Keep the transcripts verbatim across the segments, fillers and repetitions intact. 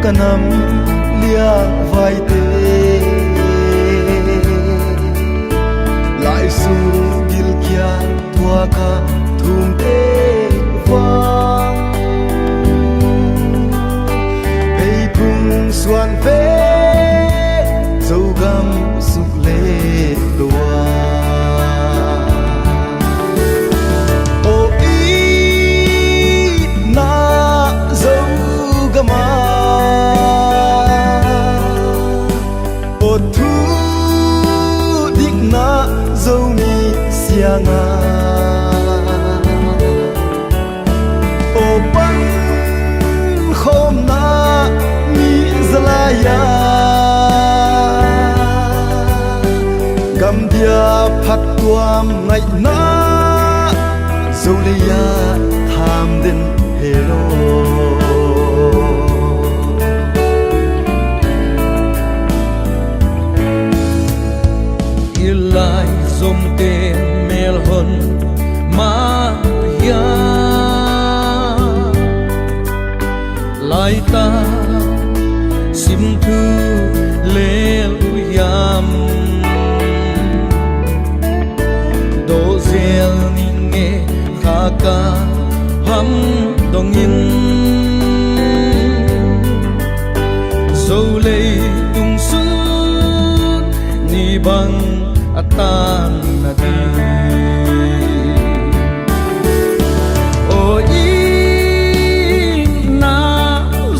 A nam liangvaite, laisung gilkial tuaka thumte vang, pheiphung suan ve Zogam suk le tua. Aw itna Zogam a, aw thu dikna Zomi siang a, aw pankhawmna mi zalai a, gamdia phattuam ngaihna Zolei ah tham den hen aw. I lai zomte melhon mah uh hiam? Laitak sim thu lel uh hiam? Dawhzel ning e, Hakha pham dongin, Zo leitung sun ni bang a tan na ding. Aw itna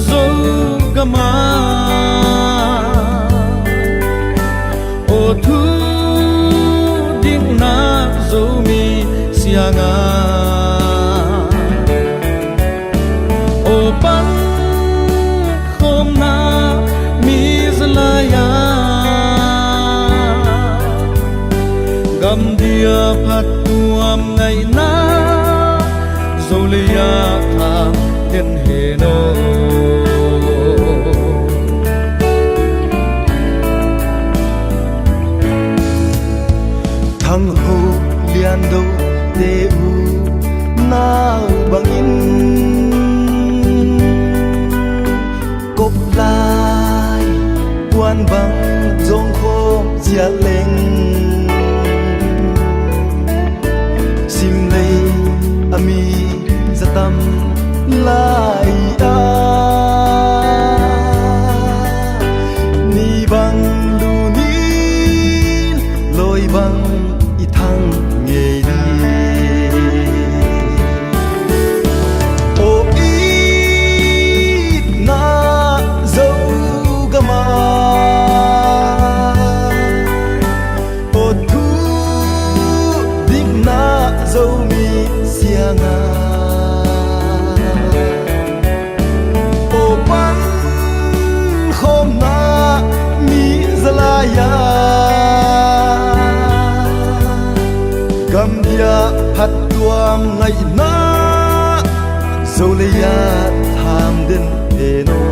Zogam a, aw thu dikna Zomi siang a, aw pankhawmna mi zalai a, gamdia phattuam ngaihna Zolei ah tham den hen aw. Thang Ho Lian Do te uh nau bangin, kop lai puan bang zong khawm ciat leng, sim lei a mi zatam lai a, ni bang lun in, lawi bang i thang ngei ding. Aw itna Zogam a, aw thu dikna Zomi siang a, aw pankhawmna mi zalai a, gamdia phattuam ngaihna Zolei ah tham den hen aw.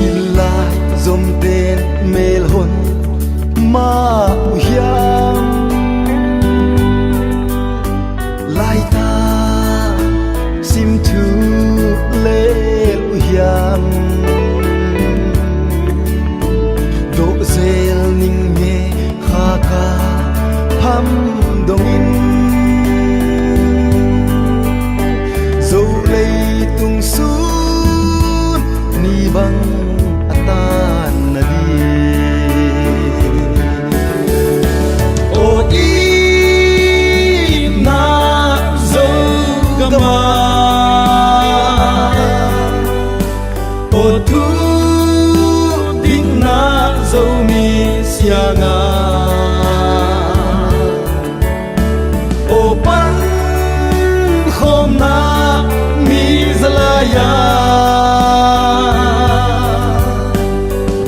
I lai zomten melhon mah uh hiam? Laitak sim thu lel uh hiam? Dawhzel ning e, Hakha pham dongin, Zo leitung sun ni bang a tan na ding. Aw itna Zogam a, aw thu dikna Zomi siang a, aw pankhawmna mi zalai a,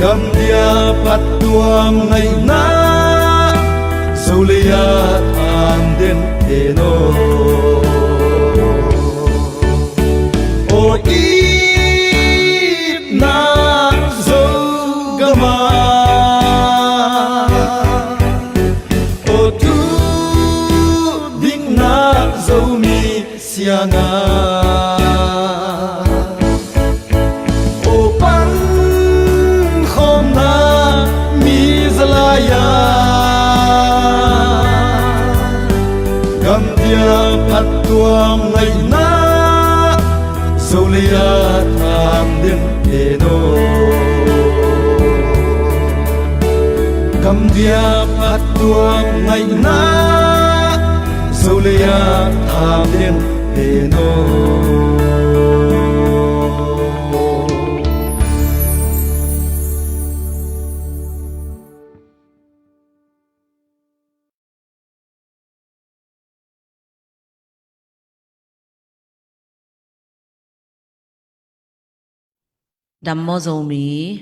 gamdia phattuam ngaihna Zolei ah tham den hen aw. Nga, o pan khawmna mi zalai-a, gamtia phattuam ngaihna, Zo lei-a tham den pen aw. Gamtia phattuam ngaihna, Zo lei-a tham den pen aw. Dam maw Zomi?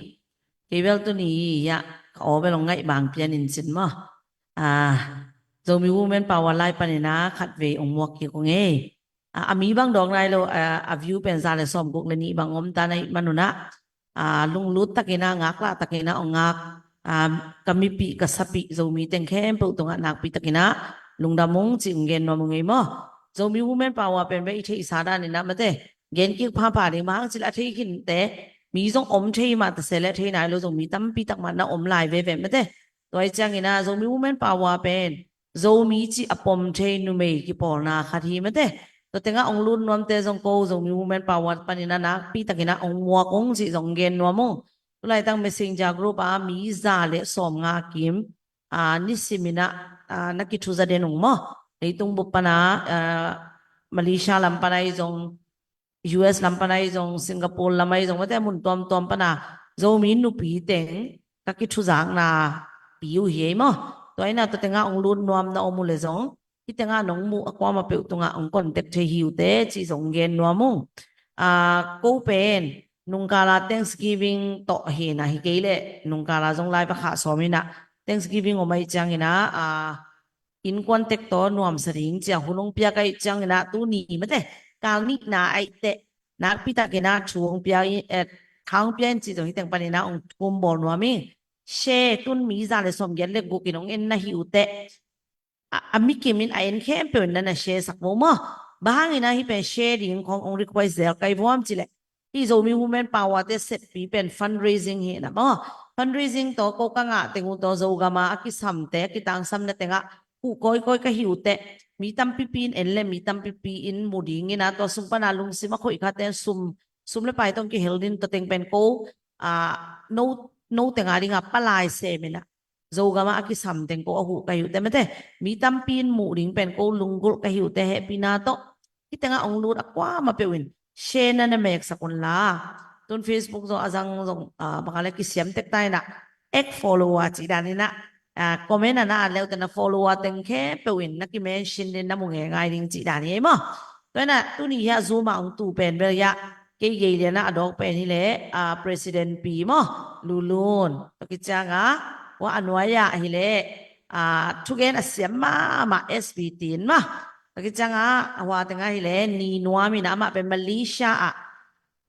Kei bel tuni hiah ka aw bel hong ngaih bang pian in cin maw? Ah, Zomi Women Power lai panin ah khatvei hong muak kik ung ei. Ah, a mi bang dawk nai lo, ah, a view pen za le sawmguk le nih bang om ta na ih manun ah, ah, lunglut takin ah, ngaklah takin ah hong ngak, ah, ka mipih ka sapih Zomi teng khempeuh tungah nakpi takin ah lungdam ung cih hong gen nuam ung ei maw? Zomi Women Power pen bel i theihsa danin ah mate, gen kik phapha ding mah hang cil a thei khinte, mi zong om thei mah ta se le thei nai lo Zomi tampi tak mah na om lai veve mate. Tua ih ciangin ah Zomi Women Power pen Zomi cih a pom thei numei kipawlna khat hi mate. Tua tengah hong lut nuamte zong ko Zomi Women Power panin ah nakpi takin ah hong muak ung cih zong gen nuam ung. Tulaitak Messenger group ah mi za le sawmnga kim, ah, nisimin ah, ah, na kithuza den ung maw? Leitung bup pana, ah, Malaysia lam pana ih zong, U S lam pana ih zong, Singapore lam ah ih zong, mate mun tuamtuam pana Zomi nupi teng ka kithuzakna pi uh hi ei maw? Tua ina tua tengah hong lut nuam na om uh le zong, hih tengah nong muh a kuamah peuh tungah hong contact thei hi uh teh cih zong gen nuam ung. Ah, ko pen nungkala Thanksgiving tawh hi na hi kei leh nungkala zong lai va khah sawm ina Thanksgiving om ahih ciangin ah, ah, innkuan tek tawh nuamsa ding ciang hun hong piak ahih ciangin ah tuni mate kal nihna ahih teh nakpi takin ah thu hong pia in, eh, tha hong pia in cih zong hih teng panin ah hong thum bawl nuam ing. Share tun mi za le sawmgiat le guk in hong en na hi uh teh, a, a mikim in a en khempeuh in na na share sak vo maw? Bang hangin ah hih pen share ding khong hong request zel kai vuam cih leh, hih Zomi Women Power te seppi pen fundraising hi na maw? Fundraising tawh ko ka ngah teng uh tawh Zogam ah a kisamte, a kitangsamna tengah huh kawikawi ka hi uh teh, mi tampipi in en le mi tampipi in mu dingin ah tua sung pana lungsim a khoih khatte in sum, sum le pai tawh hong kihel ding tua teng pen ko, ah, no, no teng a dingah palai semin ah Zogam ah a kisam teng ko a huh ka hi uh teh mate, mi tampi in muh ding pen ko lunggulh ka hi uh teh hehpihna tawh hih tengah hong lut a kuamah peuh in share na na meksak un la. Tun Facebook zong a zang zong, ah, bang a le kisiam tek ta in ah, add follower cih danin ah, ah, comment a na at le uh teh na follower teng khempeuh in na kimention ding, na mu ngeingai ding cih dan hi ei maw? Tua in ah tuni hiah Zoom ah hong tu pen bel hiah kei gei lian ah a dawk pen hi leh, ah, President pi maw, Lulun. Tua kiciang ah hua a nuai ah hi leh, ah, thugen a siam mahmah S B T in maw. Tua kiciang ah hua teng ah hi leh Ni Nuam in ah, amah pen Malaysia ah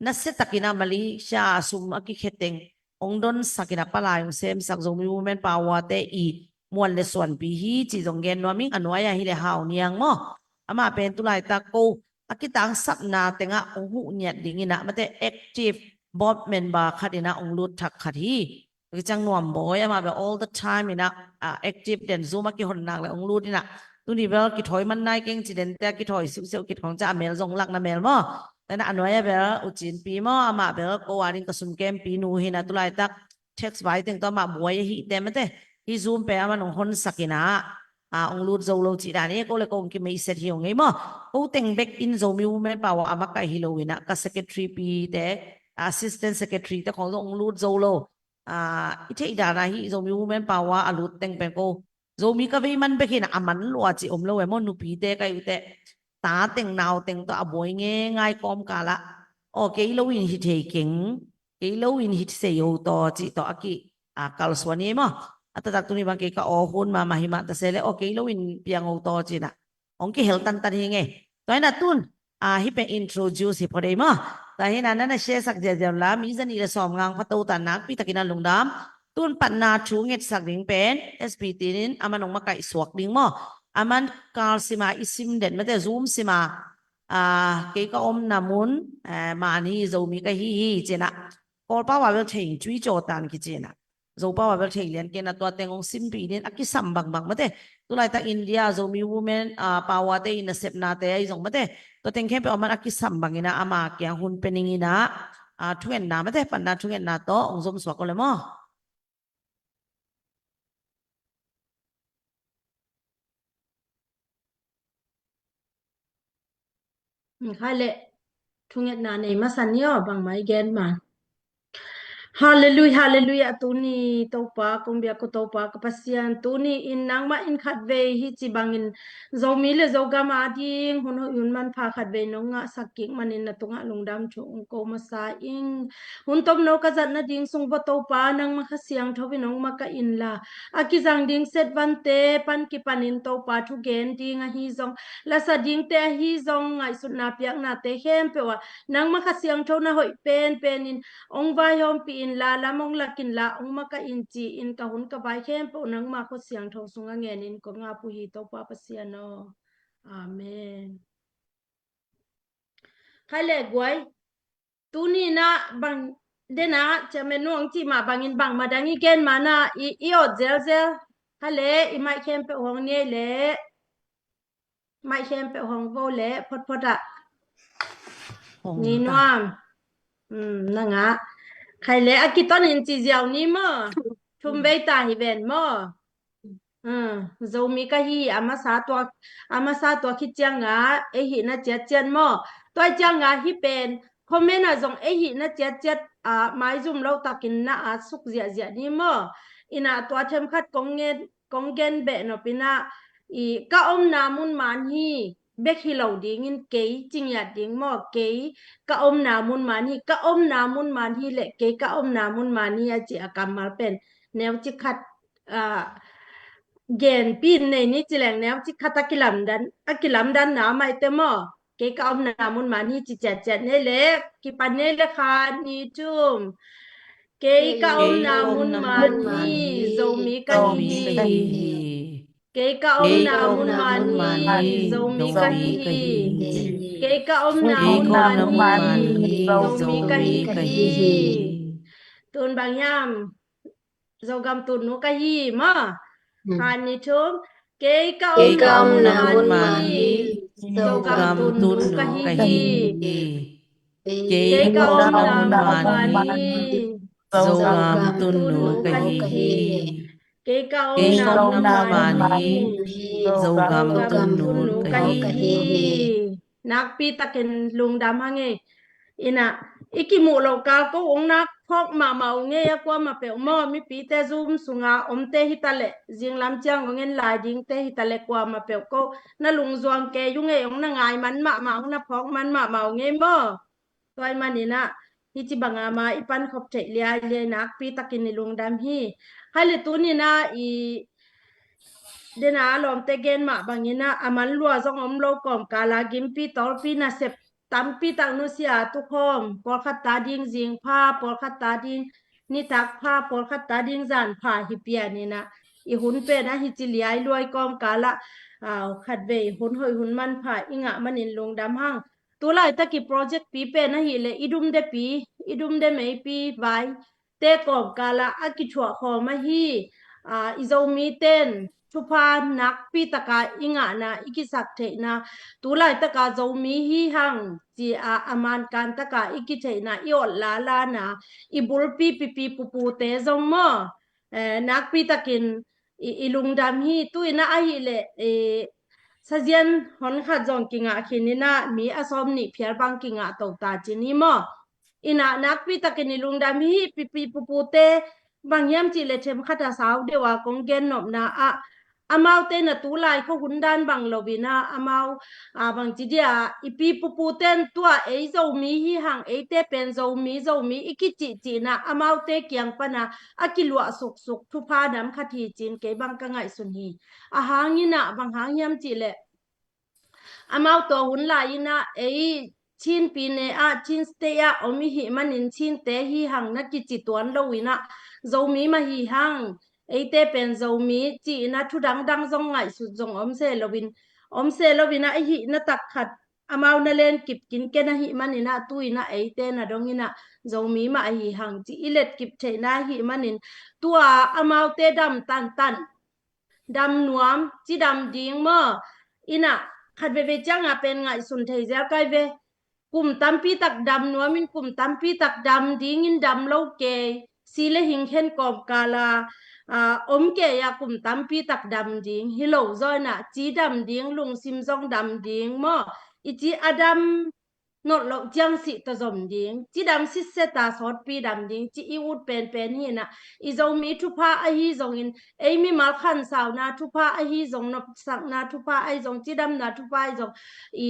nasia takin ah Malaysia ah sum a kikhe teng hong donsak in ah palai hong semsak Zomi Women Power te i muan le suanpi hi cih zong gen nuam ing. A nuai ah hi leh Hau Niang maw, amah pen tulaitak ko a kitangsapna tengah hong huh ngiat dingin ah mate active board member khat in ah hong lut thak khat hi. Tua kiciang Nuam Bawi, amah bel all the time in ah, ah, active den, Zoom a kihon nak le hong lut in ah, tuni bel kithawi man nai keng ci den teh, kithawi siuhsiuh kit khong ciah a mel zong lakna mel maw? Tua in ah a nuai ah bel U Cin pi maw, amah bel ko a ding ka sum kempi nu hi na, tulaitak text vai teng tawh amah buai ahi teh mate. Hih Zoom pen amah nong honsak in ah, ah, hong lut zo lo cih dan hi. Ko le ko hong kimeihset hi ung ei maw? Ko teng bek in Zomi Women Power a makaih hi lo in ah ka secretary pi te, assistant secretary te khong zong hong lut zo lo. Ah, i theih dan ah hih Zomi Women Power a lut teng pen ko Zomi ka vei man bek hi na, a man lua cih om lo e maw, nupite ka hi uh teh. Ta teng nau teng tawh a buai ngeingai kawmkal ah, aw kei lo in hi thei keng, kei lo in hi sei o taw cih tawh a ki, a, kalsuan hi maw? A taktak tuni bang kei ka aw hun mahmah hi mah ta se leh, aw kei lo in piang o taw cih na hong kihel tantan hi ngei. Tua hi na tun, a, hih pen introduce hi phot ei maw? Tua hi na na na share sak ziahziah un la, mi zanih le sawmnga hong pha to ta, nakpi takin a lungdam. Tun patna thu ngetsak ding pen S P T in aman hong makaih suak ding maw? Aman kal sim a i sim den mate, Zoom sim a, ah, kei ka omna mun, eh, man hi, Zomi ka hi hi, ci-in ah. Kawl pau ah bel thei, Tuicaw tan kici-in ah. Zo pau ah bel thei lian kei-in ah, tua teng hong simpih in, a kisam bangbang mate. Tulaitak India Zomi Women, ah, pau ah te in a sepnate ahi zong mate. Tua teng khempeuh a man a kisam bangin ah, ama kiang hun pia ning in ah, ah, thungetna mate, panna thungetna tawh hong zom suak o le maw. Khai le, thungetna nei masa ni aw, bangmah i gen man. Halleluia, halleluia, tuni Topa, kong biak uh Topa ka Pasian, tuni in nangmah in khatvei hi ci bangin Zomi le Zogam ading hun hoih hun manpha khatvei nong ngahsak kik manin na tungah lungdam thu ong ko masa ing. Hun tomno ka zat nading sung vua Topa, nangmah Kha Siangtho in ong makaih inla, a kizang ding setvante pan kipanin Topa thugen ding ahi zong, lasa dingte ahi zong, ngaihsutna piaknate khempeuh ah nangmah Kha Siangtho na hoih penpen in ong vaihawmpih inla, lam ong lak inla, ong makaih in ci-in ka hun ka vai khempeuh nangmah Kha Siangtho sungah ngenin kong ap uh hi Topa Pasian aw. Amen. Khai le guai. Tuni in ah bang den ah, Chairman nu ong cih mah bangin bangmah dang i gen man ah i, i awt zelzel. Khai le, i mic khempeuh hong ni ei le. Mic khempeuh hong vo le, photphot ah. Hong ni ta nuam. Hmm, na ngah. Khai le, a kiton in ci ziau ni maw. Thum vei ta hi ven maw. Hmm, Zomi ka hi, a masa tua, a masa tua khit ciangah ei hihna ciatciat maw. Tua ciangah hih pen comment ah zong ei hihna ciatciat, ah, maizum lo takin na at suk ziahziah ni maw. In ah tua themkhat kong gen, kong gen beh nop in ah, i ka omna mun man hi bek hi lo dingin kei ci ngiat ding maw, kei ka omna mun man hi, ka omna mun man hi le kei ka omna mun man hi a ci a kammal pen neucik khat, ah, genpih in nei ni ci leng neucik khat a kilamdan, a kilamdanna mah i te maw. Kei ka omna mun man hi ci ciatciat nei le, kipan nei le kha ni thum. Kei ka omna mun man hi, Zomi ka hi hi. Kei ka omna mun man hi, Zomi ka hi hi. Kei ka omna mun man hi, Zomi ka hi hi. Tun bang hiam, Zogam tunnu ka hi maw. Hmm. Kha ni thum. Kei ka omna mun man hi, Zogam tunnu ka hi hi. Kei ka omna mun man hi, Zogam tunnu ka hi hi. Kei ka omna mun man hi, Zogam tunnu ka hi hi. Nakpi takin lungdam hang ei. In ah, i kimuh loh kal ko ong nak phawk mahmah ong ei a, kuamah peuh maw, mipite Zoom sunga omte hi ta leh, zinglam ciang ong en lai dingte hi ta leh, kuamah peuh ko na lungzuang kei ung ei, ong na ngai man mahmah, ong na phawk man mahmah ong ei maw. Tua ahih manin ah, hih ci banga ma i pankhop theih liailiai, nakpi takin i lungdam hi. Khai le, tuni in ah i den ah a lawmte gen mah bangin ah, a man lua zong om lo kawmkal ah gimpi tawlpi nasep tampi tak nusia tukhawm, pawlkhat ta ding zing pha, pawlkhat ta ding nitak pha, pawlkhat ta ding zan pha hi pian in ah, i hun pen ah hih ci liai lua i kawmkal ah, ah, khatvei hun hoih hun manpha i ngah manin lungdam hang. Tu laitak i project pi pen ahih leh i dumde pi, i dumde meipi vai te kawmkal ah a kithuah khawm ahi, ah, i Zomite'n thupha nakpi taka i ngahna, i kisak theihna, tu laitaka Zomi hi hang ci a, a mankan taka i kitheihna, i awt lalana, i bulpi pipi pupute zong maw, eh, nakpi takin i, i lungdam hi. Tu in ah ahih leh, eh, sazian hon khat zong kingah khin in ah, mi a sawm nih phial bang kingah to ta ci ni maw. In ah nakpi takin i lungdam hi. Pipi pupute, bang hiam cih leh themkhat a sau deuh a kong gen nopna ah, amaute na tu lai khuahun dan bang lo in ah, amau, ah, bang ci dia, i pi pupute'n tua ei Zomi hi hang, eite pen Zomi, Zomi i kicihcihna, amaute kiang pana a kiluah suksuk thupha nam khat hi ci-in kei bang ka ngaihsun hi. A hang in ah, bang hang hiam cih leh, amau tua hun lai in ah ei Chin pyine ah, Chin State ah om i hih manin Chinte hi hang na kici tuan lo in ah, Zomi mah hi hang, eite pen Zomi ci in ah thu dangdang zong ngaihsut zong om se lo in, om se lo in ah, i hihna tak khat amau na len kip kinken ahih manin ah, tu-in ah eite na dongin ah Zomi mah ahi hang ci i let kip theihna ahih manin, tua amaute dam tantan, dam nuam, cidam ding maw. In ah khat veivei ciang a pen ngaihsun thei zel kai ve. Kum tampi tak dam nuamin, kum tampi tak dam dingin dam lo kei, si le hing khen kawmkal a, a, om kei a kum tampi tak dam ding hi lo zaw in ah, cidam ding, lungsim zong dam ding maw. I ci a dam nolh loh ciang sih tawh zom ding, cidam sitset a sawtpi dam ding ci i ut penpen hi in ah, i Zomi thupha ahi zongin, ei mimal khansauna thupha ahi zong, nopsakna thupha ahi zong, cidamna thupha ahi zong, i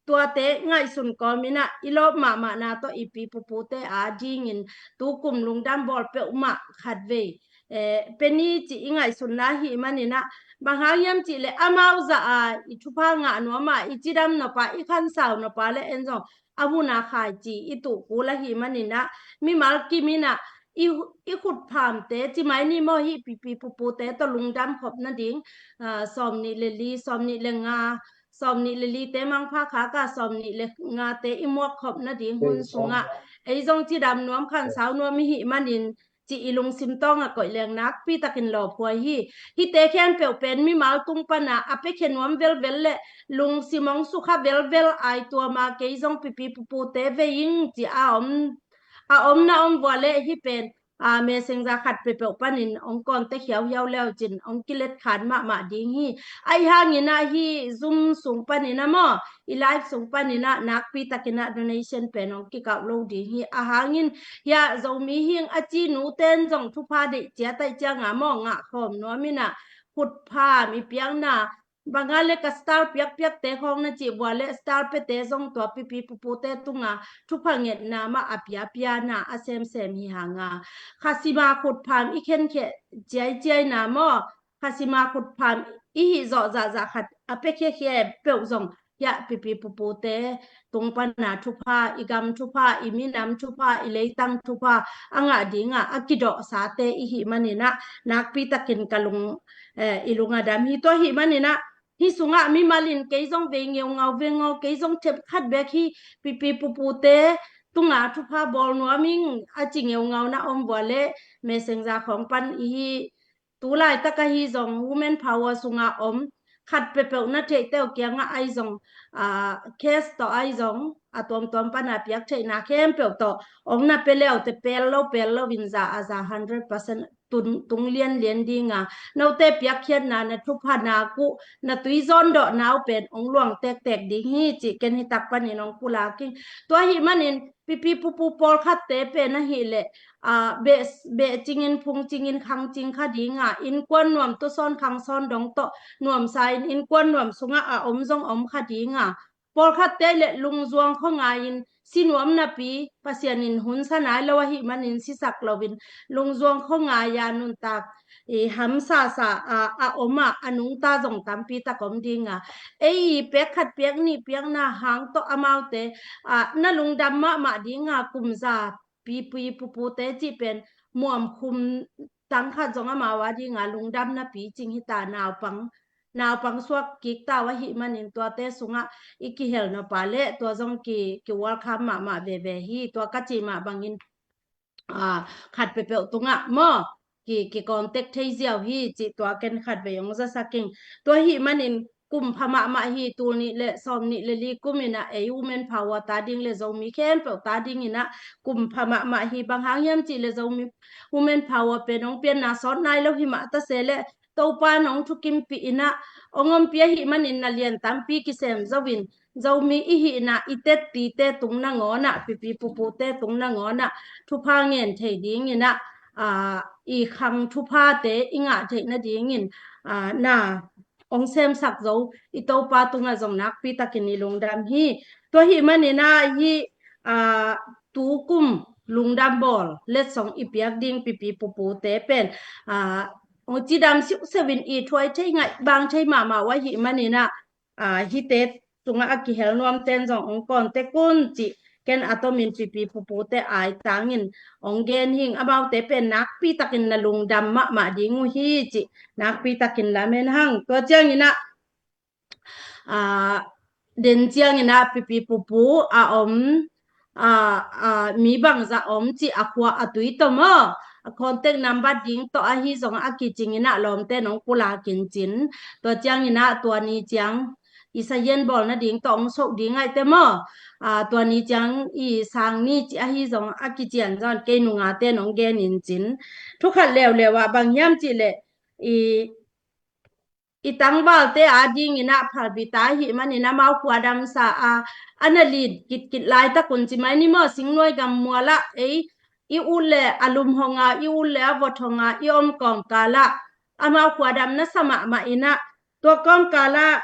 tuate ngaihsun kawmin ah i lawp mahmahna tawh i pi pupute a dingin tu kum lungdam bawl peuhmah khat vei, eh, Penny ci i ngaihsunna ahih manin ah, bang hang hiam cih leh amau zah a i thupha ngah nuam a, i cidam nop a, i khansau nop a le en zong a hun a khaici i tuh kul ahih manin ah, mimal kim in ah i, i khutphamte ci mai ni maw, hih pipi pupute tawh lungdam khop nading, ah, sawmnih le li, sawmnih le nga, sawmnih le lite mangpha khak a, sawmnih le ngate i muak khop nading hun sungah ei zong cidam nuam, khansau nuam i hih manin ci i lungsim tawng a koih leng nakpi takin lawphuai hi. Hihte khempeuh pen mimal tung pan a a piakhia nuam velvel le lungsim hong sukha velvel ai tuam a, kei zong pipi pupute vei ing ci a om, a om na om vua le hih pen, a, Messenger khat peuhpeuh panin hong contact hiauhiau leu cin hong kilet khan mahmah ding hi. Ahi hangin ah hih Zoom sung panin ah maw, i live sung panin ah nakpi takin ah donation pen hong kikauh lo ding hi. A hangin hiah Zomi hing a ci nuten zong thupha deih ciat ahih ciang a maw, ngah khawm nuam in ah khutpham i piakna, bang a le ka star piakpiakte khawng na cih vua le star piate zong tua pipi pupute tunga thupha ngetna mah a piapiana a semsem hi hang a, khasima khutpham i khenkhiah ciaiciaina maw, khasima khutpham i hih zawh zahzah khat a piakhia khempeuh zong hiah pipi pupute tung pan a thupha, i gam thupha, i minam thupha, i leitang thupha a ngah ding a a kidawhsate i hih manin ah nakpi takin ka lung, eh, i lung a dam hi. Tua ahih manin ah hih sungah mimal in kei zong vei ngeungau, vei ngau, kei zong thep khat bek hi, pipi pupute tunga thupha bawl nuam ing a ci ngeungau na om vua le Messenger khawng pan i hih tu laitak ahi zong Women Power sunga om khat peuhpeuh na theihte uh kiangah ahi zong, ah, cash tawh ahi zong a tuamtuam pan a piak theihna khempeuh tawh hong na pia le uh teh pel lo pel lo in za a za hundred percent tung, tung lianlian ding a, note piakkhiatna, na thuphana uh, na tui zawndawhna uh pen hong luang tektek ding hi cih ken hi tak panin hong pulak ing. Tua ahih manin pipi pupu pawlkhatte pen ahih leh, ah, beh, beh cingin, phung cingin, khang cing kha ding a, innkuan nuam, tusawn khangsawn dong tawh nuamsa in innkuan nuam sungah a om zong om kha ding a, pawlkhatte le lungzuang khuangai in si nuam napi Pasian in hunsa nai lo ahih manin sisak loin lungzuang khuangai a nuntak i hamsasa a, a om a, a nungta zong tampi tak om ding a, ei i pek khat pek nih piakna hang tawh amaute, ah, na lungdam mahmah ding a, kumza pipi pupute cih pen muamkhum tang khat zong amau a ding a lungdamna picing hi ta, naupang, naupang suak kik ta uh ahih manin tuate sungah i kihel nop a le tua zong ki, ki welcome mahmah veve hi. Tua ka cih mah bangin, ah, khat peuhpeuh tungah maw, ki, ki contact thei ziau hi cih tua ken khat vei hong zasak ing. Tua ahih manin kum pha mahmah hi, tul nih le sawm nih le li kum in ah ei Women Power ta ding le Zomi khempeuh ta ding in ah kum pha mahmah hi. Bang hang hiam cih le Zomi Women Power pen hong pianna sawt nai lo hi mah ta se le Topa in hong thukimpih in ah hong ompih ahih manin na lian tampi kisem zo in, Zomi i hihna i tettite tung nangawn ah, pipi pupute tung nangawn ah thupha ngen thei ding in ah, ah, i khang thuphate i ngah theih nadingin, ah, na hong semsak zo i Topa tungah zong nakpi takin i lungdam hi. Tua ahih manin ah hih, ah, tu kum lungdam bawl letsong i piak ding pipi pupute pen, ah, hong cidam siuhsiuh in i thuai thei, ngaih bang thei mahmah uh ahih manin ah, ah, hihte sungah a kihel nuamten zong hong contact un cih ken a tomin pipi pupute aitangin hong gen hing. Amaute pen nakpi takin na lungdam mahmah ding uh hi cih nakpi takin lamen hang. Tua ciangin ah, ah, den ciangin ah pipi pupu a om, a, a, mi bangzah om cih a khua a tui tawh maw, a contact number ding tawh ahi zong a kicingin ah lawmte nong pulakin cin. Tua ciangin ah tua ni ciang i sayen bawl nading tawh hong sok ding ngaihte maw. A, tua ni ciang i sang ni cih ahi zong a kician zong kei nungate nong genin cin. Thukhat leuleu ah bang hiam cih leh i i tangvalte adingin ah phalbi ta ahih manin amau khua damsa a, a na lit kitkit laitak un ci mai ni maw, singnuai gammual ah ei i ut le a lum hong a, i ut le a vot hong a i om kawmkal ah amau khua dam nasa mahmah in ah, tua kawmkal ah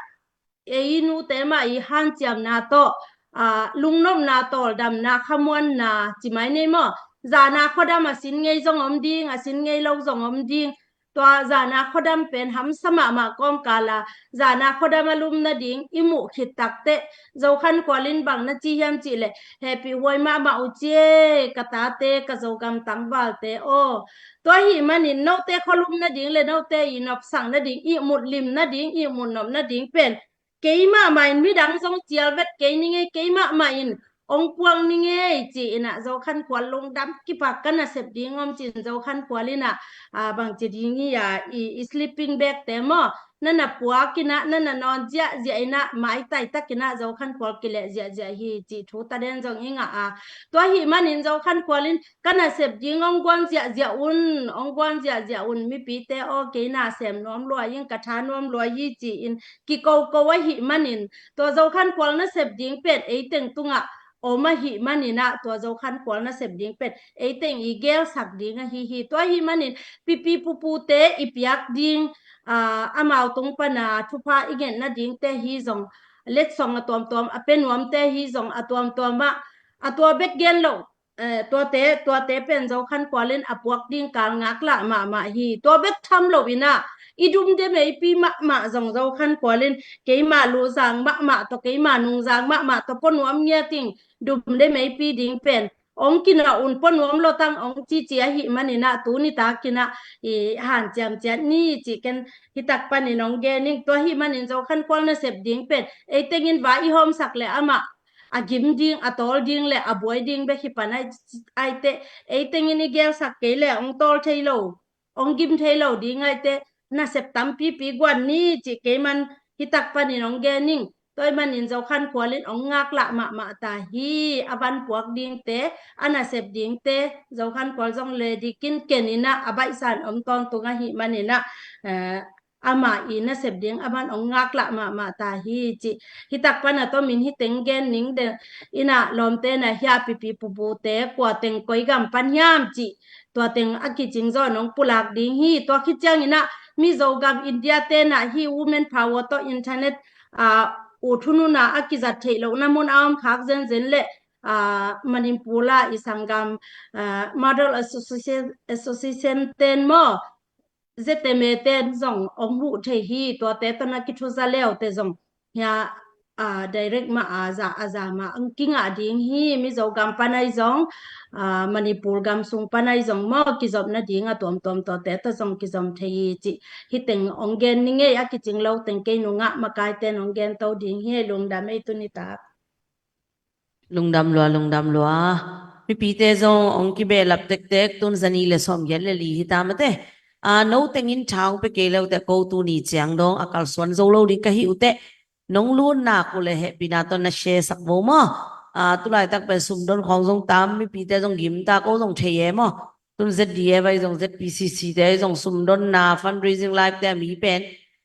ei nute mah i hanciamna tawh, a, lungnopna, tawldamna, khamuanna ci mai ni maw. Zana khuadam a sin ngei zong om ding, a sin ngei lo zong om ding. Tua zana khuadam pen hamsa mahmah kawmkal a, zana khuadam a lum nading i muh khit takteh Zokhan Khual in bang na ci hiam cih leh, hehpih huai mahmah uh ci e, ka tate, ka Zogam tangvalte aw. Tua ahih manin note khualum nading le note i nopsak nading, i mutlim nading, i mutnop nading pen kei mahmah in midang zong cial vet kei ni ngei, kei mahmah in ong puak ni ngei ci-in ah Zokhan Khual lungdam kipak ka nasep ding om ci-in Zokhan Khual in ah, a, bangci ding hi a, i, i sleeping bag te maw, na na puak in ah, na na nawn ziahziah in ah, maitai tak in ah Zokhan Khual kileh ziahziah hi cih thu taden zong i ngah a. Tua ahih manin Zokhan Khual in ka nasep ding ong guan ziahziah un, ong guan ziahziah un, mipite aw, kei na sem nuam lua ing, ka tha nuam lua hi ci-in kikoko ahih manin, tua Zokhan Khual nasep ding pen eiteng tungah om ahih manin ah, tua Zokhan Khual nasep ding pen eiteng i gelsak ding ahi hi. Tua ahih manin pipi pupute i piak ding, a, amau tung pana thupha i ngetna dingte hi zong, letsong a tuamtuam a pia nuamte hi zong, a tuamtuam ah, a tua bek gen lo, eh, tuate, tuate pen Zokhan Khual in a puak ding kal ngaklah mahmah hi. Tua bek tham lo in ah, i dum de meipi mahmah zong Zokhan Khual in keima luzang mahmah tawh, keima nungzang mahmah tawh pua nuam ngiat ing, dum de meipi ding pen ong kinah un, pua nuam lo tang ong cici ahih manin ah, tuni takin ah i hanciam ciat ni cih ken hitak panin ong gen ing. Tua ahih manin Zokhan Khual nasep ding pen eitengin va i hawmsak le amah a gim ding, a tawl ding le a buai ding bek hi pan ai, aite, eitengin i gelsak kei le ong tawl thei lo, ong gim thei lo ding aite, nasep tampipi guan ni cih kei man hitak panin ong gen ing. Tua ahih manin Zokhan Khual in ong ngaklah mahmah ta hi. A van puak dingte, a nasep dingte, Zokhan Khual zong le dikin ken in ah, a baihsan om tawntung ahih manin ah, eh, amah i nasep ding a man ong ngaklah mahmah ta hi cih hitak pana tua min hi teng gen ning de in ah, lawmte na hia, pipi pupute, kua teng koi gam pan hiam cih tua teng a kicing zaw nong pulak ding hi. Tua khit ciangin ah Mizo gam India te na hi women power tawh internet, a, u thununa a kizat theih lohna mun a om khak zenzen le, a, Manipur ah i sanggam, a, Model Association, Association ten maw, Z M A ten zong ong huh thei hi. Tuate tawh na kithuza leute zong hia, a, direct mah a za, a za mah ang kingah ding hi. Mizo gam pan ai zong, a, Manipur gam sung pan ai zong maw, kizopna ding a tuamtuam tuate tawh zong kizom thei hi cih hi teng ong gen ni ngei. A kicing lo teng kei nungah makaite nong gen to ding hi. Lungdam ei tuni tak. Lungdam lua, lungdam lua. Mipite zong ong kibehlap tektek, tun zani le sawmgiat le li hi ta mate. A, no tengin tha ong pe kei leute ko tuni ciang dong a kalsuan zo lo ding ka hi ute. Nong lun nak uh le hehpihna tawh na share sak vo maw. A, tulaitak pen sumdon khawng zong tam, mipite zong gim ta, ko zong thei e maw. Tun Z D A vai zong, Z P C C te zong sumdonna fundraising live te a mi pen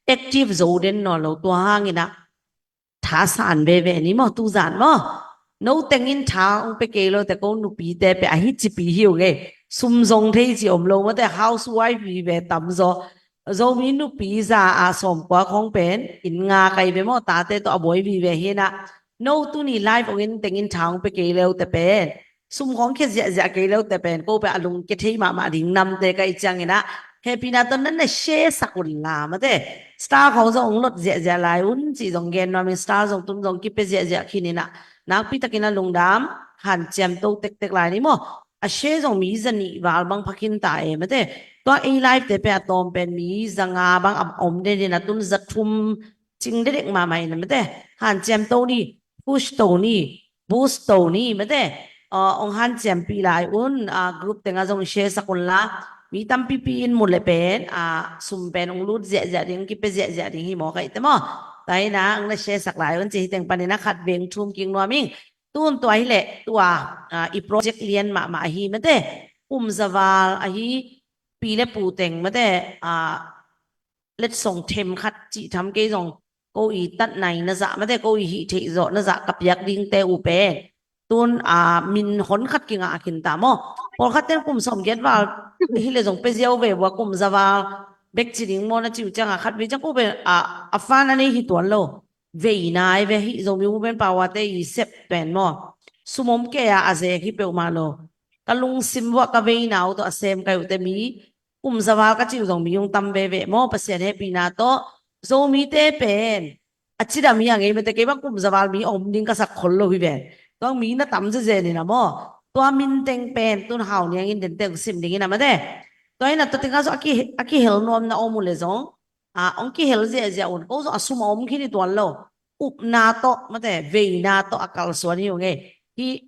active zo den nawn lo, tua hangin ah tha san veve ni maw, tuzan maw. No tengin tha ong pe kei lote ko nupite pe a hi cipi hi uh ngei. Sum zong thei ci om lo mate, housewife vive tam zaw. Zomi nupi za a sawmkua khong pen inn nga kai ve maw, tate tawh a buai vive hi na. No tuni live ong en tengin tha ong pe kei leute pen sum khong khia ziahziah kei leute pen ko pe a lungke thei mahmah ding namte ka i ciangin ah, hehpihna tawh nan na share sak un la mate. Star khong zong ong lot ziahziah lai un cih zong gen nuam in, star zong tun zong kipe ziahziah khin in ah, nakpi takin a lungdam hanciam to tektek lai ni maw. A share zong mi zanih val bang pha khin ta e mate. Tua ei live te pe a tawm pen mi zanga bang a om den in ah, tun zathum cing dedek mahmah in mate, hanciam to ni, push to ni, boost to ni mate, ong hanciampih lai un, group tengah zong share sak unla, mi tampipi in mu le pen sum pen ong lut ziahziah ding, kipia ziahziah ding hi maw, ka hihte maw? Tua hi na ong na share sak lai un ci. Hih teng panin a khat veng thum kik nuam ing. Tun tua hi leh tua i project lian mahmah ahi mate, kum za val ahi pi le pu teng mate, letsong them khat cih tham kei zong, ko i tatna i na zah mate, ko i hih theih zawh na zah ka piak dingte uh pen tun min hon khat kingah a khin ta maw? Pawlkhat ten kum sawmgiat val hi le zong pia ziau ve vua, kum za val bek ci ding maw na ci uh ciangah, khat vei ciang ko pen a fa na nei hi tuan lo. Veina i ve, hih Zomi Women Power te i sep pen maw, sum om kei a a zek hi peuhmah lo. Ka lungsim vuah ka veina uh tawh a sem kai uh te mi kum za val ka cih uh zong mi hong tam veve maw, Pasian hehpihna tawh. Zomite pen a cidam hi a ngei mate, kei bang kum za val mi om ding ka sak khol lo hi ven. Tua mi na tam zezen in a maw, tua min teng pen tun Hau Niang in den teng sim ding in a mate. Tua hi na tua tengah zong a kihel nuamna om uh le zong, ong kihel ziahziah un. Ko zong a sum a om khin hi tuan lo. Upna tawh mate, veina tawh a kalsuan hi uh ngei. Hih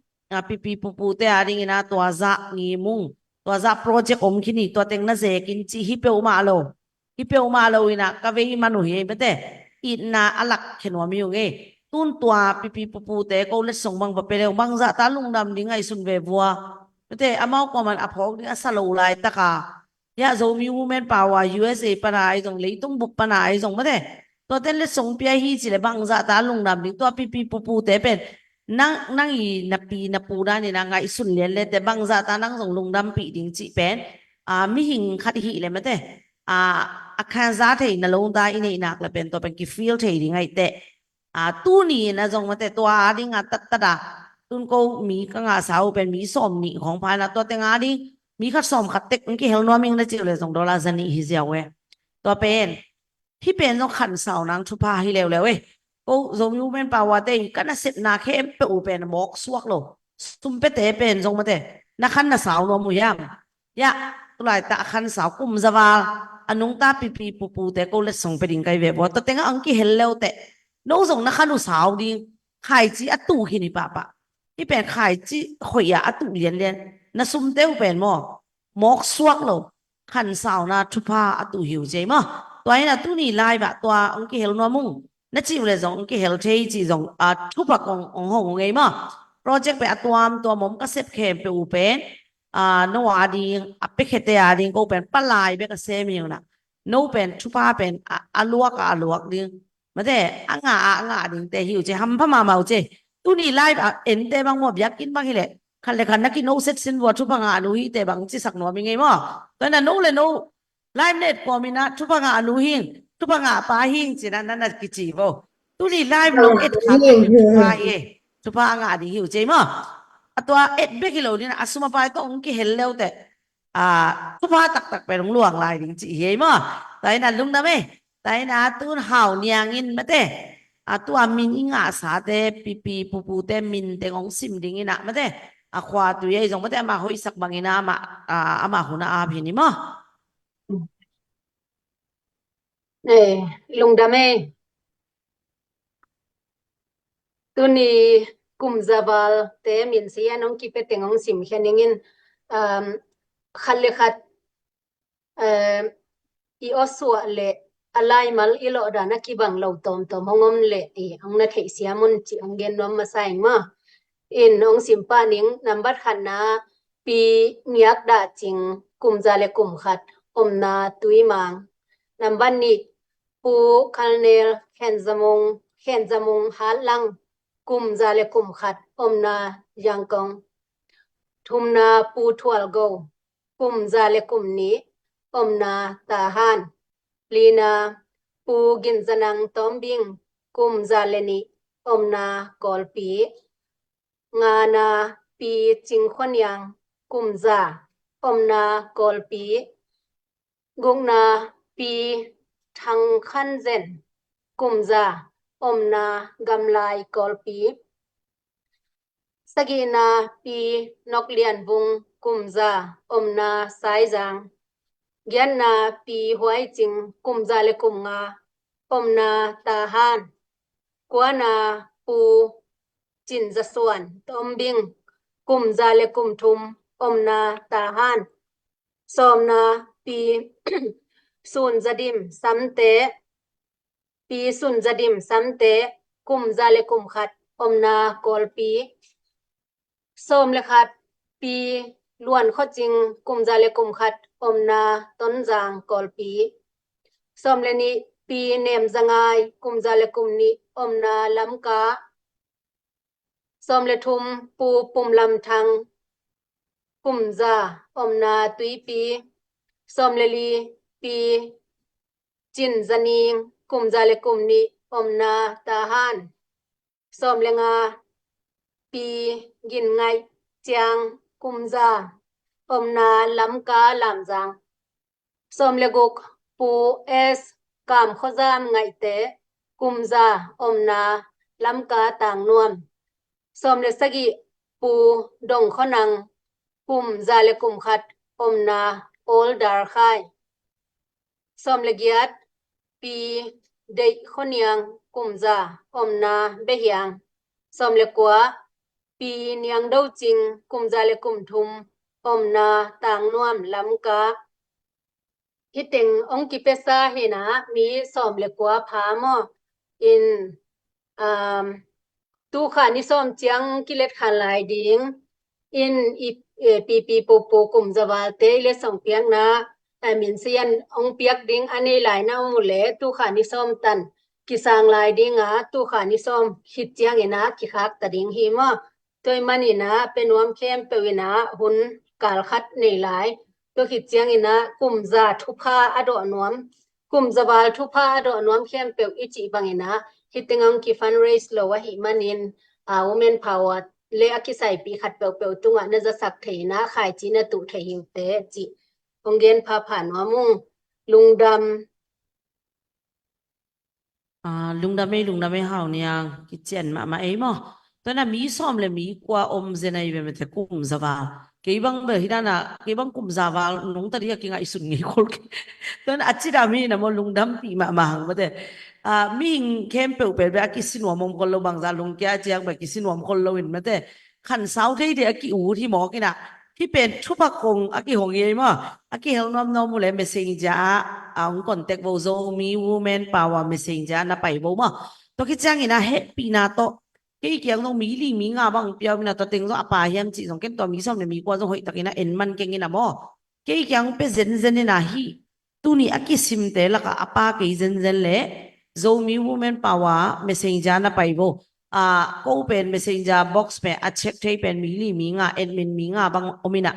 pipi pupute a dingin a tua zah ngimung, tua zah project om khin hi, tua teng na zekin cih hi peuhmah lo. Hi peuhmah lo in a ka vei man uh hi ei mate. Itna a lakkhia nuam hi uh ngei. Tun tua pipi pupute ko letsong bang va pia le uh bangzah ta lungdam ding ngaihsun ve vua. Mate, amau kuaman a phawk ding a sa lo laitaka, hiah Zomi Women Power U S A pana ahi zong, leitung bup pana ahi zong mate, tua ten letsong pia hi ci le bangzah ta lungdam ding. Tua pipi pupute pen nang, nang i na pi na pu dan in a ngaihsun lian le te bangzah ta nang zong lungdampih ding cih pen mihing khat i hih le mate, a khanza thei na lo ta i neih nak le pen tua pen kifeel thei ding ahi teh. Tuni in a zong mate, tua a ding a tattat a, tun ko mi ka ngahsa uh pen mi sawm nih khawng pha in a, tua teng a ding mi khat sawm khat tek ong kihel nuam ing na ci uh le zong dollar za nih hi ziau e. Tua pen hih pen zong khansauna thupha hi leuleu e. Ko Zomi Women Power te i ka nasepna khempeuh uh pen mawk suak lo. Sum piate pen zong mate, na khan na sau nuam uh hiam? Hiah tulaitak a khansau kum za val a nungta pipi pupute ko letsong pia ding kai ve vua. Tua tengah ong kihel leuteh no zong na khan uh sau ding. Khaici a tuh khin hi pahpah. Hih pen khaici khoih ah a tuh lianlian. Na sumte uh pen maw, mawk suak lo khansauna thupha a tuh hi uh ci ei maw? Tua hi na tuni live ah tua ong kihel nuam ung na cih uh le zong ong kihel thei cih zong a thupha kong ong hong uh ngei maw? Project pen a tuamtuam om ka sep khempeuh uh pen no a ding, a piakhiate a ding ko pen palai bek a sem hi uh na. No pen thupha pen a luak a a luak ding mate, a ngah a a ngah dingte hi uh ci ei. Hampha mahmah uh ci ei. Tuni live a ente bang maw, biakinn bang hi leh khat le khat na kinoset sin vua, thupha ngah nu hite bang cisak nuam hi ngei maw? Tua hi na no le no live net kawm in a thupha ngah nu hing, thupha ngah pa hing ci na na na kici vo. Tuni live nong et khat thupha hi ei. Thupha a ngah ding hi uh ci ei maw? A tua et bek hi lo ding a, a sum a pai tawh ong kihel leuteh thupha taktak pen ong luang lai ding cih hi ei maw? Tua hi na lungdam ei. Tua hi na tun Hau Niang in mate, a tua min i ngahsate pipi pupute min teng ong sim ding in a mate, a khua tui ei zong mate, amah hoihsak bangin a amah hun a ap hi ni maw? Lungdam ei. Tuni kum za val te min sia nong kipia teng ong simkhia ning in, khat le khat i awsuah le a laimal i lawh dan a kibang lo tawmtawm hong om le i ong na theih siam un cih ong gen nuam masa ing maw? In ong sim pah ning. Nambat khatna Pi Ngiak Dah Cing, kum za le kum khat, omna Tuimang. Nambat nih Pu Colonel Khen Za Mung, Khen Za Mung Hat Lang, kum za le kum khat, omna Yangon. Thumna Pu Thual Go, kum za le kum nih, omna Tahan. Lina Pu Gin Za Nang Tawm Bing, kum za le nih, omna Kawlpi. Ngana Pi Cing Khua Niang, kum za, omna Kawlpi. Gukna Pi Thang Khan Zen, kum za, omna Gamlai Kawlpi. Sagihna Pi Nok Lian Vung, kum za, omna Saizang. Giatna Pi Huai Cing, kum za le kum nga, omna Tahan. Kuana Pu Cin Za Suan, Tombing, kum za le kum thum, omna Tahan. Sawmna Pi Sun Za Dim Samte, Pi Sun Za Dim Samte, kum za le kum khat, omna Kawlpi. Sawm le khat Pi Luan Khaw Cing, kum za le kum khat, omna Tonzang, Kawlpi. Sawm le nih Pi Nem Za Ngai, kum za le kum nih, omna Lamka. Sawm le thum Pu Pum Lam Thang, kum za, omna Tuipi. Sawm le li Pi Cin Za Ning, kum za le kum nih, omna Tahan. Sawm le nga Pi Gin Ngaih Ciang, kum za, omna Lamka Lamzang. Sawm le guk Pu S Kam Khaw Zam Ngaihte, kum za, omna Lamka Tangnuam. Sawm le sagih Pu Dong Khaw Nang, kum za le kum khat, omna Old Darkhai. Sawm le giat Pi Deih Khaw Niang, kum za, omna Behiang. Sawm le kua Pi Niang Do Cing, kum za le kum thum, omna Tangnuam, Lamka. Hih teng hong kipiasa hi-in ah mi sawm le kua pha maw? In, um, tu kha ni sawm ciang kilet khan lai ding. In i, eh, pipi pupu kum za valte i letsong piakna, eh, min sian hong piak ding a nei lai na om uh leh tu kha ni sawm tan kisang lai ding a, tu kha ni sawm khit ciangin ah kikhak ta ding hi maw? Tua ahih manin ah, pia nuam khempeuh in ah hun kal khat nei lai. Tua khit ciangin ah kum za thupha a dawh nuam, kum za val thupha a dawh nuam khempeuh i cih bangin ah, hih teng hong ki fundraise lo ahih manin, a, women power le a kisaipih khat peuhpeuh tungah na zasak thei in ah, khaici na tuh thei hi uh teh cih hong gen phapha nuam ung. Lungdam. Ah, lungdam ei, lungdam ei, Hau Niang, kician mahmah ei maw. Tua na mi sawm le mi kua om zen ahi ve mate, kum za val. Kei bang bel hih dan a, kei bang kum za val nong ta ding a kingaihsun ngei khol kei. Tua na a cidam hi na maw, lungdampih mahmah hang mate. Ah, mihing khempeuh pen bel a kisinuam om khol lo, bangzah lungkia ciang bel kisinuam khol lo in mate. Khansau thei ding a ki-ut hi mawk in ah, hih pen thupha kong a kihong hi ei maw. A kihel nuamnuam uh leh messenger ah, ah, hong contact vo, Zomi Women Power messenger ah na pai vo maw. Tua khit ciangin ah hehpihna tawh kei kiang zong mi li mi nga bang pia om in ah, tua teng zong a pha hiam cih zong ken tua mi sawm le mi kua zong hoihtakin ah en man keng in ah maw. Kei kiang pia zenzen in ah hih tuni a kisimte lakah a pha kei zenzen leh Zomi Women Power messenger na pai vo. Ah, ko pen messenger box pen a check thei pen mi li mi nga, admin mi nga bang om in ah,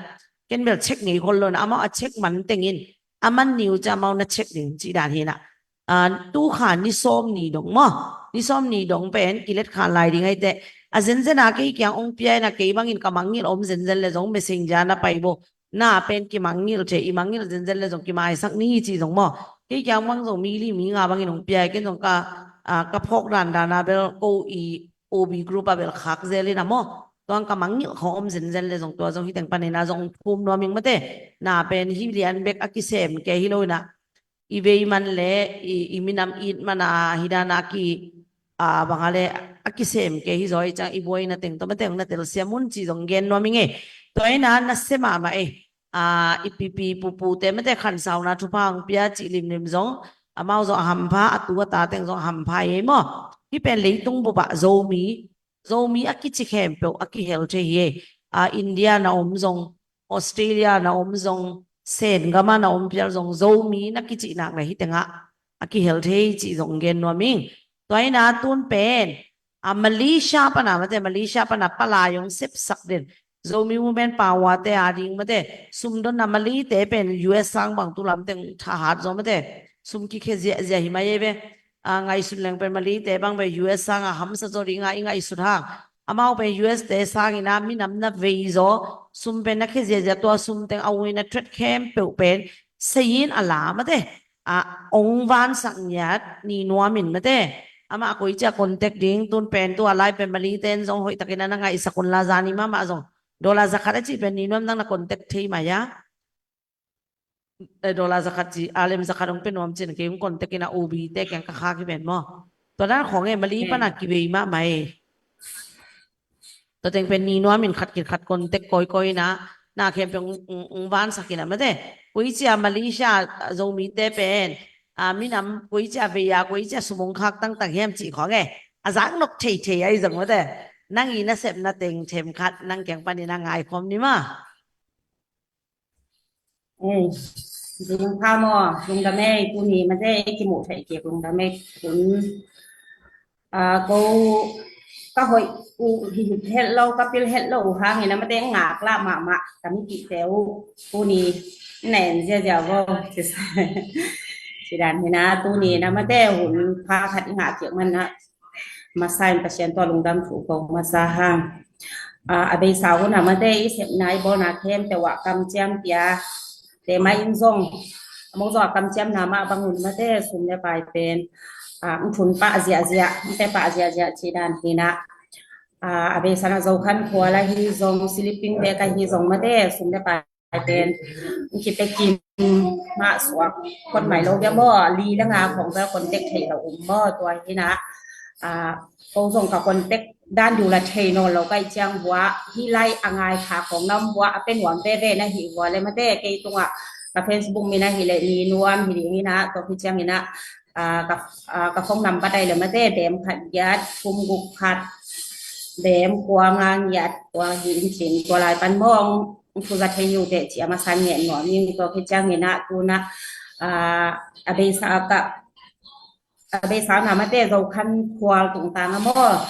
ken bel check ngei khol lo in ah, amau a check man tengin a man ni uh ciang amau na check ding cih dan hi in ah. Ah, tu kha ni sawm ni dong maw, ni sawm ni dong pen kilet khan lai ding ahi teh. A zenzen a kei kiang hong pia in ah, kei bangin ka mangngilh om zenzen leh zong messenger na pai vo. Na pen kimangngilh thei, i mangngilh zenzen leh zong kimaisak ni cih zong maw. Kei kiang bang zong mi li mi nga bangin hong pia hi, ken zong ka, ah, ka phawk dandan a bel ko i O B group a bel khak zel in ah maw. Tua ka mangngilh khawng om zenzen leh zong tua zong hih teng panin ah zong phum nuam ing mate. Na pen hih lian bek a kisem kei hi lo in ah, i vei man leh i, i minam it man a hih dan a ki, a, bang a leh a kisem kei hi zaw ahih ciang i buaina teng tawh mate hong na telsiam un cih zong gen nuam ing ei. Tua in ah nasia mahmah ei. A, i pipi pupute mate khansauna thupha hong pia cih limlim zong, amau zong a hampha, a tu a ta teng zong a hampha ei maw. Hih pen leitung bup ah Zomi, Zomi a kici khempeuh a kihel thei hi ei. A, India na om zong, Australia na om zong, Sen gam a na om phial zong, Zomi na kicih nak leh hih tengah a kihel thei cih zong gen nuam ing. Tua in ah tun pen, a, Malaysia pan a mate, Malaysia pan a palai hong sepsak den Zomi Women Power te a ding mate, sumdonna Malay te pen U S sang bang tu lam teng thahat zaw mate, sum kikhia ziahziah hi mai ei ve. A, ngaihsut leng pen Malay te bang pen U S sang a hamsa zaw ding a i ngaihsut hang. Amau pen U S te sangin ah minam na vei zaw, sum pen na khia ziahziah, tua sum teng a ui na threat khempeuh pen sei in a la mate. A, hong vansak ngiat ni nuam in mate. Amah a koi ci a contact ding, tun pen tu a lai pen Malay ten zong hoihtakin ah na ngaihsak un la, zani mahmah zong dollar za khat a cih pen ni nuam dang na contact thei mai a. eh, dollar zakhat ci, alem zakhat hong pe nuam cin, kei hong contact ina, ubi te kiang ka khak hi pen maw. Tua dan khong e, Mali pana kibei mahmah e. Tua teng pen ni nuam in khat kit khat contact kawikawi ina, na khempeuh hong, hong, hong vansak ina mate. Koicia Malaysia Zomite pen, a, minam koicia vei a, koicia sum hong khak tangtang hiam cih khong e. A zak nok theithei ahi zong mate. Nang i nasepna teng themkhat nang kiang panin a ngaikhawm ni maw. Ei, zing pha maw, lungdam ei, tuni mate ei kimuh theih kik lungdam ei, kun, a, ko ka hoih uh hi het lo, ka pil het lo uh hangin a mate ngak lah mahmah, ka mipihte uh, tuni na en ziazia vo. Ci dan hi ina, tuni na mate hun pha khat i ngak kik man na, masa in Pasian tawh lungdam thu ko masa hang. A, a beisa hun a mate i sepna i bawlna khempeuh ah kamciam pia te mah in zong, a mawk zong a kamciamna mah bang hun mate sum le pai pen, a, hong thun pah ziahziah, hong te pah ziahziah ci dan hi ina. A, a beisa na Zokhan khual ahi zong, Siliping bek ahi zong mate sum le pai pen kipekin mah suak khot mai lo bia maw, li le nga khong bel contact thei lo um maw, tua hi ina, a, ko zong ka contact dan diu la thei nawn lo ka hih ciang vua, hih lai a ngai kha khong na om vua, a pe nuam veve na hih vua le mate kei tungah ka Facebook mi na hih le ni nuam hi ding ina, tua hi ciang ina, a, ka, a, ka phone number dai le mate, bem khat giat, thum guk khat, bem kua nga giat, tua hi in cin, tua lai pan mawng, thu za thei uh teh ci a masa ngen nuam ing, tua hi ciang ina, tuna, a, a beisa ka, a beisa na mate Zokhan khual tungtang a maw,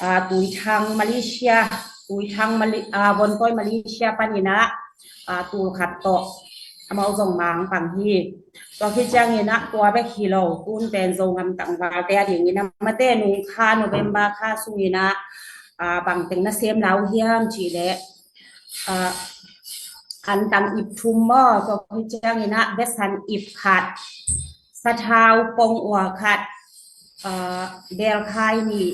a, Tuithang Malaysia, Tuithang Mali-, a, Vontawi Malaysia pan ina, a, tul khat tawh amau zong mang pang hi. Tua hi ciang ina tua bek hi lo, tun pen Zo ngam tangvalte a ding ina mate nung kha November kha sung ina, a, bang teng na sem lau hiam cih leh, a, an tang ip thum maw, tua hi ciang ina besan ip khat, sathau pong ua khat, a, belkhai nih,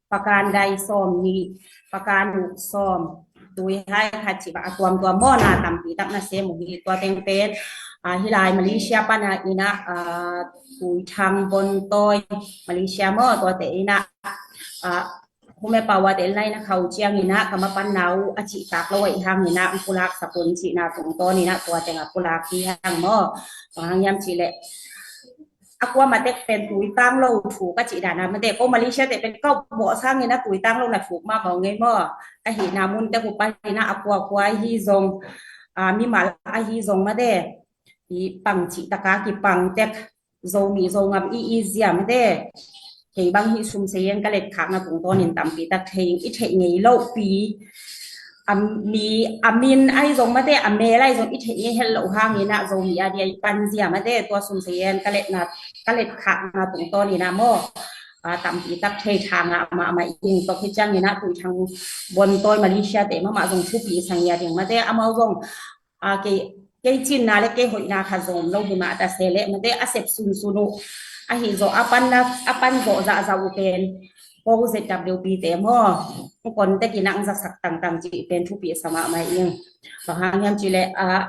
pakan dai sawm nih, pakan uk sawm, tui hai khat cih bang a tuamtuam maw, na tampi tak na sem uh hi. Tua teng pen, a, hih lai Malaysia pana ina, a, Tuithang Vontawi Malaysia maw, tuate ina, a, hume pawa te lai na khau ciang ina ka mapan nau a cih tak lo ahi hang ina, pulak sakun cihna tungtawn ina tua teng a pulak hi hang maw. Tua hang hiam cih leh a kuamah tek pen tuitang lo thuk a cih dan a mate, ko Malaysia te pen ka bawh sangin a tuitang lo na thuk mahmah ngei maw. Ka hihna mun tek uh pan ina a kuakua ahi zong, a, mimal ahi zong mate, i pang cih taka kipang tek, Zomi Zongam i i zia mate, kei bang hih sum seien ka letkhakna tungtawnin tampi tak thei ing, i theih ngei lopi, a mi, a min ahi zong mate, a mel ahi zong i theih ngei het loh hangin ah Zomi a dia i pan zia mate, tua sum seien ka letna, ka letkhakna tungtawnin ah maw, a, tampi tak thei tha ngah mahmah ing. Tua khit ciangin ah Tuithang Vontawi Malaysia te mahmah zong thupi i sang ia ding mate, amau zong, a, kei, kei cinna le kei hoihna khat zong om lo hi mah ta se leh mate, a sep sunsun uh ahi zawh, a pan na, a pan zawh zahzah uh pen ko Z W P te maw, kon tekin ah ang zasak tangtang cih pen thupi sa mahmah ing. Bang hang hiam cih leh, a,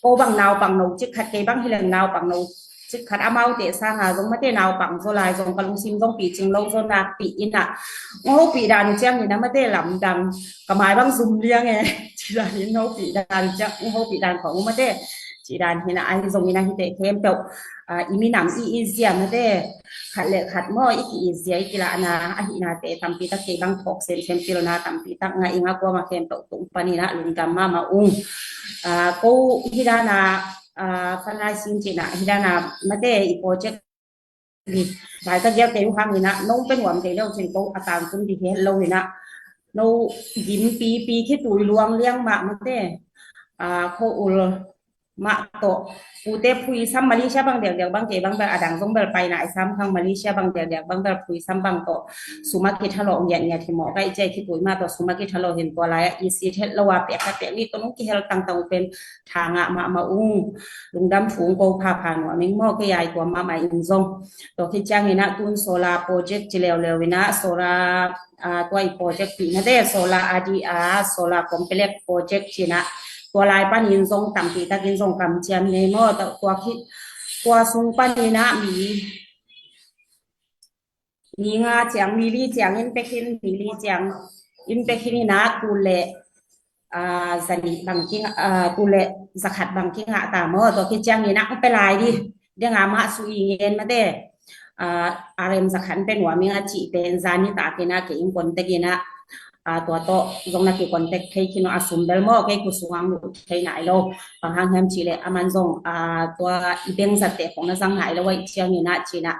ko bang naupang no cik khat, kei bang hi leng naupang no cik khat, amau te sanga zong mate naupang zaw lai zong ka lungsim zong picing lo zaw nakpi in ah, ng hopih dan uh ciangin ah mate lamdang, ka mai bang zum liang e, ci dan in hopih dan ciang, ng hopih dan khong uh mate, ci dan hi in ah, ahi zongin ah hihte khempeuh, a, i minam i i zia mate, khat le khat maw, i ki i zia, i kilahna, ahihnate tampi tak kei bang phawk semsem, pilna tampi tak ngah ing ah, kuamah khempeuh tung panin ah lungdam mahmah ung. A, ko hi dan ah, a, fundraising cihna hi dan ah mate, i project hi lai ka gial kei uh hangin ah, nong pe nuam kei lo cin ko a tangtun di hi het lo in ah, no gim pipi khitui luang liang mah mate, a, kho ul mah tawh, pute phuisam Malaysia bang diakdiak bang kei bang bel, a dang zong bel paina i sam khang, Malaysia bang diakdiak bang bel phuisam bang tawh sum a kithalawh ngiatngiat hi mawh, ka i ciai khitui mah tawh sum a kithalawh hi in, tua lai ah i sit het lo a pek khat pek nih tawh nong kihel tangtang uh pen tha ngah mahmah ung. Lungdam thu ung ko phapha nuam ing maw, kei ai tua mahmah ing zong. Tua khit ciangin ah tun solar project ci leuleu in ah, solar, a, tua i project pi mate, solar a di a, solar complex project ci in ah, tua lai panin zong tampi takin zong kamciam nei maw, tua khit tua sung panin ah mi mi nga ciang, mi li ciang in pekhin, mi li ciang in pekhin in ah tul le, ah, zanih bang kingah, ah, tul le zakhat bang kingah ta maw, tua khit ciangin ah hong pia lai dih. Deng a mah su i ngen mate, ah, arem zakhat in pia nuam ing a cih pen zan ni takin ah kei in contact in ah, ah, tua tawh zong na ki contact thei khin uh a, sum bel maw kei khut sungah hong lut thei nai lo. Bang hang hiam cih leh aman zong, ah, tua i beng zatte khong na zang nai lo ahih ciangin ah ci-in ah,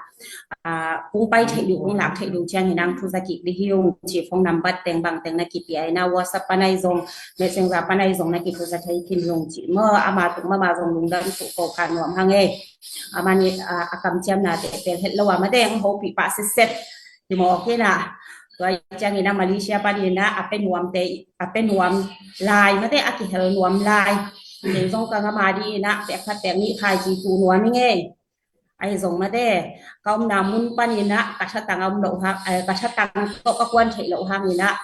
ah, kong pai theih ding, kong lak theih ding ciangin ah hong thu za kik dih hi ung ci, phone number teng bang teng na kipia in ah WhatsApp pan ahi zong, Messenger pan ahi zong na ki thu za thei khin hi ung ci maw. Ama tung mama zong lungdam thu ko kha nuam hang ei. Aman i, ah, a kamciamnate pen het lo a mate hong hopih pah sitset hi mawk in ah. Tua ciangin ah Malaysia panin ah a pia nuamte, a pia nuam lai mate, a kihel nuam lai, kei zong ka ngam a dih in ah pek khat pek nih khai ci tu nuam ing ei. Ahi zong mate, ka omna mun panin ah ka thatang a om loh hang, eh, ka thatang tawh ka kuan theih loh hangin ah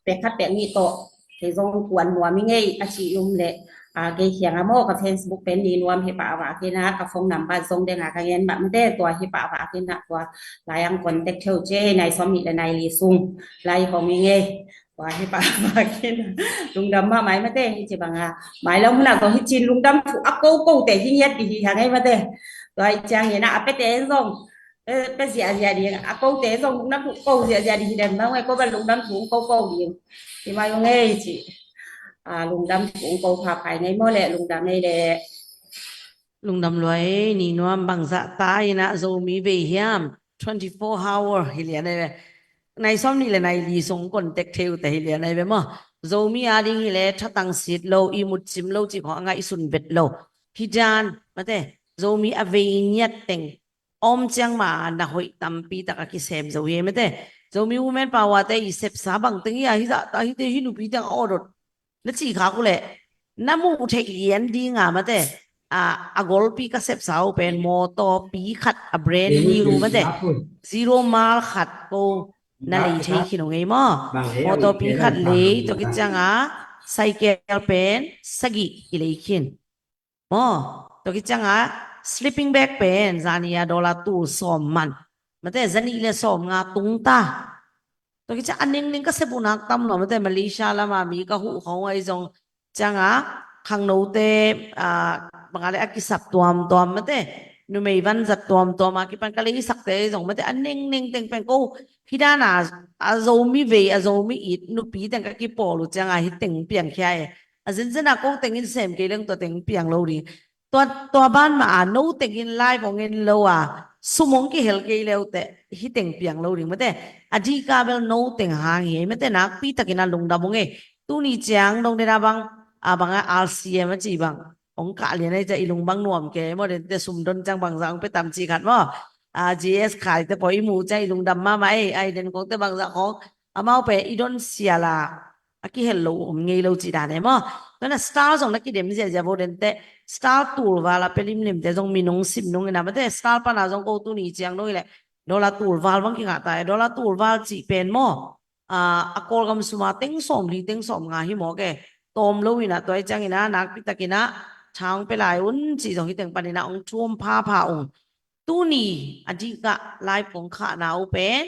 pek khat pek nih tawh kei zong kuan nuam ing ei a ci i om leh, ah, kei kiangah maw ka Facebook pen Ni Nuam hi pah a, vakin ah ka phone number zong deng a ka ngen mah mate, tua hi pah a, vakin ah tua lai-ah contact thei uh ci ei. Nai sawm nih le nai li sung lai hong ing ei. Tua hi pah a, vakin ah lungdam mahmah ei mate, hi ci bang a mai lo hun ah zong hi cin lungdam thu a ko kote hi ngiat dih hi hang ei mate. Tua ahih ciangin ah a piate in zong, eh, pia ziahziah ding, a kote zong lungdam thu ko ziahziah ding hi den bang ei, ko bel lungdam thu ko ko ding hi mai ung ei ci. Ah, lungdam thu ko phaphai ngei maw leh, lungdam ei leh. Lungdam lua ei, Ni Nuam. Bang zah ta in ah Zomi vei hiam? Twenty four hour hi lian ei ve. Nai sawm nih le nai li sung contact thei uh te hi lian ei ve maw. Zomi a ding hi leh thatang sit lo, ihmut cim lo cih khong a ngaihsun vet lo. Hi dan mate, Zomi a vei ngiat teng om ciang ma na hoih tampi tak a kisem zo hi ei mate. Zomi Women Power te i sepsa bang teng hi a, hi zah ta, hite hi nupi teng a awdot na ci khak uh leh na muh theih lian ding a mate. A, a golpi ka sepsa uh pen mawtawpi khat, a brand new mate, zero mile khat ko na lei thei khin uh ngei maw. Mawtawpi khat lei, tua khit ciang a cycle pen sagih i lei khin maw. Tua khit ciang a sleeping bag pen zani a dollar tul sawm man mate, zanih le sawm nga tung ta. Tua khit ciang a ningning ka sep uh nak tam lo mate, Malaysia lam a mi ka huh khong uh ahi zong ciang a khangnote, ah, bang a leh a kisap tuamtuam mate, numei vanzat tuamtuam a kipan ka leisakte ahi zong mate, a ningning teng pen ko hi dan a, a Zomi vei, a Zomi it nupi teng ka kipawl uh ciang a hi teng piangkhia e. A zenzen a ko teng in sem kei leng tua teng piang lo ding. Tua, tua ban mah a no teng in live hong en lo a, sum hong kihel kei le uh teh hi teng piang lo ding mate. A dihka bel no teng hang hi ei mate, nakpi takin a lungdam ung ei. Tuni ciang dong den a bang, a bang a R C M a ci bang hong kah lian ei, cia i lung bang nuam kei maw, den te sum don ciang bang zah hong pia tam ci khat maw. A, G S khai te pawh i muh ciang i lungdam mahmah ei, ai den kong te bang zah khong amau pen i don sial a, a kihel lo om ngei lo cih dan e maw. Tua na star zong na kidem ziahziah vo, den te star tulval a pia limlim te zong min hong sim nung in a mate, star pan a zong ko tuni ciang dong hi leh dollar tulval bang kingah ta e, dollar tulval cih pen maw. Ah, a Kawlgam sum a teng sawm li teng sawm nga hi mawk e. Tawm lo in a, tua ahih ciangin a nakpi takin a tha hong pia lai un cih zong hi teng panin a hong thum phapha ung. Tuni a dihka live kong khahna uh pen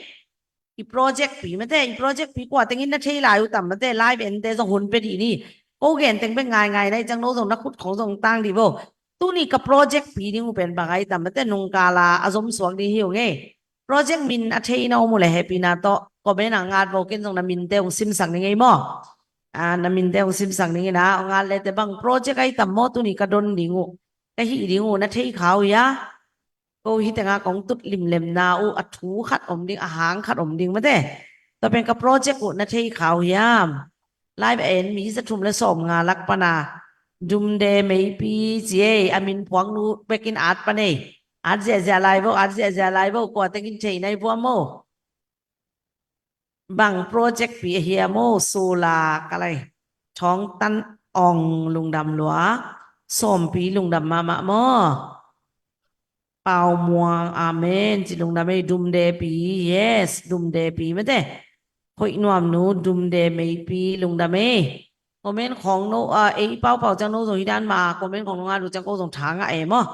i project pi mate, i project pi kua teng in na thei lai uh tam mate, live ente zong hun pia dih ni. Ko gen teng bek ngaingai na hih ciang no zong na khut khong zong tang dih vo. Tuni ka project pi ding uh pen bang ahi tam mate, nungkal a a zom suak ding hi ung ei. Project min a thei na om uh leh hehpihna tawh comment ah ngat vo, ken zong na minte hong simsak ning ei maw. Ah, na minte hong simsak ning in a, hong ngat leh te bang project ahi tam maw tuni ka don ding uh, ka hih ding uh na thei kha uh hia? Ko hi teng a kong tut limlemna uh a thu khat om ding, a hang khat om ding mate. Tua pen ka project uh na thei kha uh hiam? Live a en mi za thum le sawm nga lak pan a Dumde Meipi ci ei, a min phuak nu bekin at pan ei. At ziahziah lai vo, at ziahziah lai vo, kua teng in thei nai vuam maw. Bang project pi ahi a maw, sula ka lai. Thawng Tan Ong lungdam lua. Sawmpi lungdam mahmah maw. Pau Muang, amen. Ci lungdam ei, Dumde pi, yes, Dumde pi mate. Hoih nuam nu, Dumde Meipi lungdam ei. Comment khawng no, ah, ei paupau ciang no zong hi dan mah, comment khawng no ngah uh ciang ko zong tha ngah e maw.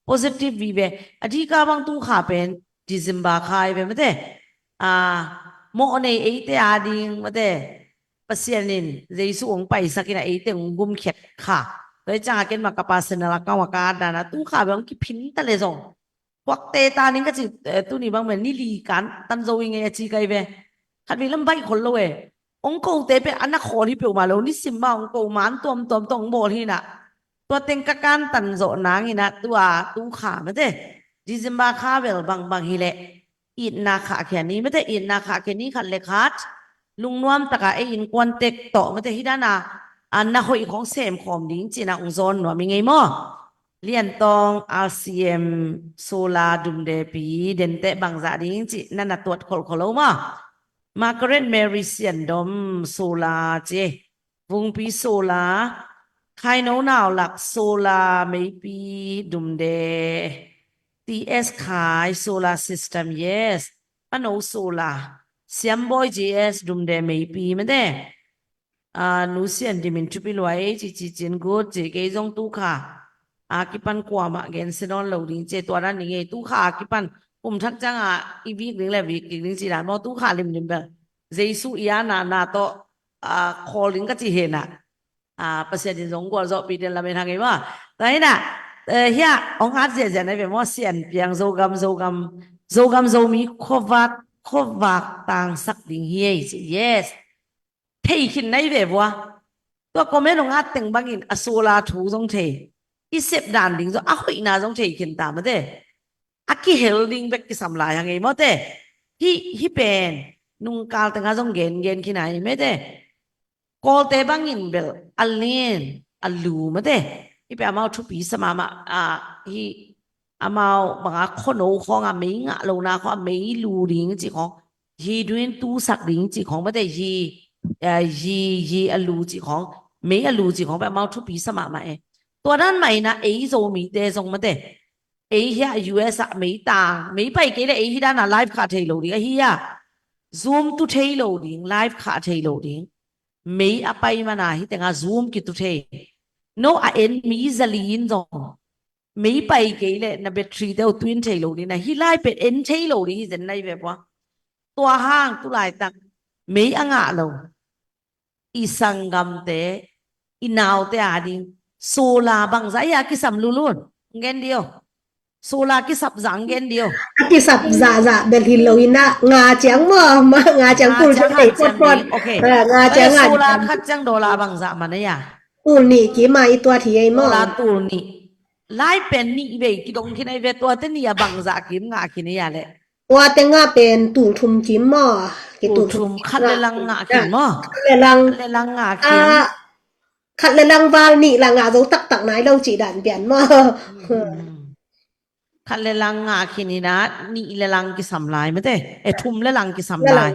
Positive vive. A dika bang tu kha pen December kha hi ve mate. Ah, mawh nei eite a ding mate. Pasian in Jesu hong paisak in a eite hong gumkhiat kha. Tua hi ciang a ken mah ka personal account a ka at dan a tu kha bang hong kiphin ta le zong. Kuakte ta ning ka ci, eh, tuni bang pen ni li kan tan zo i ngei a ci kai ve. Khat vei lam baih khol lo e. Hong kote pen a na khawl hi peuhmah lo, nisim mah hong ko man tuamtuam tawh hong bawl hi na. Tua teng ka kantan zawh nang hi na, tua tu kha mate. December kha bel bangbang hi leh itna khahkhia ni mate, itna khahkhia ni khat le khat. Lungnuam taka ei innkuan tek tawh mate hi dan a, a na hoih khawng sem khawm ding cih na hong zawn nuam i ngei maw. Liantawng R C M Sula Dumdepi dente bangzah ding cih na na tuat kholkhol lo maw. Margaret Mary Siandom Sula ci. Vungpi Sula. Khaino Naulak Sula Meipi Dumde. T S Khai Sula System, yes. Pano Sula. Siambawi G S Dumde Meipi mate. Ah, Nu Sian Dimin Thupi Luai ci ci cin good ci kei zong tu kha a kipan kuamah gensia nawn lo ding ci, tua dan ding ei. Tu kha a kipan kum thak ciang a i vik ding le vik kik ding ci dan maw, tu kha limlim bel Jesu i a na na tawh, ah, khawl ding ka ci hi na. Ah, Pasian in zong gualzawhpih den lamen hang ei maw. Tua hi na, eh, hia hong at ziahziah na ve maw, Sian Piang Zogam, Zogam, Zogam Zomi khuavak, khuavak tangsak ding hi ei ci. Yes. Thei khin na hi ve vua. Tua comment hong at teng bangin a Sula thu zong thei, i sep dan ding zong, a hoihna zong thei khin ta mate. A kihel ding bek kisam lai hang ei mawte. Hih, hih pen nungkal tengah zong gen gen khin a hi mate. Kawlte bangin bel a len a lu mate. Hih pen amau thupi sa mahmah, ah, hih amau banga khuano khawng a mei ngah lona khawng a mei lu ding cih khawng, yi duin tusak ding cih khawng mate, yi, eh, yi, yi a lu cih khawng, mei a lu cih khawng pen amau thupi sa mahmah e. Tua dan mah in a ei Zomite zong mate, ei hia U S ah mei tang, mei pai kei le ei hih dan a live khah thei lo ding ahi a, Zoom tu thei lo ding, live khah thei lo ding. Mei a pai man a hih tengah Zoom kitu thei. No a en mi zali in zong mei pai kei le na battery te uh tuin thei lo ding, na hih lai pen en thei lo ding hi zen na hi ve pua. Tua hang tu laitak mei a ngah lo i sanggamte, i naute a ding solar bangzah hi a kisam lulun? Ngen dio. Solar kisap zah ngen dio. A kisap zahzah bel hi lo in a, nga ciang maw, ma, nga ciang tul ciang thei potpot. Okay. Eh, nga ciang, nga solar ciang khat ciang dollar bangzah man a hi a? Tul nih kim a i tuat hi ei maw? Dollar tul nih. Lai pen nih vei kidong khin a hi ve, tuate nih a bangzah kim ngah khin a hi a leh? Tuate ngah pen tul thum kim maw? Tul thum, khat le lang ngah khin maw? Khat le lang. Khat le lang ngah khin. Ah, khat le lang val nih la ngah zo taktak nai lo cih dan pian maw? Hmm. Khat le lang ngah khin in a, nih le lang kisam lai mate. Eh, thum le lang kisam lai.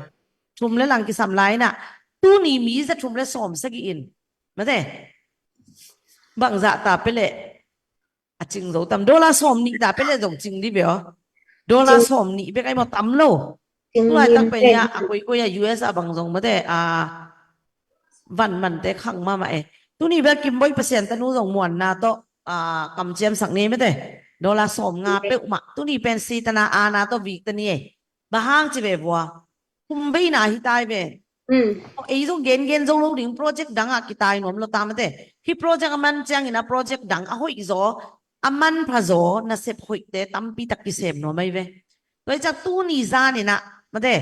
Thum le lang kisam lai in a. Tuni mi za thum le sawm sagih in mate, bangzah ta pia leh a cing zo tam? Dollar sawm nih ta pia leh zong cing dih ve aw. Dollar sawm nih bek a hi maw, tam lo. Tu laitak pen hi a, a koikoi a U S a bang zong mate, a, van mante khang mahmah e. Tuni bel Kim Bawi Pasian tanu zong muanna tawh, a, kamciamsak ni mate. Dollar sawm nga peuhmah. Tuni pen Setana aana tawh vik ta ni e. Bang hang ci ve vua, thum veina hi tai ve. Hmm. Ei zong gengen zo lo ding, project dangah kitai nuam lo ta mate. Hih project a man ciangin a project dang a hoih zaw, a manpha zaw, nasep hoihte tampi tak kisem nuam ahi ve. Tua hi ciang tuni zan in a mate,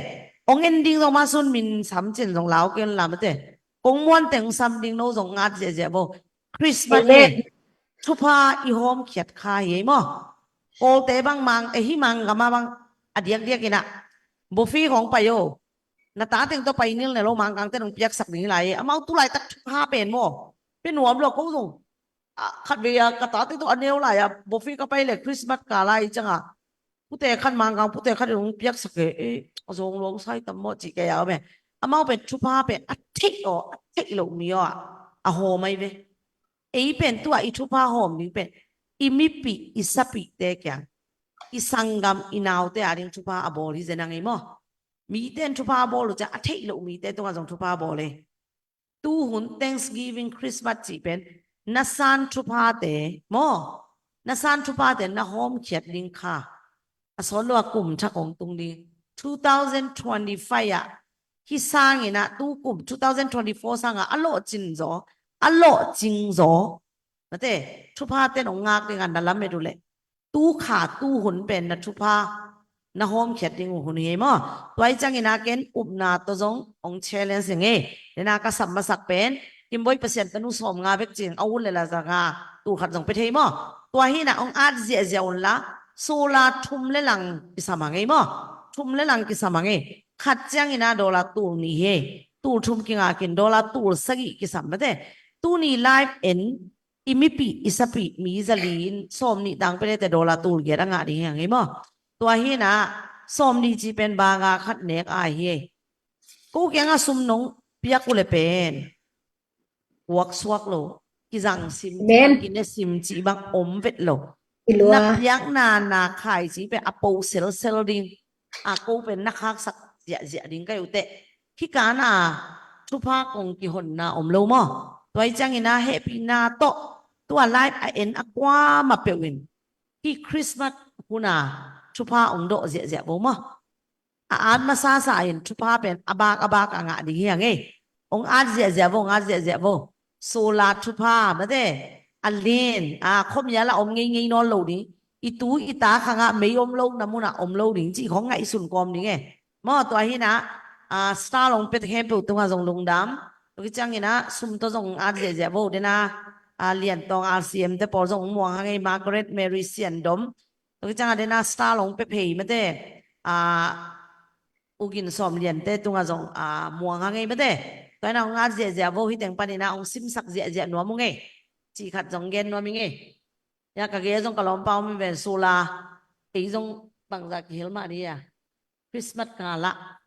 hong en ding zong mah sun min sam cin zong lau kei un la mate. Kong muan teng sam ding no zong ngat ziahziah bo. Christmas hi. Thupha i hawmkhiat kha hi ei maw? Kawlte bang mang, eh, hih Manggam ah bang a diakdiak in a, bofi khawng pai o. Na ta teng tawh pai nil ne lo, Mangkangte nong piaksak ding hi lai. Amau tu laitak thupha pen maw, pen nuam lo ko zong. Ah, khat vei a ka ta teng tawh a neu lai a, bofi ka pai le Christmas ka lai ciang a, pute khat Mangkang pute khat in hong piaksak e, eh, a zawng luang sai tam maw ci kei a om e. Amau pen thupha pen a theih aw, a theih loh mi aw a, a hawm ahi ve. Ei pen tu a i thupha hawm ding pen i mipih, i sapihte kiang, i sanggam, i naute a ding thupha a bawl hi zen a ngei maw? Mite in thupha a bawl uh ciang a theih loh mite tungah zong thupha a bawl e. Tuhun Thanksgiving, Christmas cih pen na san thuphate maw, na san thuphate na hawmkhiat ding kha. A sawt lo a kum thak hong tung ding. Two thousand twenty-five ah, hih sangin ah, tu kum two thousand twenty-four sangah a lawhcin zaw, a lawhcing zaw, mate, thupha ten hong ngak dingah na lamet uh leh, tu kha, tu hun pen na thupha na hawmkhiat ding uh hun hi ei maw. Tua hi ciangin ah ken upna tawh zong hong challenge hi ing ei. Dena ka sap masak pen Kimboih Pasian tanu sawmnga bek cing a, ut le la zanga tul khat zong pia thei maw. Tua hi nah hong at ziahziah un la, solar thum le lang kisam hang ei maw. Thum le lang kisam hang ei. Khat ciangin ah dollar tul nih hi ei. Tul thum kingakin dollar tul sagih kisam, mate. Tuni live en i mipih i sapih mi zali in sawmnih tang pia lete dollar tul giat a ngah ding hi hang ei maw. Tua hi nah sawmnih cih pen banga khat nek ai hi ei. Ko kiangah sum nong piak uh le pen kuak suak lo, kizang sim, amen, kine sim cih bang om vet lo. Na piakna na khai cih pen a po selsel ding. A, ko pen na khaksak ziahziah ding ka hi uh teh. Hih kana thupha kong kihonna om lo maw. Tua hi ciangin ah hehpihna tawh tua live a en a kuamah peuh in hih Christmas huna thupha hong dawh ziahziah vo maw. A at masasa in thupha pen a bak a bak a ngah ding hi hang ei. Hong at ziahziah vo, hong at ziahziah vo. Solar thupha, mate, a len, a, khuamial ah om ngeingei nawn lo ding. I tu i ta khangah mei om lo, na munah om lo ding cih khong ngaihsun kawm ding ei. Maw, tua hi nah, a, star hong pia khempeuh tungah zong lungdam. Tua hi ciangin ah sum tawh zong at ziahziah vo. Dena, a, Lian Tawng R C M te pawl zong muang hang ei, Margaret Mary Sian Dom. Tua hi ciangah dena star hong pia phei, mate, a, U Gin Sawm Lian te tungah zong, a, muang hang ei, mate. Tua hi nah hong at ziahziah vo, hih teng panin ah hong simsak ziahziah nuam ung ei. Cih khat zong gen nuam ing ei. Ya, ka gei zong ka lawmpa om hi ven, solar, ei zong bangzah kihel mah ding a. Christmas kal ah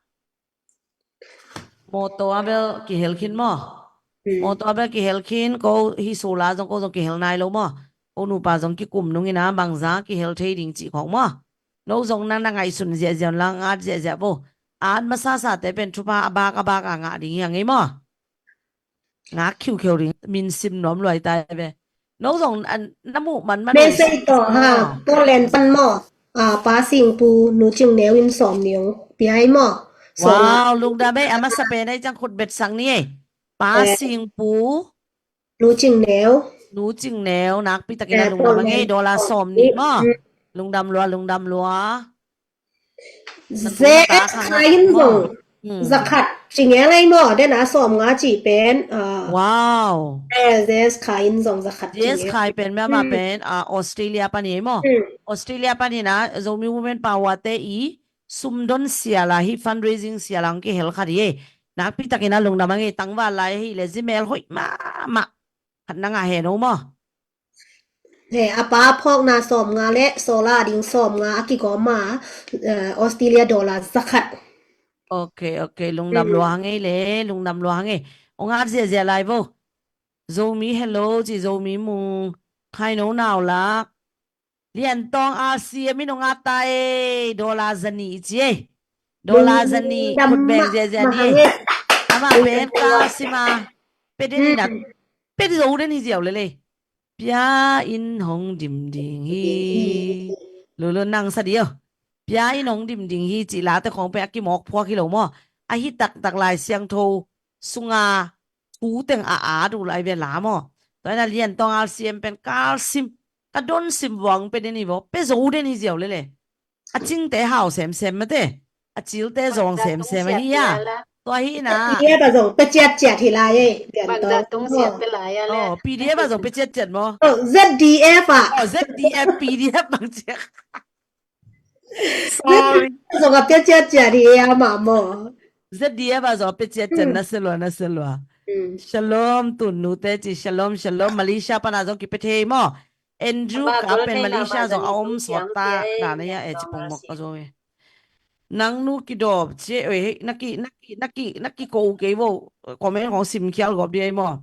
mawtaw a bel kihel khin maw. Mawtaw a bel kihel khin, ko hih solar zong ko zong kihel nai lo maw. Ko nupa zong kikum nungin ah bangzah kihel thei ding cih khong maw. No zong na na ngaihsun ziahziah un la, hong at ziahziah vo. A at masasate pen thupha a bak a bak a ngah ding hi hang ei maw. Ngak khiukheu ding, min sim nuam luai tai ve. No zong an, na muh man man. Message tawh ha, tawh len pan maw. A, Pa Singpu, Nu Cing Neu in sawmnih hong pia ei maw. Wow, lungdam ei, a masa pen ei ciang khut betsang ni ei. Pa Singpu, Nu Cing Neu. Nu Cing Neu, nakpi takin a lungdam hang ei, dollar sawmnih maw. Lungdam lua, lungdam lua. Zes Khai in zong zakhat ci ngel ei maw, dena sawmnga cih pen, a. Wow. Eh, Zes Khai in zong zakhat ci ngel. Zes Khai pen mama pen, a, Australia pan hi ei maw. Australia pan hi nah, Zomi Women Power te i sumdon sial a, hih fundraising sial a hong kihel khat hi ei. Nakpi takin a lungdam hang ei, tangval lai hi le zimel hoih mahmah. Khat na ngah hen o maw. He, a pa phawkna sawmnga le solar ding sawmnga a kigawm a, eh, Australia dollar zakhat. Ok, ok, lungdam lua hang ei le, lungdam lua hang ei. Hong at ziahziah lai vo. Zomi hello ci, Zomi mung, Khai no nau lak. Lian Tawng R C M in hong at ta ei, dollar zanih ci ei. Dollar zanih, khut beng ziahziah ni ei. Amah pen kalsim a, pia den in a, pia zo den hi ziau lel ei. Pia in hong dim ding hi. Lolo nang sa di o. Pia in hong dim ding hi cih late khong pen a kimawk phuak hi lo maw. A hi taktak Lai Siangtho sunga thu teng a at uh lai ve la maw. Tua hi nah Lian Tawng R C M pen kalsim, ka donsim vuang pia den hi vo. Pia zo den hi ziau lel ei. A cingte hau semsem mate. A cilte zawng semsem ahi a. Tua hi nah. P D F a zong pia ciatciat hi lai ei, Lian Tawng. P D F a zong pia ciatciat maw? Oh, Z D F a. Oh, Z D F, P D F bang ciat. Sorry. Zong a pia ciatciat hi a mah maw. Z D F a zong a pia ciatciat, na se lua, na se lua. Shalom, tun nute ci, shalom, shalom. Malaysia pan a zong kipia thei maw. Andrew ka pen Malaysia zong a om sawt ta, na na ya e ci pong mok ka zong e. Nang nu kidawp ci e, oi, na ki, na ki, na ki, na ki ko kei vo, comment khong sim khial gawp di ei maw.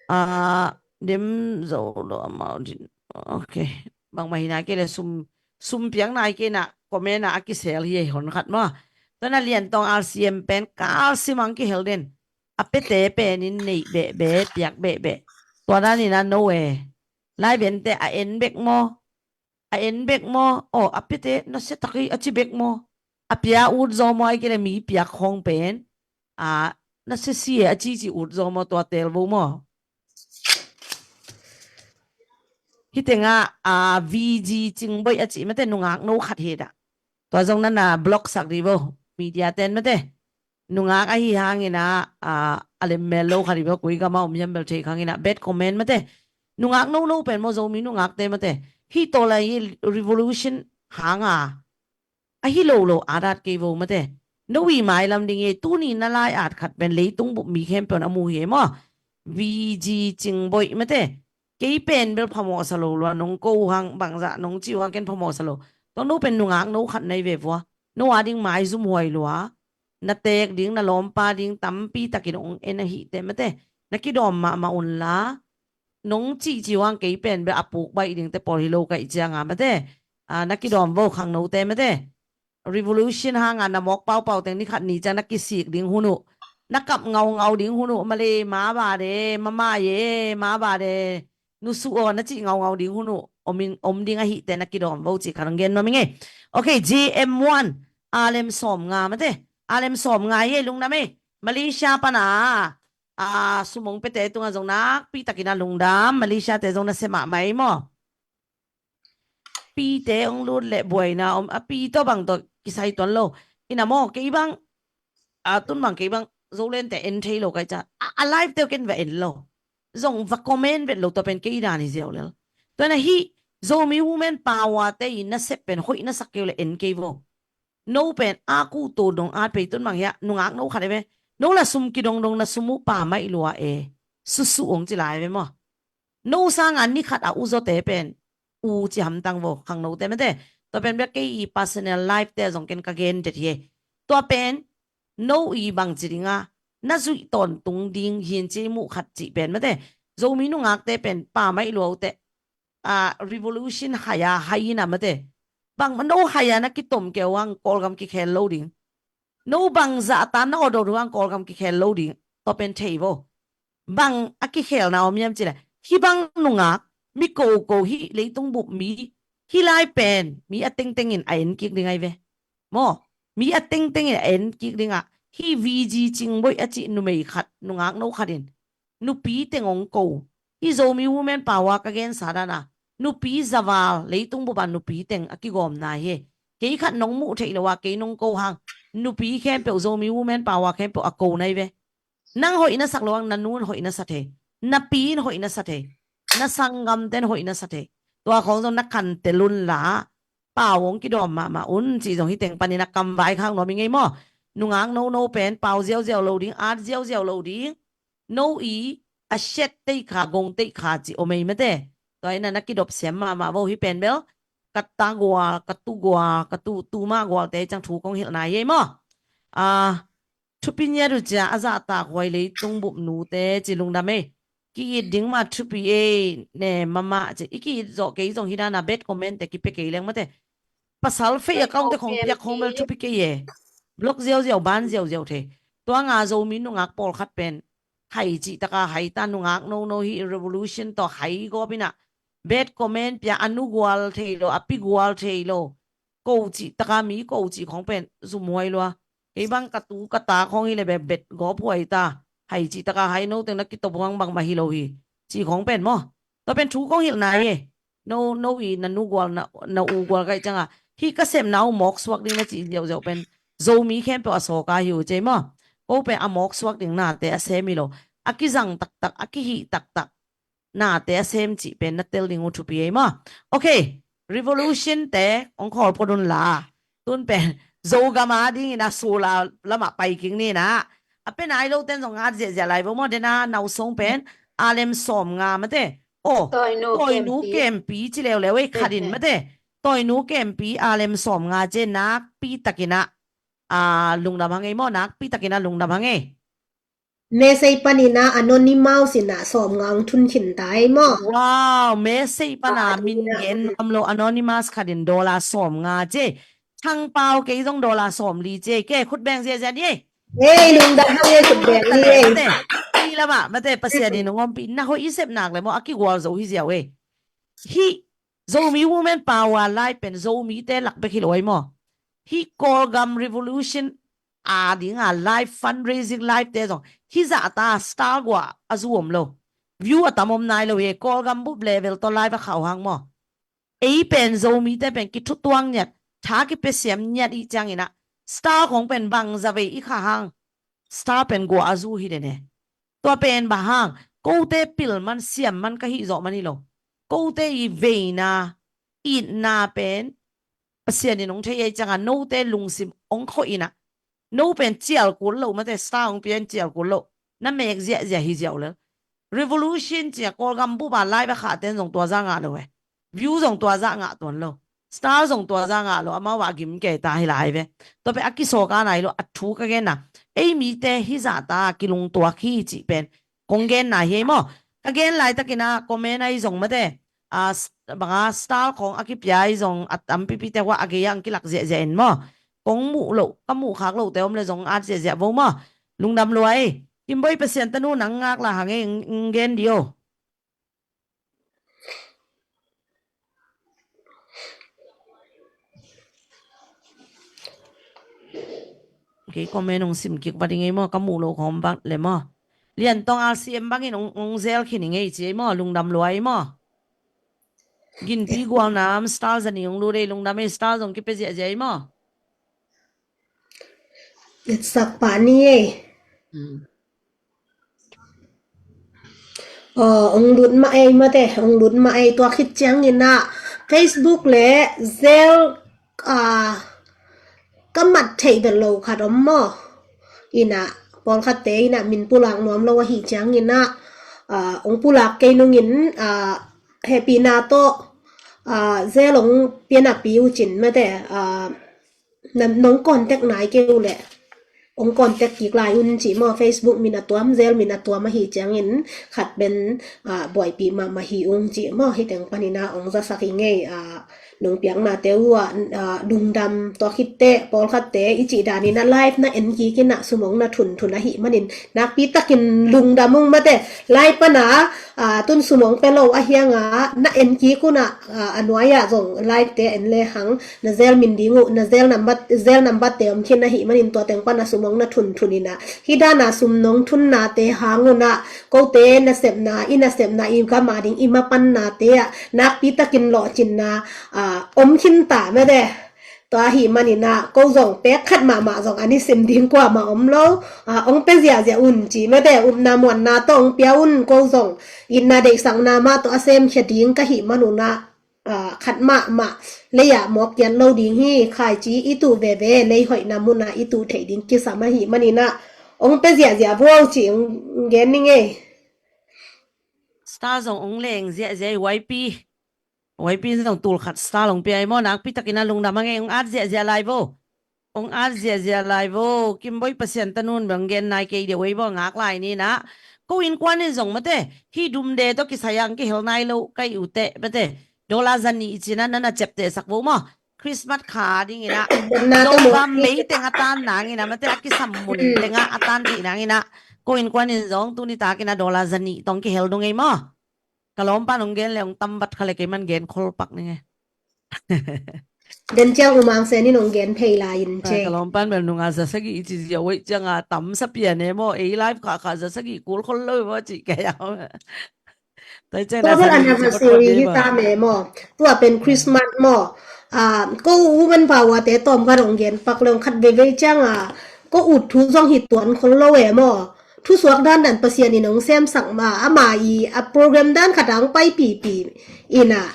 A, dem zo lo amau din. Ok. Bangmah hi nai kei le sum, sum piang nai kei na, comment a a kisel hi ei hon khat maw. Tua hi nah Lian Tawng R C M pen kalsim a hong kihel den. a piate penin neih behbeh, piak behbeh. Tua danin a no e. Lai bente a en bek maw? A en bek maw? Aw, a piate nasia tak hi a ci bek maw? A pia ut zaw maw, ai kei le mi piak khawng pen a nasia si e a cici ut zaw maw, tua tel vo maw? Hih tengah a V G Cingboih a cih mate, nungak no khat hi dah. Tua zong nana block sak dih vo, media ten mate. Nungak ahi hangin ah, a lemmel lo khat hi vo, koi gam a om hiam bel thei khang in ah, bad comment mate. Nungak no no pen maw, Zomi nungakte mate. Hih tawh lai hi revolution hanga ahi lo lo adat kei vo mate. No i mailam ding e, tuni na lai at khat pen leitung bup mi khempeuh na mu hi e maw. V G Cingboih mate. Kei pen bel phamawhsa lo lua, nong ko hang bangzah nong ci uh hang ken phamawhsa lo. Tua no pen nungak no khat na hi ve vua. No a ding maizum huai lua. Na teek ding, na lawmpa ding tampi takin ong en ahih teh mate. Na kidawm mahmah un la. Nong cihcih uh hang kei pen bel a puk baih dingte pawl hi lo ka ih cianga mate. Ah, na kidawm vo khangnote mate. Revolution hanga na mawk paupau teng ni khat ni ciang na kisik ding hun uh. Na kap ngaungau ding hun uh. Male, ma ba de, mama ye, ma ba de. Nusuh aw na cih ngaungau ding hun uh. Om in, om ding ahih teh na kidawm vo cih khat ong gen nuam ing e. Ok, J M one. A lem sawm nga mate. A lem sawm nga ye, lungdam e. Malaysia pana a sum ong piate tungah zong nakpi takin a lungdam. Malaysia te zong nasia mahmah ei maw. Pite ong lut leh buaina om, a pi tawh bang tawh kisai tuan lo. Ina maw, kei bang, a, tun bang kei bang Zoland te en thei lo ka ih ciang a, a live te uh ken va en lo. Zong va comment vet lo, tua pen kei dan hi ziau lel. Tua na hih Zomi Women Power te i nasep pen hoih na sak kei uh leh en kei vo. No pen a kuh to dong at pei, tun bang hiah nungak no khat e ve. No la sum kidong dong, na sum uh pa maih lua e. Susuh ong ci lai ve maw. No sanga ni khat a u zawte pen u ci hamtang vo khangnote mate. Tua pen bek kei i personal life te zong ken ka gen det hi e. Tua pen no i bang ci dinga na zuih tawntung ding hin ci muh khat cih pen mate. Zomi nungakte pen pa maih lua uh teh, a, revolution hai a hai ina mate. Bang no hai a na kitom keu hang Kawlgam kikhel lo ding. No bangzah a tan na awdawt uh hang Kawlgam kikhel lo ding. Tua pen thei vo. Bang a kikhelna om hiam cih leh, hih bang nungak mi koko hih leitung bup mi, hih lai pen mi a tengtengin a en kik ding ahi ve. Maw, mi a tengtengin a en kik dingah hih V G Cingboih a cih numei khat, nungak no khat in nupi teng ong ko. Hih Zomi Women Power ka gensa dana nupi zaval, leitung bupa nupi teng a kigawmna hi. Kei khat nong muh theih lo a kei nong ko hang nupi khempeuh, Zomi Women Power khempeuh a ko na hi ve. Nang hoih na sak lo hang na nu in hoih na sa thei, na pi in hoih na sa thei, na sanggamte in hoih na sa thei. Tua khawng zong na kantel un la, pau ong kidawm mahmah un cih zong hih teng panin a kamvai khak nuam ing ei maw. Nungak no no pen pau ziauziau lo ding, at ziauziau lo ding. No i a siat teih kha, gong teih kha cih om ei mate. Tua ina na kidop siam mahmah vo, hih pen bel ka ta gual, ka tu gual, ka tu, tu mah gualte ciang thu kong hilhna hi ei maw. A, thupi ngiat uh cia a zahtak huai leitung bup nute ci, lungdam ei. Ki-it ding mah thupi ei ne mama ci. I ki-it zawh kei zong hih dana bad comment te kipia kei leng mate. Pasal fake account te khong piak khong bel thupi kei e. Block ziauziau, ban ziauziau thei. Tua nga Zomi nungak pawlkhat pen hai cih taka hai ta, nungak no no hih revolution tawh hai gawp ina. Bad comment pia, a nu gual thei lo, a pi gual thei lo. Ko cih taka mi ko cih khong pen zum huai lua. Kei bang ka tu ka ta khong hi le bek bet gawp huai ta. Hai cih taka hai, no teng na kitop huang bangmah hi lo hi. Cih khong pen maw. Tua pen thu kong hilhna hi. No, no i na nu gual, na, na u gual ka ih cianga hih ka sepna uh mawk suak ding na cih ziauziau pen Zomi khempeuh a sawka hi uh cei maw. Ko pen a mawk suak ding nate a sem hi lo. A kizang taktak, a kihih taktak nate a sem cih pen na tel ding uh thupi ei maw. Ok, revolution te ong khawl phot un la. Tun pen Zogam a dingin a sula lamah pai kik ni na. A pe nai lo ten zong ngat ziahziah lai vo maw. Dena nausong pen a lem sawm nga mate. Aw, Tawinu Kempi ci leuleu ei khat in mate. Tawinu Kempi a lem sawm nga ci e, nakpi takin a, a, lungdam hang ei maw, nakpi takin a lungdam hang ei. Mesei panin a Anonymous in a sawm nga ong thun khin ta ei maw. Wow, Mesei pana min gen nuam lo Anonymous khat in dollar sawm nga ci e. Thangpau kei zong dollar sawm li ci e. Ke khut beng ziahziah ni ei. Ei, lungdam hang ei, khut beng ni ei. Mate, ei lamah mate, Pasian in hong ompih na hoih i sep nak le maw, a kigual zo hi ziau ei. Hih Zomi Women Power live pen Zomite lak bek hi lo ei maw. Hih Kawlgam revolution a dinga live, fundraising live te zong hih zahta star gua a zu om lo. View a tam om nai lo hi. Kawlgam bup level tawh live a khauh hang maw. Ei pen Zomite pen kithutuang ngiat, tha kipia siam ngiat i ciangin ah, star khong pen bangza vei i khah hang, star pen gua a zu hi den e. Tua pen bang hang, kote pil man siam man ka hih zawh man hi lo. Kote i veina, itna pen Pasian in hong thei ei cianga note lungsim hong khawh inah, no pen cial kul lo mate, star hong pia in cial kul lo. Na mek ziahziah hi ziau lel. Revolution cia Kawlgam bupa live a khahten zong tua za ngah lo e. View zong tua za ngah tuan lo. Star zong tua za ngah lo, amau ah gim kei ta hi lai ve. Tua pe a kisawka nai lo, a thu ka genna, ei mite hi zahta kilungtuak hi cih pen kong genna hi ei maw. Ka gen laitakin ah comment ahi zong mate, a, banga star khong a kipia ahi zong a tampipi te hua a gei ah ang kilak ziahziah in maw. Kong muh loh, ka muh khak loh te om le zong at ziahziah vo maw. Lungdam lua ei. Kimboi Pasian tanu nang ngak la hang ei, ng gen dio. Kei comment hong sim kik va ding ei maw, ka muh loh khawm bang le maw. Lian tawng R C M bangin hong, hong zel khin ing ei ci ei maw, lungdam lua ei maw. Ginpi gualnam star zani hong lut ei, lungdam ei, star zong kipia ziahziah ei maw. Letsak pah ni ei. Aw, ong lut mah ei mate, ong lut mah ei, tua khit ciangin ah Facebook le Zelle, ah, ka mat theih vet lo khat om maw. Inah, pawlkhatte inah min pulak nuam lo ahi ciangin ah, ah, ong pulak kei nungin, ah, hehpihna tawh, ah, Zelle ong pia napi uh cin mate, ah, na, nong contact nai kei uh leh ong contact kik lai un cih maw, Facebook min a tuam, Zelle min a tuam ahi ciangin khat pen, ah, buaipih mahmah hi ung cih maw, hih teng panin ah ong zasak hi ngei, ah, nong piaknate uh ah, ah, lungdam, tua khitteh pawlkhatte i cih danin ah live na en kik in ah sum ong na thunthun ahih manin nakpi takin lungdam ung mate, live pan ah, ah, tun sum ong pia lo ahi hang ah na en kik un ah, ah, a nuai ah zong live te en le hang, na Zelle min ding uh, na Zelle nambat, Zelle nambat te om khin ahih manin tua teng pan a sum ong na thunthun in ah, hih dan a sum nong thunnate hang un ah, kote nasepna, i nasepna, i gam a ding i mapannate ah nakpi takin lawhcinna, ah, om khin ta mate. Tua ahih manin ah ko zong pek khat mahmah zong a nisim ding kuamah om lo, ah, ong pia ziahziah un ci mate, upna muanna tawh ong pia un, ko zong itna deihsakna mah tawh a semkhia ding ka hih man un ah, ah, khat mahmah lei ah mawk kiat lo ding hi, khaici i tuh veve, lei hoihna mun ah i tuh theih ding kisam ahih manin ah ong pia ziahziah vuau ci ong gen ning ei. Star zong ong leng ziahziah ei, Y P. Y P in zong tul khat star ong pia ei maw, nakpi takin ah lungdam hang ei, ong at ziahziah lai vo. Ong at ziahziah lai vo, Kimboi Pasian tanun bang gen nai kei deuh ei vo, ngak lai ni nah. Ko innkuan in zong mate, hih dumde tawh kisai ang kihel nai lo ka hih uh teh mate, dollar za nih i cin ah na na ciaptehsak vo maw. Christmas kha dingin ah, Zogam mei teng a tan nangin ah mate, a kisam mun teng ah a tan theih nangin ah, ko innkuan in zong tuni takin ah dollar za nih tawh ong kihel dong ei maw. Ka lawmpan ong gen le ong tambat kha le kei man gen khol pak ning e. Den ciang U Mang Sen in ong gen phei lai in ce. Ka lawmpan bel nunga za sagih i ci ziau ei ciang a tam sa pian e maw, ei live khah khah za sagih kul khol lo maw ci kei a. Tua bel anniversary hi ta me maw. Tua pen Christmas maw. Ah, ko Women Power te tawm khat ong gen pak le ong khat veivei ciang a, ko ut thu zong hi tuan khol lo e maw. Thusuak dandan Pasian in ong semsak ma, ama i a program dan khat a ong paipipi in ah,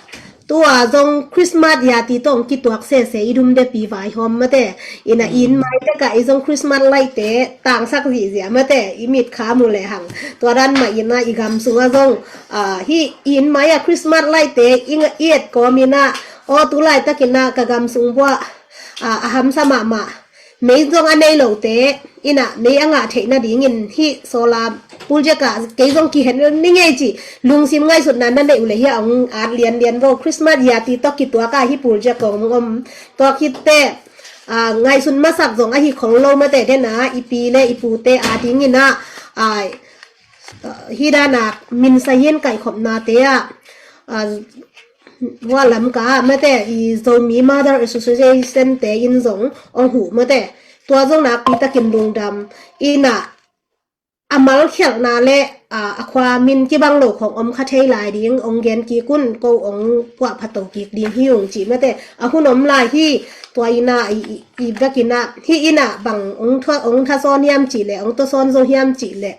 tua zong Christmas yati tawh ong kituak sese i dumdepi vaihawm mate. In ah, inn mai tek ah i zong Christmas light te tangsak zihziah mate, i mit kha mu le hang. Tua dan mah in ah i gam sung ah zong, ah, hih inn mai ah Christmas light te i nga-, i et kawm in ah, aw tu laitakin ah ka gam sung buah, ah, a hamsa mahmah. Mei zong a nei lote in ah mei a ngah theih nadingin hih solar puljek ah kei zong kihen ni ngei ci. Lungsim ngaihsutna na neih uh leh hih a ong at lianlian vo. Christmas yati tawh kituak ah hih puljek kong om. Tua khitteh, ngaihsut masak zong ahi khol lo mate, dena i pi le i pute a dingin ah, hi dana min sai in kaihkhopnate ah, hua Lamka ah mate, i Zomi Mother Association te in zong ong huh mate. Tua zong nakpi takin lungdam ina, a malkhialhna le a khua min kibang lo khong om kha thei lai ding ong gen kik un, ko ong puahphato kik ding hi ung ci mate. A hun om lai hi. Tua ina i, i, i bek ina, hi ina bang ong thasawn hiam ci le, ong tawsawn zo hiam ci le,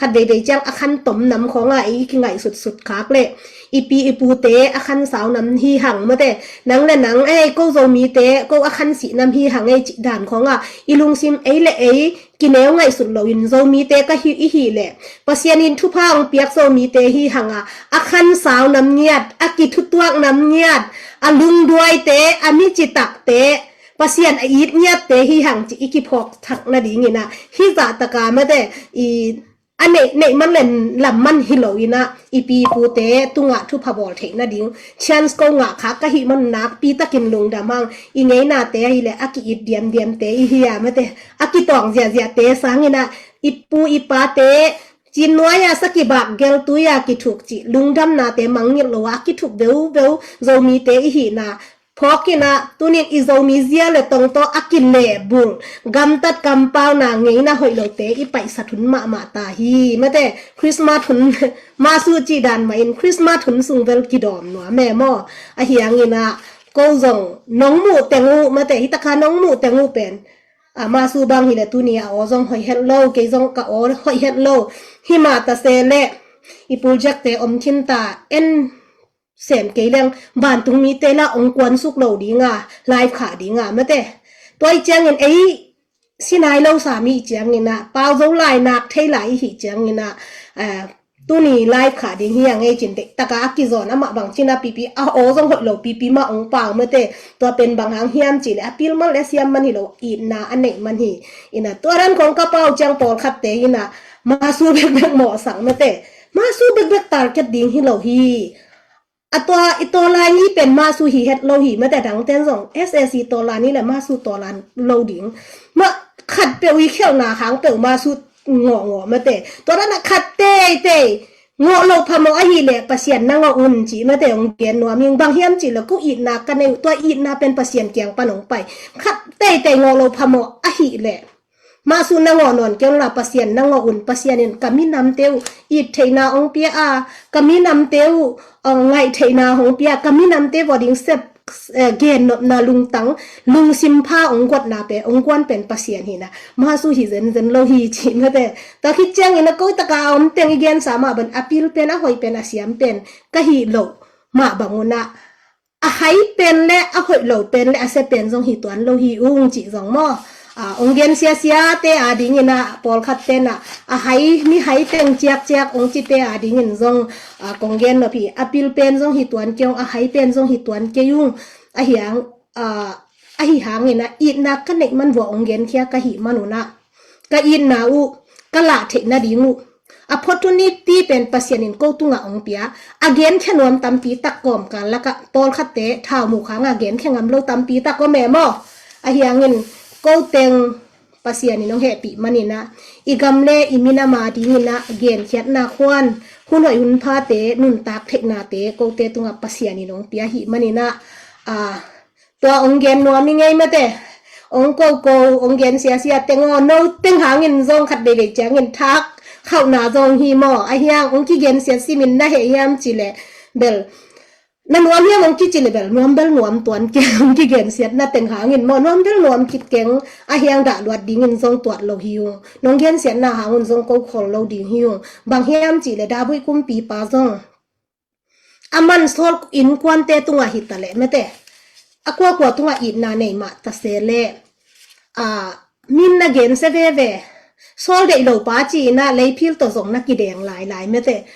khat veivei ciang a khan tom nam khong a ei kingaihsutsut khak le, i pi i pute a khan sau nam hi hang mate. Nang le nang ei, ko Zomite ko a khan sih nam hi hang ei cih dan khong a i lungsim ei le ei kineu ngaihsut loin Zomite ka hi i hi le, Pasian in thupha ong piak Zomite hi hang a, a khan sau nam ngiat, a kithutuak nam ngiat, a lungduaite, a mi citakte, Pasian a it ngiatte hi hang ci i kiphawk thak nadingin ah, hi zah taka mate, i a neih, neih man le lam man hi lo ina, i pi pute tungah thupha bawl theih nading chance ko ngah kha ka hih man nakpi takin lungdam hang. I ngeinate ahi le a ki-it diamdiamte i hi a mate, a kitawng ziahziahte sangin ah, i pu i pate cin nuai a sa kibak gel tui a kithuk cih lungdamnate mangngilh lo a kithuk veuveu Zomite i hihna phawk ina, tunin i Zomi zia le tong tawh a kilehbulh gamtat kampauna ngeina hoih lote i paisat hun mahmah ta hi mate. Christmas hun, masu cih dan mah in Christmas hun sung bel kidawm nuam e maw? Ahi hangin ah ko zong nong muh teng uh mate, hi taka nong muh teng uh pen, a, masu bang hi le tuni a aw zong hoih het lo, kei zong ka aw hoih het lo. Hi mah ta se le, i puljekte om khin ta, en sem kei leng vantung mite la ong kuansuk lo dinga, live khah dinga mate. Tua i ciangin ei sinai lo sami i ciangin ah, pau zo lai nak thei lai i hi ciangin ah, tuni live khah ding hi a ngei cin deih taka a kizawn amah bang cin a pipi a aw zong hoih lo pipi mah ong pau mate. Tua pen bang hang hiam ci le a pil man le a siam man hi lo, itna a neih man hi. Ina tua ran kong ka pau ciang pawlkhatte ina masu bekbek mawhsak mate. Masu bekbek target ding hi lo hi. A tua i tawlan i pen masu hi het lo hi mate, dangten zong S A C tawlan i le masu tawlan lo ding. Mah khat peuh i khialhna hang peuh masu ngawhngawh mate. Tua dana khat teitei ngawh lo phamawh ahi le Pasian na ngawh un ci mate ong gen nuam ing. Bang hiam ci le ko itna ka nei uh, tua itna pen Pasian kiang pan ong pai. Khat teitei ngawh lo phamawh ahi le masu na ngawh nawn kei un la, Pasian na ngawh un, Pasian in ka minamte uh it theihna ong pia a, ka minamte uh ngaih theihna hong pia, ka minamte vua ding sep, eh, gennopna lungtang, lungsim pha ong guatna pen, ong guan pen Pasian hi na, masu hi zenzen lo hi ci mate. Tua khit ciangin a ko taka a om teng i gensa mah ban a pil pen, a hoih pen, a siam pen ka hi lo mah bang un ah, a hai pen le a hoih lo pen le a sia pen zong hi tuan lo hi ung cih zong maw? A, ong gen siasia te a dingin ah pawlkhat ten ah a hai, mi hai teng ciakciak ong ci te a dingin zong, a, kong gen nop hi. A pil pen zong hi tuan kei ung, a hai pen zong hi tuan kei ung. Ahi hang, a, ahi hangin ah itna ka neih man vua ong genkhia ka hih man un ah ka itna uh ka lah theih nading uh opportunity pen Pasian in ko tungah ong pia. A genkhia nuam tampi tak kawmkal lakah pawlkhatte thau muk hanga genkhia ngam lo tampi tak om e maw? Ahi hangin ko teng Pasian in ong hehpih manin ah i gam le i minam a dingin ah genkhiatna khuan, hun hoih hun phate nuntak theihnate kote tungah Pasian in ong pia hih manin ah, a, tua ong gen nuam i ngei mate. Ong koko, ong gen siasia teng aw, no teng hangin zong khat veivei ciangin thak khauhna zong hi maw? Ahi hang ong kigen siat simin na heh hiam ci le, bel, na nuam hiam ong kici le bel, nuam bel nuam tuan keng, ong kigen siatna teng hangin maw, nuam bel nuam kit keng. Ahi hang dah luat dingin zong tuat lo hi ung. Nong gen siatna hangun zong ko khol lo ding hi ung. Bang hiam ci le David kumpipa zong a man Saul innkuante tungah hi ta leh mate, a kuakua tungah itna nei mah ta se leh, a, min na gen se veve. Saul deih lo pa ci-in ah leiphil tawh zong na kideng lailai mate.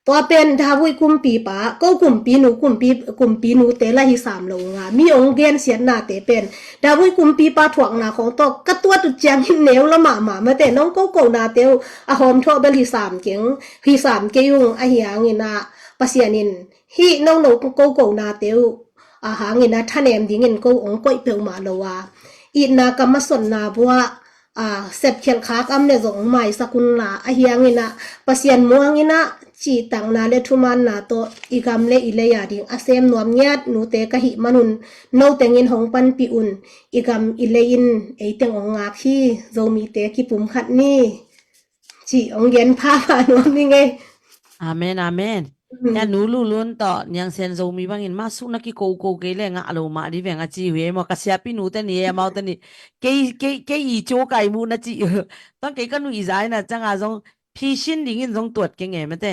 Tua pen David kumpipa, ko kumpinu, kumpi, kumpinute la hi sam lo nga, mi ong gensiatnate pen David kumpipa thuakna khong tawh ka tuat uh ciangin neu la mahmah mate. Nong kokonate uh a hawm thawh bel hi sam keng, hi sam kei ung. Ahi hangin ah Pasian in hih nono kokonate uh a hangin ah thanem dingin ko ong koih peuhmah lo a, itna ka masotna buah, a, sepkhialh khak am le zong maisak unla, ahi hangin ah Pasian muangin ah cihtakna le thumaanna tawh i gam le i lei a ding a sem nuam ngiat nute ka hih manun, notengin hong panpih un. I gam i lei in eiteng hong ngak hi. Zomite kipum khat ni, ci hong gen phapha nuam ning ei. Amen, amen. Mm. Ya, Nu Lulun tawh Niang Sen Zomi bangin, "Mah suk na kikoko kei le ngah lo mah di veng," a ci uh hi ei maw. Ka siapi nute ni ei, amaute ni. Kei, kei, kei i co kai mu na ci uh. Tuan kei ka nuih zai na ciang a zong phisin dingin zong tuat kei ngei mate.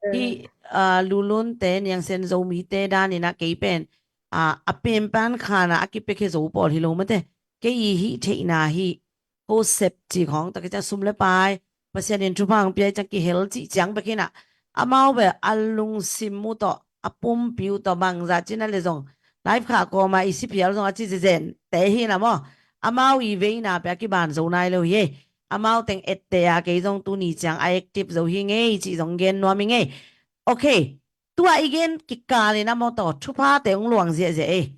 Mm. Hi, ah, Lulunte, Niang Sen Zomite danin ah kei pen, ah, a pen pan khan ah a kipia khe zo pawl hi lo mate. Kei i hih theihna hi. Ko sep ci khawng tak i ciang sum le pai, Pasian in thupha hong pia i ciang kihel cih ciang bek hi na. Amau bel a lungsim uh tawh, a pumpi uh tawh bangzah cih na le zong, live khah kawma i si phial zong a ci zezen te hi na maw. Amau i veina pia kiban zo nai lo hi ei. Amau teng ette a kei zong tuni ciang a active zo hi ngei cih zong gen nuam hi ngei. Okay. Tua i gen kikal in a maw taw, thuphate hong luang ziahziah ei.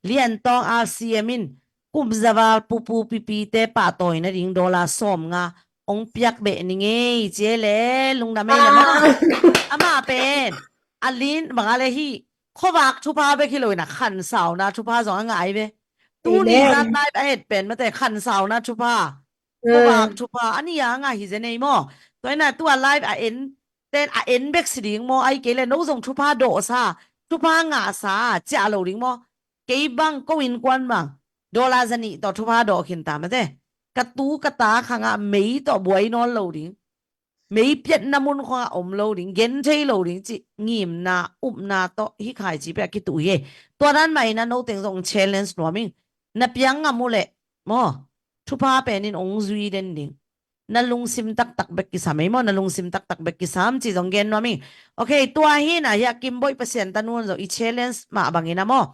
Lian Tawng R C M in kum za val pupu pipite pahtawi nading dollar sawm nga hong piak beh ni ngei ci ei le, lungdam ei na maw. Ah. Amah pen a lin bang a le hi, khuavak thupha bek hi lo in a khansauna thupha zong a ngai ve. Tuni, amen, zat live a et pen mate khansauna thupha. Ah. Khuavak thupha a ni a ngai hi zen ei maw. Tua in a tua live a en ten a en bek si ding maw, ahih kei le no zong thupha dawhsa, thupha ngahsa ciah lo ding maw. Kei bang ko innkuan bang dollar za nih tawh thupha dawh khin ta mate. Ka tu ka ta khangah mei tawh buai nawn lo ding, mei piatna mun khawngah om lo ding, gen thei lo ding cih ngimna, upna tawh hi khai ci pia kituh hi ei. Tua dan mah in a no teng zong challenge nuam ing. Na piang ngam uh leh maw, thupha pen in hong zui den ding. Na lungsim taktak bek kisam ei maw, na lungsim taktak bek kisam ci zong gen nuam ing. Okay, tua hi na hi a Kimboih Pasian tanu zong i challenge mah bangin a maw.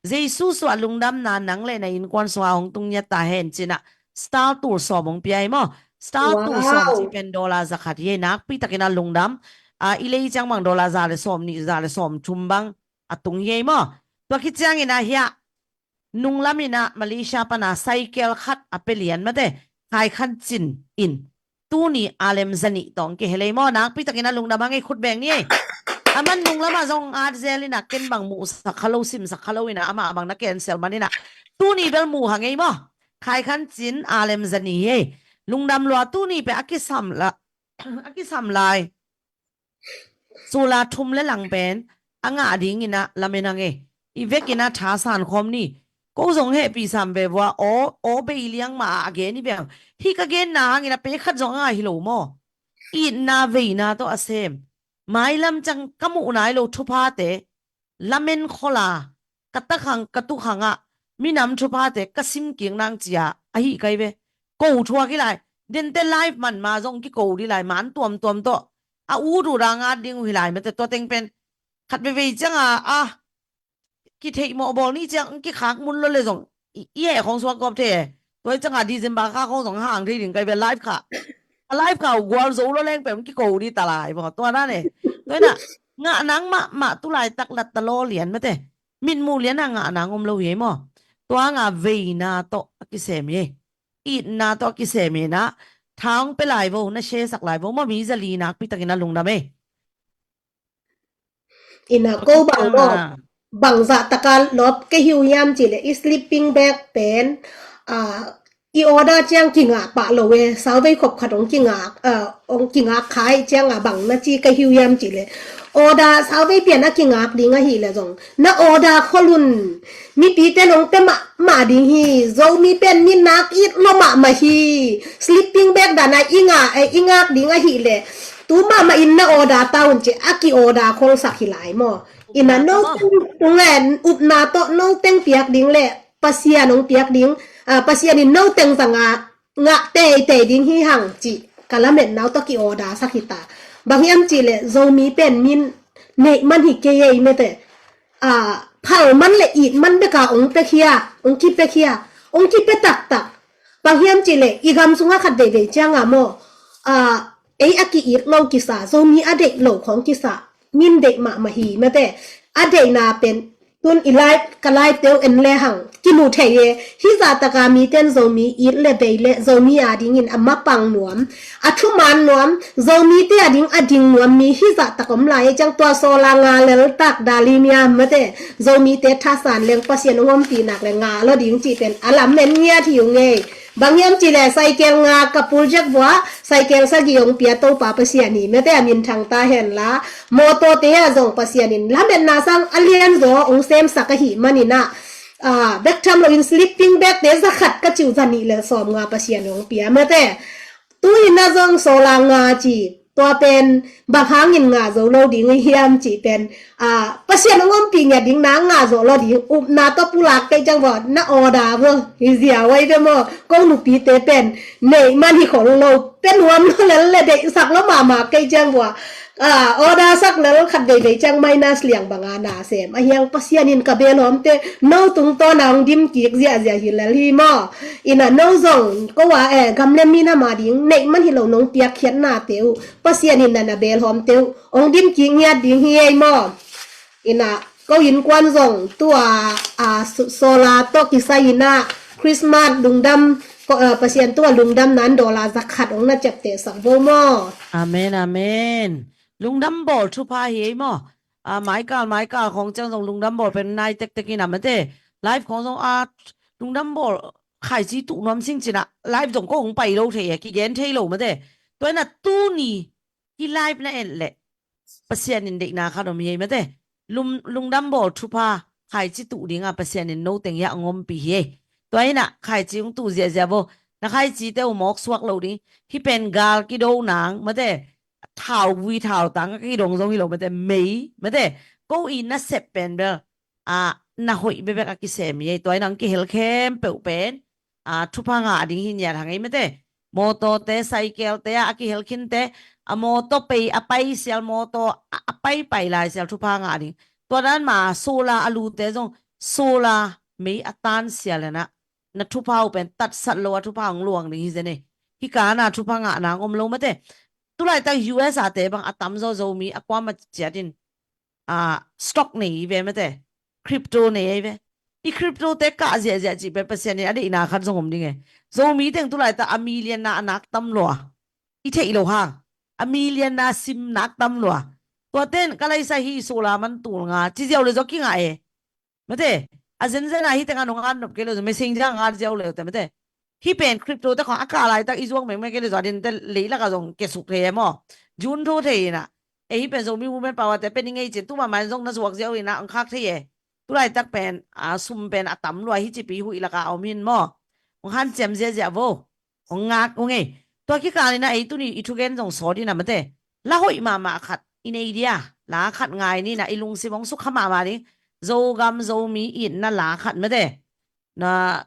Jesu suah lungdamna nang le na innkuan sungah hong tung ngiat ta hen ci na star tul sawm hong pia ei maw. Star tul sawm, wow, ci pen dollar za khat hi ei, nakpi takin a lungdam. Ah, i lei ciang bang dollar za le sawm nih, za le sawm thum bang a tung hi ei maw. Tua khit ciangin a hi a Nunglam in a Malaysia pan a cycle khat a pia lian mate, Khai Khan Cin in tuni a lem za nih tawh hong kihel ei maw, nakpi takin a lungdam hang ei, khut beng ni ei. Aman nunglam ah zong at zel in a ken bang muhsak kha lo, simsak kha lo in a amah bang na cancel man in a tuni bel muh hang ei maw. Khai Khan Cin a lem za nih hi ei. Lungdam lua, tuni pen a kisam la, a kisam lai. Sula thum le lang pen a ngah dingin a lamen hang ei. I vekin a thasan khawm ni. Ko zong hehpih sam ve vua, aw, aw bei liang mah a gen i ve hang. Hih ka genna hangin a pek khat zong a ngah hi lo maw. Itna veina tawh a sem, mailam ciang ka muh nai lo thuphate, lamen khol a, ka takhang ka tukhangah minam thuphate ka sim kik nang cia ahi kai ve. Ko thuak hi lai. Dente live man ma zong kiko di lai, man tuamtuam tawh a ut ut a ngat ding uh hi lai mate. Tua teng pen khat veivei cianga a kitheih mawh bawl ni ciang kikhak mun lo le zong i, i heh khawng suak gawp thei e. Tua hi cianga December kha khawng zong hang thei ding kai ve, live kha. A live kha uh gual zo lo leng pen kiko di ta lai maw. Tua dan e. Tua hi na ngah nang mahmah tu laitak lat ta law lian mate. Mitmuh lian a ngah nang om lo hi ei maw. Tua nga veina tawh a kisem hi ei. Itna tawh a kisem hi na. Tha hong pia lai vo, na share sak lai vo maw, mi za li nakpi takin a lungdam ei. Ina ko bang maw, bangzah taka lawp ka hi uh hiam cih leh i sleeping bag pen, ah, i order ciang kingah pah lo e, sauvei khop khat hong kingak, ah, hong kingak khai ciang a bang na ci ka hi uh hiam cih leh, order sauvei pian a kingak ding ahih leh zong na order khol un. Mipite nong pia mahmah ding hi. Zomi pen mi nak it lua mahmah hi. Sleeping bag dan a i ngah, eh, i ngak ding ahih leh tu mahmah in na order ta un ci a ki order kholsak hi lai maw. Ina no teng tung en upna tawh no teng piak ding le Pasian hong piak ding, ah, Pasian in no teng zang a ngah teitei ding hi hang cih ka lametna uh tawh ki order sak hi ta. Bang hiam cih leh Zomi pen min neih man hi kei ei mate. Ah, phal man le it man bek a hong pia khia, hong kipia khia, hong kipia taktak. Bang hiam cih leh i gam sungah khat veivei ciang a maw, ah, ei a ki-it lo kisa, Zomi a deih lo khawng kisa, min deih mahmah hi mate. A deihna pen tun i live, ka live te uh en le hang, kimu thei e. Hih zah taka mite in Zomi it le bei le Zomi adingin a mapang nuam, a thuman nuam, Zomite ading a ding nuam mi hih zah tak om lai e. Ciang tua sawla nga lel tak dalimia mate, Zomite thasan leng Pasian hong ompih nak le nga lo ding cih pen a lamen ngiat hi ung ei. Bang hiam cih leh cycle nga ka pul Jack vua, cycle sagih hong pia Topa Pasian hi mate, a minthang ta hen la. Mawtawte ah zong Pasian in lametna sang a lianzaw hong semsak ahih manin ah, ah, bek tham loin sleeping bagte za khat ka cih uh za nih le sawm nga Pasian hong pia mate. Tu-in ah zong sawla nga ci, tua pen bang hangin nga zo lo ding i hiam cih pen, ah, Pasian hong ompih ngiat ding na nga zo lo ding upna tawh pulak kei ciang vua na order vua hi zia wai ve maw. Ko nupite pen neih man hi khol lo, pe nuam lo lel le deihsak lo mahmah kei ciang vua, ah, order sak lel khat veivei ciang minus liang banga na sem. A hiang Pasian in ka belhawmte no tungtawn a hong dim kik ziahziah hi lel hi maw. Ina no zong ko a, eh, gam le minam ading neih man hi lo nong piakkhiatnate uh Pasian in na na belhawmte uh hong dim kik ngiat ding hi ei maw. Ina ko innkuan zong tua, ah, su-, sawla tawh kisai ina Christmas lungdam, ko, ah, Pasian tua lungdam nan dollar za khat hong na ciaptehsak vo maw. Amen, amen. Lungdam bawl thupha hi ei maw. Ah, maikal, maikal khawng ciang zong lungdam bawl pen nai tektek ina mate. Live khawng zong a lungdam bawl khaici tuh nuam sing cina live zong ko hong pai lo thei a kigen thei lo mate. Tua ina tuni hih live na en leh Pasian in deihna khat om hi ei mate. Lum, lungdam bawl thupha khaici tuh dinga Pasian in no teng hiah hong ompih hi ei. Tua ina khaici hong tuh ziahziah vo. Na khaicite uh mawk suak lo ding. Hih pen gal kido nang mate. Thau vui thau tang a kidong zong hi lo mate. Mei mate. Ko i nasep pen bel, ah, na hoih bebek a kisem hi ei. Tua ina hong kihel khempeuh pen, ah, thupha ngah ding hi ngiat hang ei mate. Mawtawte, cycle-te ah a kihel khinte, a mawtaw pei a pai sial mawtaw a, a pai pai lai sial thupha ngah ding. Tua dan ma sawla a lute zong sawla mei a tan sial ina na thupha uh pen tatsat lo a thupha hong luang ding hi zen ei. Hih kana thupha ngah nang om lo mate. Tulaitak U S A te bang a tamzaw Zomi a kuama ciatin, ah, stock nei hi ve mate. Crypto nei hi ve. I crypto te kah ziahziah cih pen Pasian in a deihna khat zong om ding e. Zomi teng tulaitak a million na a nak tam lua. I theih lo hang. A million na sim nak tam lua. Tua ten ka laisa hi sawla man tul nga ci ziau le zaw kingah e. Mate, a zenzen a hih tengah nong at nop kei lo zaw, messenger ngat ziau le te mate. Hih pen crypto te khong a kah laitak i zuak mengmeng kei le zaw a din te leilak a zong kesuk thei e maw. Jun thu thei ina. E hih pen Zomi Women Power te pen i ngei cin tu mahmah in zong na zuak ziau ina ang khak thei e. Tulaitak pen, a, sum pen a tam lua hi cipi huih laka a om hin maw. Hong hanciam ziahziah vo. Hong ngak ung ei. Tua kikal ina ei tuni i thugen zong sawt ina mate. La hoih mahmah khat i nei dia. La khat ngai ni ina i lungsim hong sukha mahmah ding. Zogam Zomi itna la khat mate. Na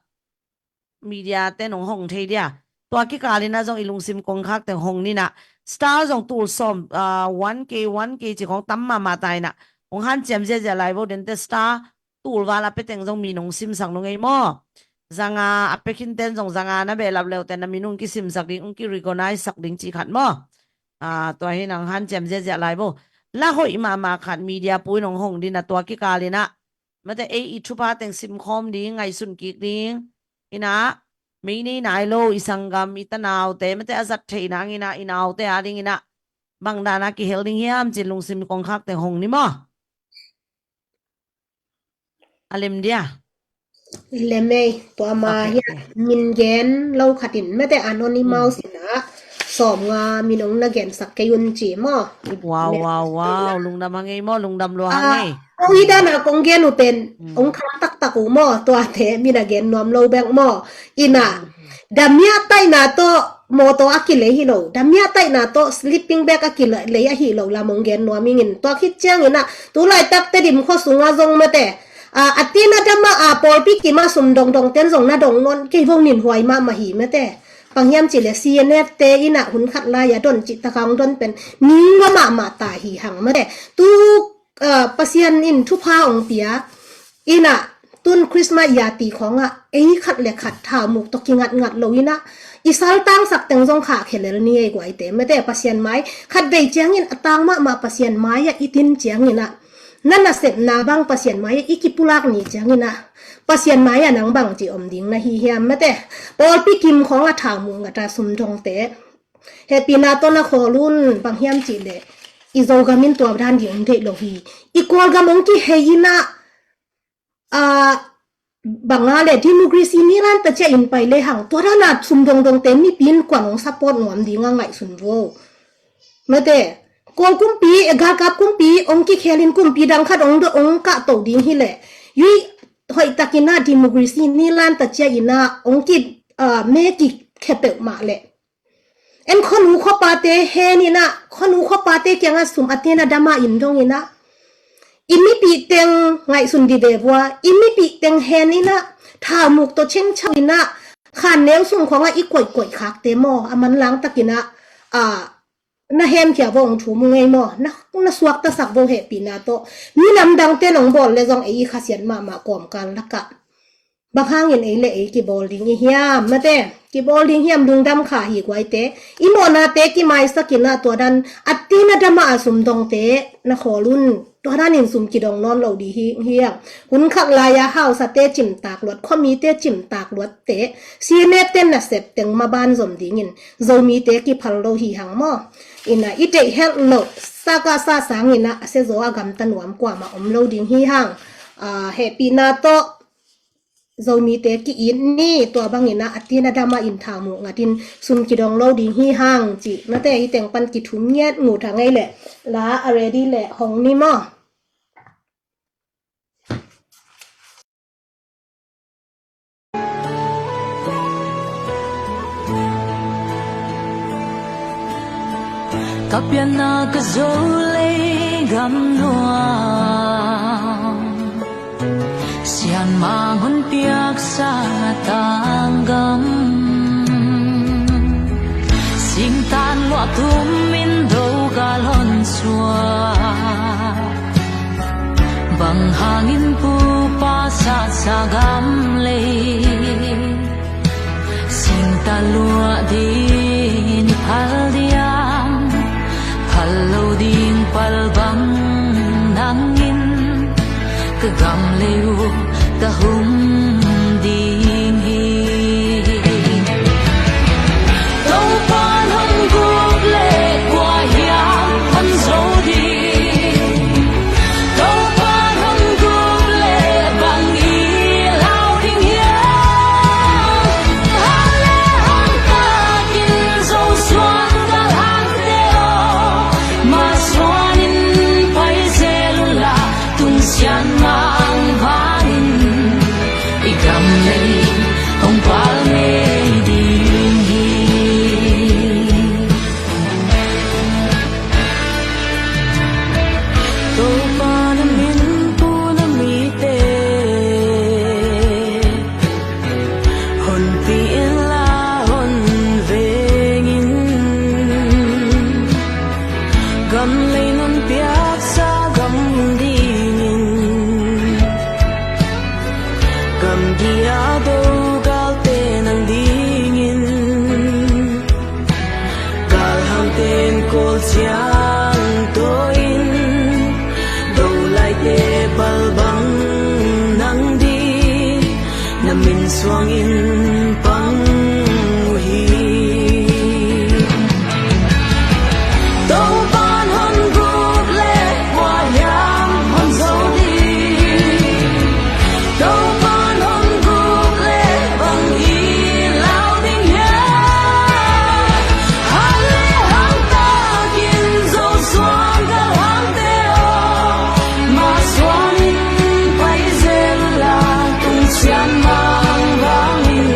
media te nong hong thei dia. Tua kikal ina zong i lungsim kongkhak teng hong ni ina. Star zong tul sawm, ah, one K, one K ci khong tam mahmah ta ina. Hong hanciam ziahziah lai vo dente star tulval a peteng zong mi nong simsak nung ei maw. Zanga a pekhinten zong zanga na behlap leute na min ung kisimsak ding, ung ki-recognize sak ding ci khat maw. Ah, tua hi nang hanciam ziahziah lai vo. La hoih mahmah khat media pui nong hong dina tua kikal ina. Mate ei i thupha teng simkhawm ding, ngaihsun kik ding. Ina, mei nei nai lo, i sanggam, i tanaute, mate a zat theih nang ina, i naute a ding ina. Bang dana kihel ding hiam cin lungsim kongkhak teng hong ni maw. A lem dia. Lem ei, tua ma hian min gen lo khatin mate anonymous ina sawm nga min ong na gensak kei un ci maw. Wow, wow, wow, lungdam hang ei maw, lungdam lua hang ei. Ko hi dana kong gen uh pen ong khang taktak uh maw, tuate min a gen nuam lo bek maw. Ina, damia taina tawh mawtaw a kilei hi lo, damia taina tawh sleeping bag a kilei ahi lo lam ong gen nuam ingin. Tua khit ciangin ah, tulaitak Tedim khua sunga zong mate, a, a tina dama a pawlpi kima sum dongdong ten zong na dong nawn kei vo nin huai mahmah hi mate. Bang hiam cih leh C N F te in ah hun khat lai a don cih taka ong don pen ning va mahmah ta hi hang mate. Tu, a, Pasian in thupha ong pia in ah tun Christmas yati khawngah ei khat le khat thaumuk tawh kingatngat lo in ah i saltangsak teng zong khahkhia lel ni ei guaite mate. Pasian mai khat vei ciangin a tang mahmah Pasian mai ah i tin ciangin ah na nasepna bang Pasian mai ah i kipulak ni ciangin ah Pasian mai-ah nang bangci om ding na hi hiam, mate? Pawlpi kim khawng a thau muh ngat a sum dongte hehpihna tawh na khawl un. Bang hiam cih leh i Zogam in tua dan ding om deih lo hi. I Kawlgam hong kihei in ah, a, bang a leh democracy nilan ta ciah in pai lehang tua dan a sum dongdongte mipi in kua'n hong support nuam ding a ngaihsun vo. Mate, Kawl kumpi, galkap kumpi hong kikhel in kumpi dang khat hong do, hong kahto ding hi leh, yui hoih takin ah democracy nilan ta ciah in ah hong ki, a, me kikhia peuhmah leh, en khuanu khuapate hen in ah, khuanu khuapate kiangah sum a ten a dam a in dong in ah, i mipih teng ngaihsun di ve vua, i mipih teng hen in ah, thau muk tawh chengchau in ah, khan neu sung khawngah i koihkoih khakte maw, a manlang takin ah, a, na hemkhia vo, hong thu mu ngei maw, na, na suaktasak vo hehpihna tawh. Minam dangte nong bawl leh zong ei i khasiat mahmah kawmkal lakah bang hangin ei le ei kibawl ding i hiam, mate? Kibawl ding hiam, lungdam kha hi guaite. I mawhnate kimaisak in ah tua dan a ten a dam a sum dongte na khawl un. Tua danin sum kidong nawn lo ding hi, hi hiam. Hun khat lai-a hausate cimtak luat, khuamite cimtak luatte, C N F te nasep teng maban zom dingin Zomite kiphal lo hi hang maw. In ah i deih helh loh, saka sa sangin ah a sia zaw a gamta nuam kuamah om lo ding hi hang. A, hehpihna tawh Zomite ki-it ni, tua bangin ah a ten a dam a in thau muh ngat in sum kidong lo ding hi hang cih, mate, hih teng pan kithum ngiat ngut hang ei leh, la a ready leh hong ni maw. Ka pianna ka Zolei gam nuam, sianmang hon piaksa tanggam. Singtan luah tum in do gal hon suak, bang hangin pupa satsa gam lei, singtan luah dingin i phal diam? Phal lo ding pal bang nangin ka gam lei uh ka hum ding hi. Topa hong gup leh kua hiam hon zo ding? Topa hong gup leh bang i lau ding hiam? Hale hang takin Zo suang galhangte aw, masuanin pai zel unla, tun sianmang vangin i gam lei hong pal ngei ding hi. Topa na min pu na mite honpi inla honveng in, gam lei non piaksa gam dingin, gamgi a do galte nang dingin, galhangte'n kawl ciang tuahin, do laite pal bang nang ding, na min suangin pang uh hi. Topa'n hon gup leh kua hiam hon zo ding? Topa'n hon gup leh bang i lau ding hiam? Hale hang takin Zo suang galhangte aw, masuanin pai zel unla, tun sianmang vangin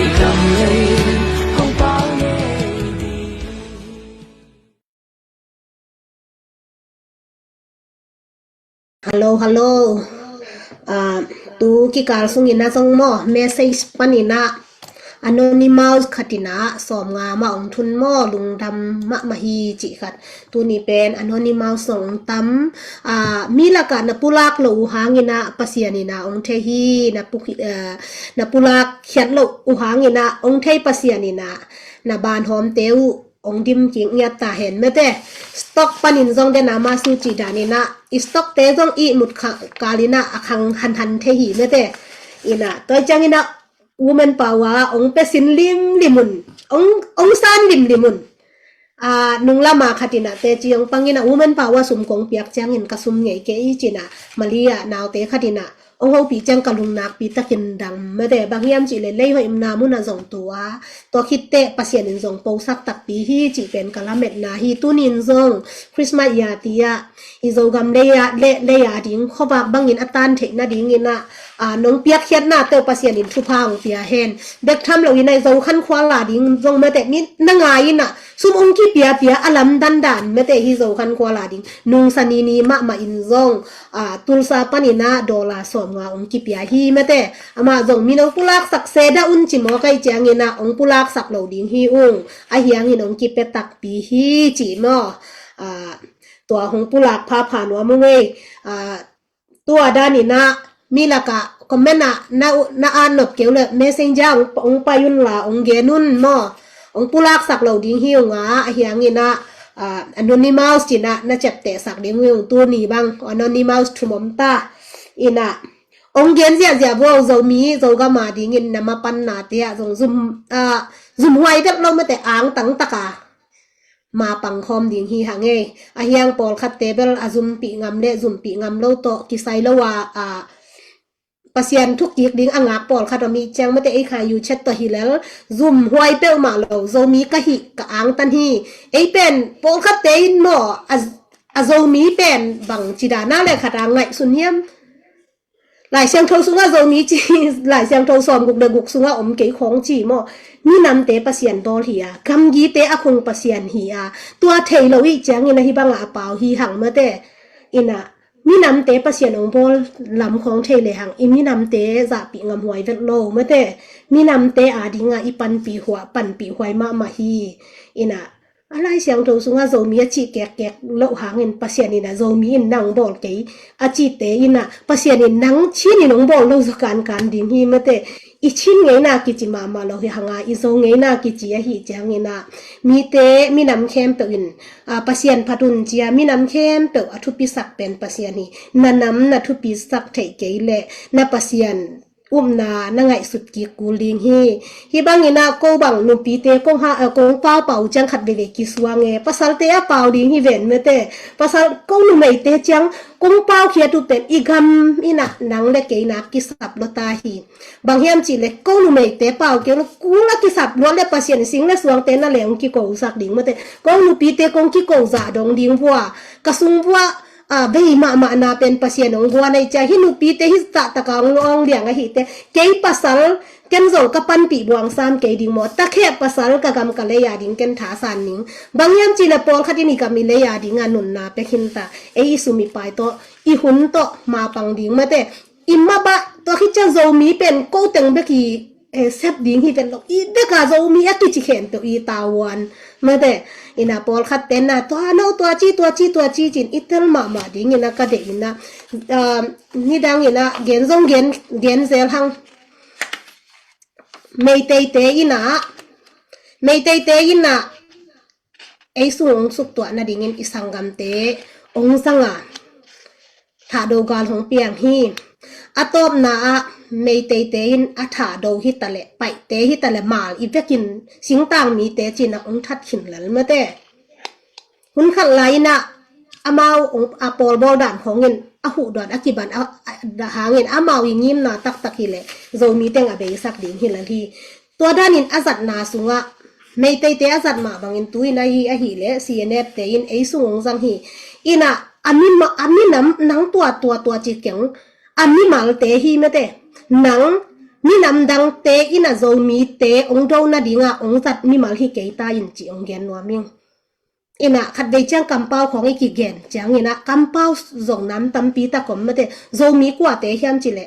i gam lei hong pal ngei ding. Hello, hello. Ah, tu kikal sungin ah zong maw, message panin ah Anonymous khat in ah sawmnga mah hong thun maw, lungdam mahmah hi cih khat. Tuni pen Anonymous zong hong tam. Ah, mi lakah na pulak loh uh hangin ah Pasian in ah hong thei hi, na pu-, ah, na pulak khiat loh uh hangin ah hong thei Pasian in ah na banhawmte uh ong dim kik ngiat ta hen mate. Stock panin zong den a ma su ci dan ina, i stock te zong i mut kha-, kal ina a khang hanhan thei hi mate. Ina, tua ciang ina woman power ong pesin limlim un, ong, ong san limlim un. A, nung lama khat ina teci ong pang ina woman power sum kong piak ciangin ka sum ngei kei cina, Malia naute khat ina ong hopih ciang ka lung nakpi takin dang mate, bang hiam cih leh lei hoihna muna zong tua, tua khitteh Pasian in zong posak takpi hi cih pen ka lametna hi. Tunin zong Christmas ya tia i Zogam lei a, le, lei a ding khuavak bangin a tan theih nadingin ah, a, nong piakkhiatna teuh Pasian in thupha ong pia hen. Bek tham lo ina i Zokhan khua la ding zong mate mi na ngai ina sum ong kipiapia a lamdandan mate hi Zokhan khua la ding. Nung sanini mahmah in zong, a, Tulsa pan ina dollar sawmnga ong kipia hi mate. Amah zong mino pulaksak seda un ci maw kai ciang ina ong pulaksak lo ding hi ung. A hiangin ong kipia takpi hi ci maw. A, tua hong pulak phapha nuam ung ei. A, tua dan ina mi laka comment ah na, na at nop keu le messenger ong, ong pai un la ong gen un maw. Ong pulaksak lo ding hi ung a, a hiangin ah, a, anonymous cina na ciaptehsak ding hi ung tuni bang anonymous thum om ta. Ina ong gen ziahziah vua Zomi, Zogam a dingin na mapanna te ah zong zum, a, zumhuai vet lo mate angtang taka mapang khawm ding hi hang ei. A hiang pawlkhatte bel a zumpih ngam le zumpih ngam lo tawh kisai lo a, a, Pasian thukik ding a ngak pawlkhat om i ciang mate ei kha yu chet tawh hi lel zumhuai peuhmah lo Zomi ka hih ka angtan hi. Ei pen pawlkhatte in maw a, a Zomi pen bang ci dana le khat a ngaihsun hiam. Lai Siangtho sungah Zomi ci, Lai Siangtho sawm guk le guk sungah om kei khawng ci maw. Minamte Pasian bawl hi a, gamgite a khung Pasian hi a, tua thei lo i ciangin a hi bangah a pau hi hang mate. Ina, minamte Pasian ong bawl lam khawng thei le hang, i minamte zahpih ngamhuai vet lo mate. Minamte a dinga i panpih huai, panpih huai mahmah hi. Ina, a Lai Siangtho sungah Zomi a cih kekkek loh hangin Pasian ina Zomi in nang bawl kei a cihte ina Pasian in nang Chin in ong bawl lo zaw kankan ding hi mate. I Chin ngeina kici mahmah lo hi hanga i Zo ngeina kici ahi ciang ina mite minam khempeuh in, a, Pasian phat un cia minam khempeuh a thupisak pen Pasian hi. Na nam na thupisak theih kei le na Pasian upna na ngaihsut kik kul ding hi. Hi bangin ah ko bang nupite kong ha, a, kong pau pau ciang khat veve kisuang e. Pasalte a pau ding hi ven mate. Pasal ko numeite ciang kong pau khiat uh pen i gam ina nang le kei na kisap lo ta hi. Bang hiam cih le ko numeite pau kei lo kul a kisap lo le Pasian sing le suangte na leng kiko sak ding mate. Ko nupite kong kiko zah dong ding vua. Ka sung vua a, bei mahmah na pen Pasian ong guan ai cia hi nupite hi tahtaka ong, ong liang ahi te. Kei pasal ken zong ka panpih buang sam kei ding maw. Takhe pasal ka gam ka lei a ding ken thasan ning. Bang hiam cih le pawlkhat in i gam i lei a ding a nunna pek hin ta. Ei i sum i pai tawh, i hun tawh, mapang ding mate. I mabah, tua khit ciang Zomi pen ko teng bek i, eh, sep ding hi vet lo. I bek a Zomi a kici khempeuh i tavuan. Mate, ina pawlkhat ten na, tua no, tua ci, tua ci, tua ci, cin i tel mahmah ding ina ka deih ina, um, nidang ina, gen zong gen, gen zel hang. Meiteite ina, Meiteite ina, ei sung ong suktuah nadingin i sanggamte ong zanga thahdo gal hong piang hi. A tawpna ah Meiteite in a thahdo hi ta le, Paite hi ta le, mal i vekin singtang mite cina ong that khin lel mate. Hun khat lai ina amau ong, a pawlbawl dan khawngin a huh dan a kiban a, a, a hangin amau i ngimna taktak hi le Zomi teng a beisak ding hi lel hi. Tua danin a zatna sungah Meiteite a zat mah bangin tu in ahi, ahi le C N F te in ei sung ong zang hi. Ina a mi ma, a minam nang tua, tua, tua ci keng a mimalte hi mate. Nang minam dangte ina Zomite ong do nadinga ong zat mimal hi kei ta in ci ong gen nuam ing. Ina khat vei ciang kampau khawng i kigen ciang ina kampau zong nam tampi tak om mate. Zomi kuate hiam cih le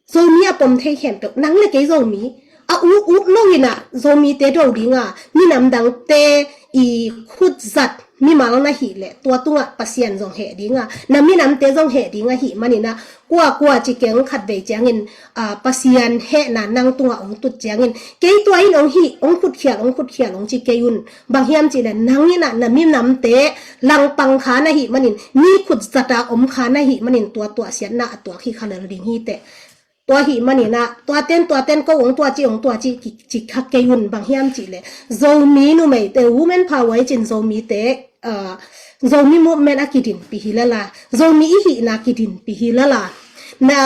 Zomi a pom thei khempeuh, nang le kei Zomi a u, u lo ina Zomite do dinga minam dangte i khut zat mimal na hih leh tua tungah Pasian zong heh dinga, na minamte zong heh ding ahih maninah, kuakua ci keng khatvei ciangin, a, Pasian hehna nang tungah hong tut ciangin, kei tua in hong hih, hong khutkhial, hong khutkhial hong ci kei un. Bang hiam cihleh nang inah na minamte langpang kha na hih manin, mi khut zata om kha na hih manin, tua tuahsiatna a tuak hi kha lel ding hi teh. Tua hih maninah, tuaten, tuaten, ko hong tua ci, hong tua ci, ki, ci kha kei un. Bang hiam cihleh Zomi numeite, women power i cin Zomite, a, Zomi movement a kidinpih hi lala, Zomi i hihna kidinpih hi lala. Na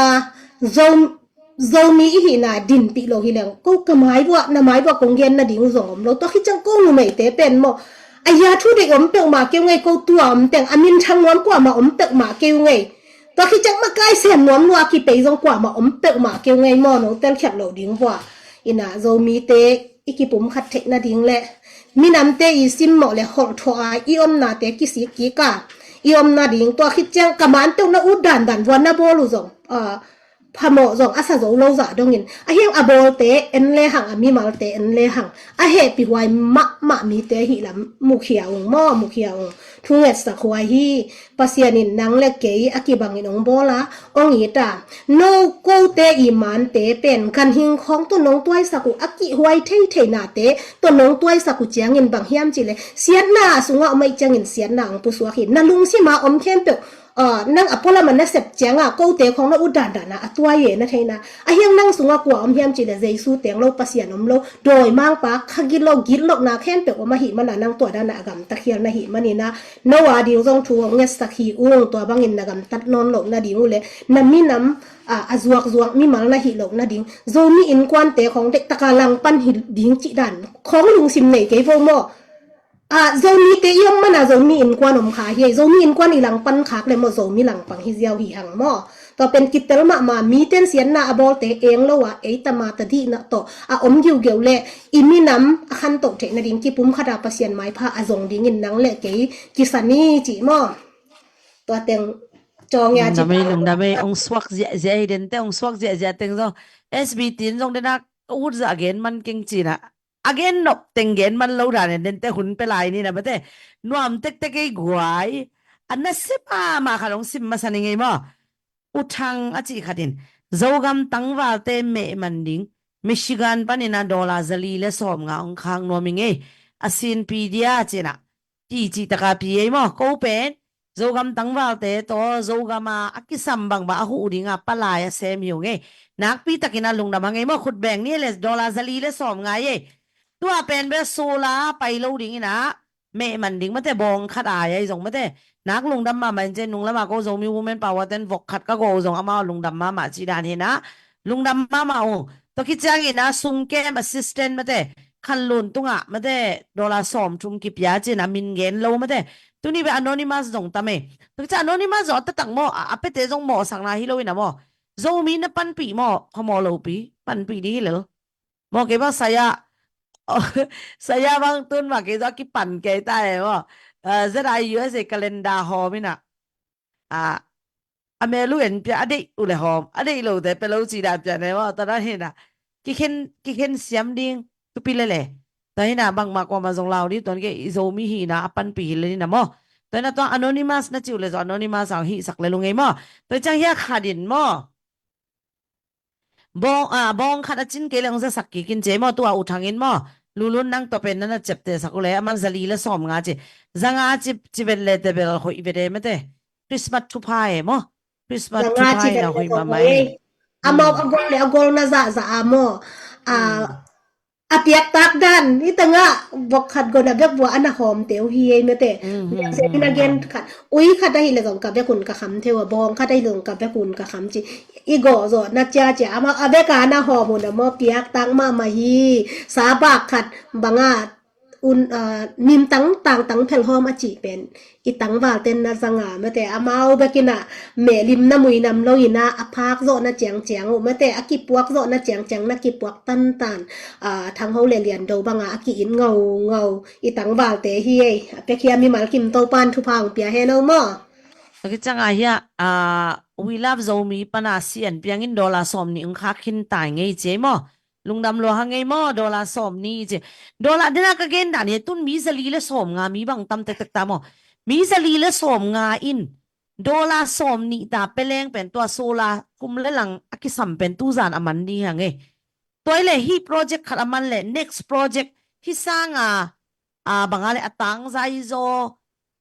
Zo, Zomi i hihna dinpih lo hi leng, ko ka mai vuah, na mai vuah kong gen nading uh zong om lo. Tua khit ciang ko numeite pen maw, a ya thu deih om peuhmah kei uh ngei, ko tua om teng, a minthang nuam kuamah om peuhmah kei uh ngei. Tua khit ciang makai sem nuam lua kipei zong kuamah om peuhmah kei uh ngei maw, nong telkhiat loh ding vua. Inah Zomite i kipumkhat theih nading le minamte i simmawh le holh thawh a i omnate kisik kik a i om nading, tua khit ciang ka man peuh na ut dandan vua na bawl uh zong, a, phamawh zong a sa zo lo zah dongin, a hiang a bawlte en lehang, a mimalte en lehang, a hehpih huai mahmah mite hih lam mukhia ung maw, mukhia ung. Thu ngetsak huai hi. Pasian in nang le kei a kibangin hong bawl a, hong it a, no kote i mante pen ganhing khawng tawh nong tuaisak uh, a kihhuai theitheih nate tawh nong tuaisak uh ciangin bang hiam cihleh, siatna a sungah om ahih ciangin siatna hong pusuak hi. Na lungsima om khempeuh, a, nang a pualam a na sep cianga kote khawng na ut dandan a a tuai e na theihna. A hiang nang sungah kua om hiam cihleh Jesu teng lo Pasian om lo, dawimangpa, kha gilo, gitlohna khempeuh om ahih mana nang tua dana a gamta khial na hih manina, no a ding zong thu hong ngetsak hi ung. Tua bangin na gamtat nawn loh nading uh le na minam, a, a zuakzuak mimal na hih loh nading, Zomi innkuante khawng deihtaka langpan hi ding cih dan khawng lungsim nei kei vo maw. A, Zomite i om mana Zomi innkuan om kha hi ei. Zomi innkuan i langpan khak le maw, Zomi langpang hi ziau hi hang maw. Tua pen kitel mahmah, miten siatna a bawlte eng lo a, ei tama ta dihna tawh a om giugeu le i minam a khantoh theih nading kipumkhat a Pasian maipha a zong dingin nang le kei kisa ni cih maw. Tua teng cawng ya cih. Lungdam ei, lungdam ei, ong suak ziahziah hi dente, ong suak ziahziah teng zong S B T in zong dena ut zah gen man keng cina. A gen nop teng gen man lo dan en dente hun pe lai ni na mate. Nuam tektek ei guai. A nasia mahmah khat ong sim masa ni ngei maw. U Thang a cih khat in, Zogam tangvalte meh man ding Michigan panin a dollar zali le sawmnga ong khak nuam i ngei. A sin pi dia cina. Ti cih taka pi ei maw. Ko pen Zogam tangvalte tawh Zogam a a kisam bangbang a huh dinga palai a sem hi ung ei. Nakpi takin a lungdam a ngei maw. Khut beng ni le dollar zali le sawmnga ei. Tua pen bel solar pai lo dingin a meh man ding mate, bawng khat ai ai zong mate. Nak lungdam mahmah in, cen nung lama ko Zomi Women Power ten vok khat ka go uh zong amau lungdam mahmah cih dan hi na. Lungdam mahmah uh. Tua khit ciangin a sung kem assistant mate, khanlun tungah mate, dollar sawmthum kipia cin a min gen lo mate. Tuni beh anonymous zong tam ei. Tua khit ciang anonymous zong a taktak maw, a, a pete zong mawhsakna hi lo in a maw. Zomi na panpih maw, kha maw lopi, panpih ding hi lel. Maw kei bang saya, saya bang tun mah kei zong a kipan kei ta e maw. Eh, Z I U S A calendar hawm in a. A, a mel uh en pia, a deih uh le hawm, a deih lote pia lo cih dan pia ne maw. Tua dan hi na. Kikhen, kikhen siam ding, tupi lele. Tua hi na bangmah kuamah zong lau ding, tuan kei i Zomi hihna a panpih hi le ni na maw. Tua hi na tua anonymous na cih uh le zong anonymous a hihsak le lungei maw. Tua ciang hi a khat in maw. Bawng, a, bawng khat a cin kei le hong zasak kik in ci ei maw, tua U Thang in maw. Lulun nang tawh pen na na ciaptehsak uh le, aman zali le sawmnga ci. Zanga ci, ci vet le te bel hoih vet e mate. Christmas thupha e maw. Christmas thupha e na hoih mahmah e. Amau a gol le a gol na zahzah a maw. A, a piaktak dan, i tangah bok khat gona bek bua a na hawm teu hi ei mate. Bia se in a gen khat, ui khat ahi le zong ka bek un ka kham theu a, bawng khat ahi le zong ka bek un ka kham ci. I gawh zawh na cia cia, amah a bek a na hawm un a maw, piaktak mahmah hi. Sa bak khat banga un, a, mintang tangtang phel hawm a cih pen i tangvalten na zanga mate, amau bekin a mehlim na muinam lo in a, a phak zawh na ciangciang uh mate, a kipuak zawh na ciangciang na kipuak tantan, a, Thangho le Liando banga a ki-it ngaungau i tangvalte hi ei. A pek hi a mimal kim Topan thupha hong pia hen o maw. Tua khit ciang a hi a, a, We Love Zomi pana sian piangin dollar sawmnih hong khak khin tai ngei ci ei maw. Lungdam lua hang ei maw, dollar sawm nih ci. Dollar dena ka gen dan hi, tun mi zali le sawm nga, mi bang tam tektek ta maw. Mi zali le sawm nga in dollar sawm nih ta peleng pen tua solar kum le lang a kisam pen tuzan a man ding hang ei. Tua i le hih project khat a man le next project hih sanga a banga le a tangzai zaw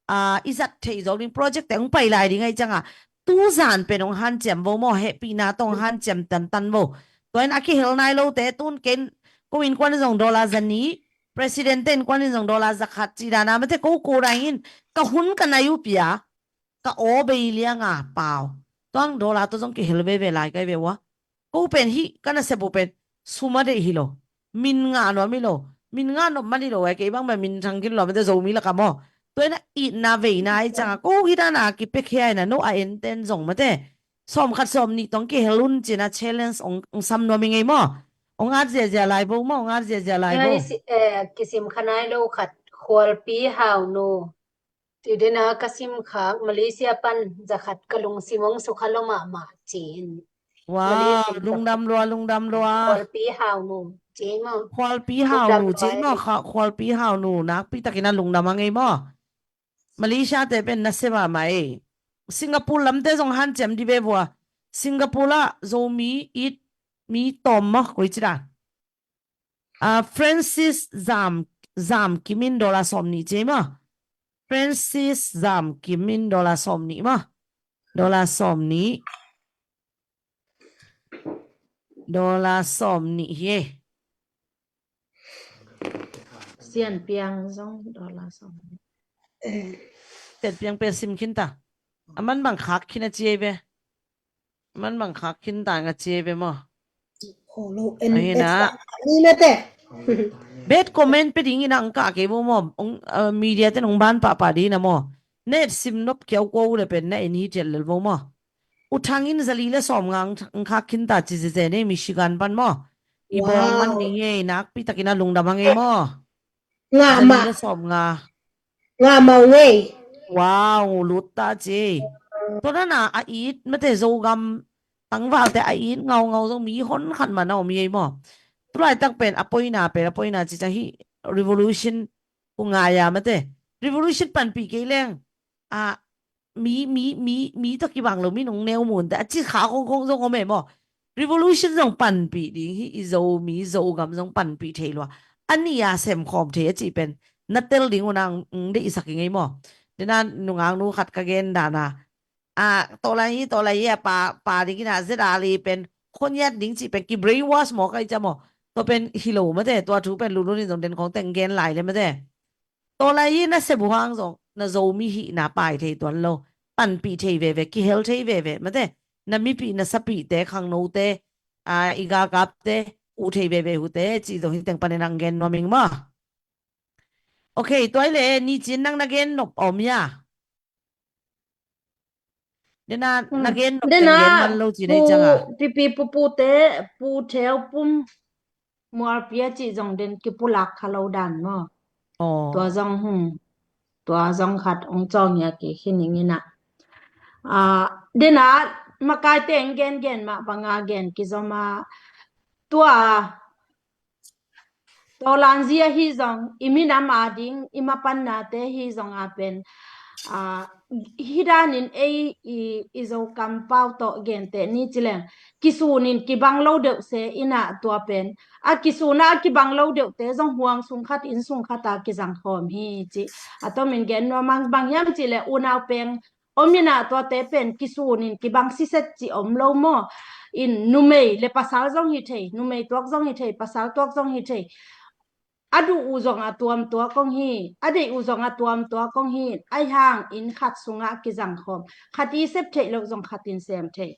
a i zat thei zo ding project te hong pai lai ding ahi cianga tuzan pen hong hanciam vo maw, hehpihna tawh hong hanciam tantan vo. Tua in a kihel nai lote tun ken ko innkuan in zong dollar za nih, president te innkuan in zong dollar za khat ci dana mate ko ko dang in ka hun ka nai uh pia ka aw bei lianga pau. Tuang dollar tawh zong kihel veve lai kai ve ua. Ko pen hih ka nasep uh pen sum a deih hi lo. Min ngah nuam hi lo. Min ngah nop man hi lo ai kei bang bang min thang khin lo mate Zomi laka maw. Tua ina itna veina ai cianga ko hih dana kipekhia ina no a enten zong mate. Sawm khat sawm nih tong kihel un cina challenge ong, ong sam nuam i ngei maw. Ong at ziazia lai bo maw, ong at ziazia lai bo. Ngai si, eh, kisim khanai lo khat Khualpi Hau Nu. Ti dena ka sim khak Malaysia pan zakhat ka lungsim ong sukha lo mahmah ci in. Wow, lungdam lua, lungdam lua. Khualpi Hau Nu ci maw. Khualpi Hau Nu ci maw, Khualpi Hau Nu nakpi takin a lungdam a ngei maw. Malaysia te pen na se mahmah ei. Singapore lamte zong hanciam di ve vua. Singapore ah Zomi it mi tawm maw, koi ci dan. Ah, Francis Zam, Zam Kim in dollar sawm nih ci ei maw. Francis Zam Kim in dollar sawm nih maw. Dollar sawm nih. Dollar sawm nih hi ei. Sian Piang zong dollar sawm nih. Sian Piang pen sim khin ta. A man bang khak khin a ci ei ve. Man bang khak khin ta nga ci ei ve maw. Ahina. Bad comment pe ding ina ang ka kei bo maw. Ong, uh, media ten ong ban pahpah ding ina maw. Net sim nop kiau ko le pen na in hi tiat lel bo maw. U Thang in zali le sawm nga ang khak khin ta ci zeze nei Michigan pan maw. I bawng man ding ei nakpi takin a lungdam a ngei maw. Ngah mah. Zali le sawm nga. Ngah mah ngei. Wow, lut ta ci. Tua dana a it mate Zogam tangvalte a it ngaungau zong mi hon khat man a om ei maw. Tulaitak pen a poina pen a poina ci ciang hih revolution ku ngai a mate. Revolution panpih kei leng a mi, mi, mi, mi tawh kibang lo mi nong neu munte a ci kha khongkhong zong om e maw. Revolution zong panpih ding hi i Zomi Zogam zong panpih thei lua. A nih a semkhawm thei a cih pen na tel ding una ng deihsak i ngei maw. Dena nungak nu khat ka gen dana a tawlai hi, tawlai hi a pa, pa ding ina zet a li pen khoniat ding cih pen ki brainwash maw kai cia maw. Tua pen hi lo mate, tua thu pen lulun in zong den khawng teng gen lai le mate. Tawlai hi na sep uh hang zong na Zomi hihna pai thei tuan lo. Panpih thei veve, kihel thei veve mate. Na mipih na sapihte khangnote a i galkapte uh thei veve hute cih zong hi teng panin ang gen nuam ing maw. Ok, tua i le ni cin nang na gen nop om ya. Dena na gen nop teng gen man lo cin ei cianga. Pipi pupute pu theu pum mualpi a cih zong den kipulak kha lo dan maw. Tua zong hum. Tua zong khat ong cawng ia kei khin ing ina. Dena makaite ong gen gen mah banga gen kizom a tua Tawlanzi ahi zong i minam a ding i mapannate hi zong a pen a hi danin ei i, i Zokam pau tawh gente ni cileng kisunin kibang lo deuh se ina tua pen a kisuna a kibang lo deuhte zong huang sung khat inn sung khat a kizang khawm hi ci. A tomin gen nuamang bang hiam cileh unau peng om ina tuate pen kisunin kibang siset ci om lo maw. In numei le pasal zong hi thei, numei tuak zong hi thei, pasal tuak zong hi thei. A duh uh zong a tuam tuak kong hi, a deih uh zong a tuam tuak kong hi. Ai hang in khat sungah kizang khawm, khat i sep theih loh zong khat in sem thei.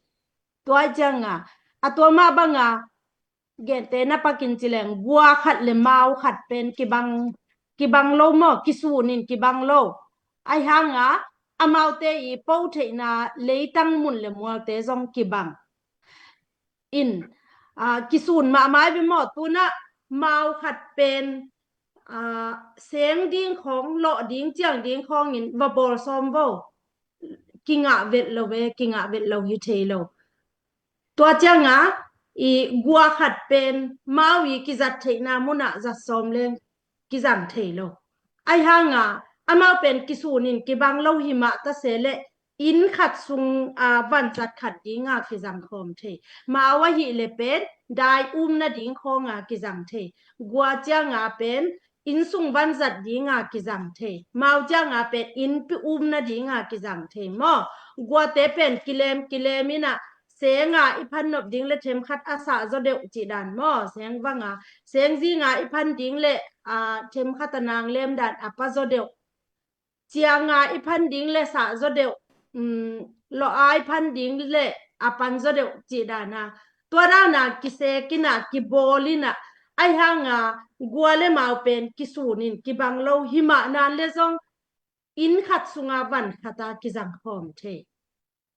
Tua cianga a tua mah banga gente na pakin cileng gua khat le mau khat pen kibang, kibang lo maw, kisunin kibang lo. Ai hanga amaute i po theihna leitang mun le mualte zong kibang. In a kisun mahmai be maw tuna mau khat pen a seng ding khawng lawh ding ciang ding khawngin va bawl sawm vo. Kingah vet lo ve, kingah vet lo hi thei lo. Tua cianga i gua khat pen mau i kizat theihna munah zat sawm leng kizang thei lo. Ahi hanga amau pen kisunin kibang lo himah tase le inn khat sung a vanzat khat dinga kizang khawm thei. Mau ahih le pen dai umna ding khawnga kizang thei. Gua cianga pen inn sung vanzat dinga kizang thei. Mau cianga pen inn pi umna dinga kizang thei maw? Guate pen kilem kilem inah senga i phan nop ding le themkhat a sah zaw deuh cih dan maw? Seng vanga seng zinga i phan ding le a themkhat a nang lem dan a pa zaw deuh. Cianga i phan ding le sah zaw deuh, um, lawh a i phan ding le a pan zaw deuh cih dana tua dana kisekinah kibawl inah ahi hanga gua le mau pen kisunin kibang lo himah nan le zong inn khat sunga van khata kizang khawm thei.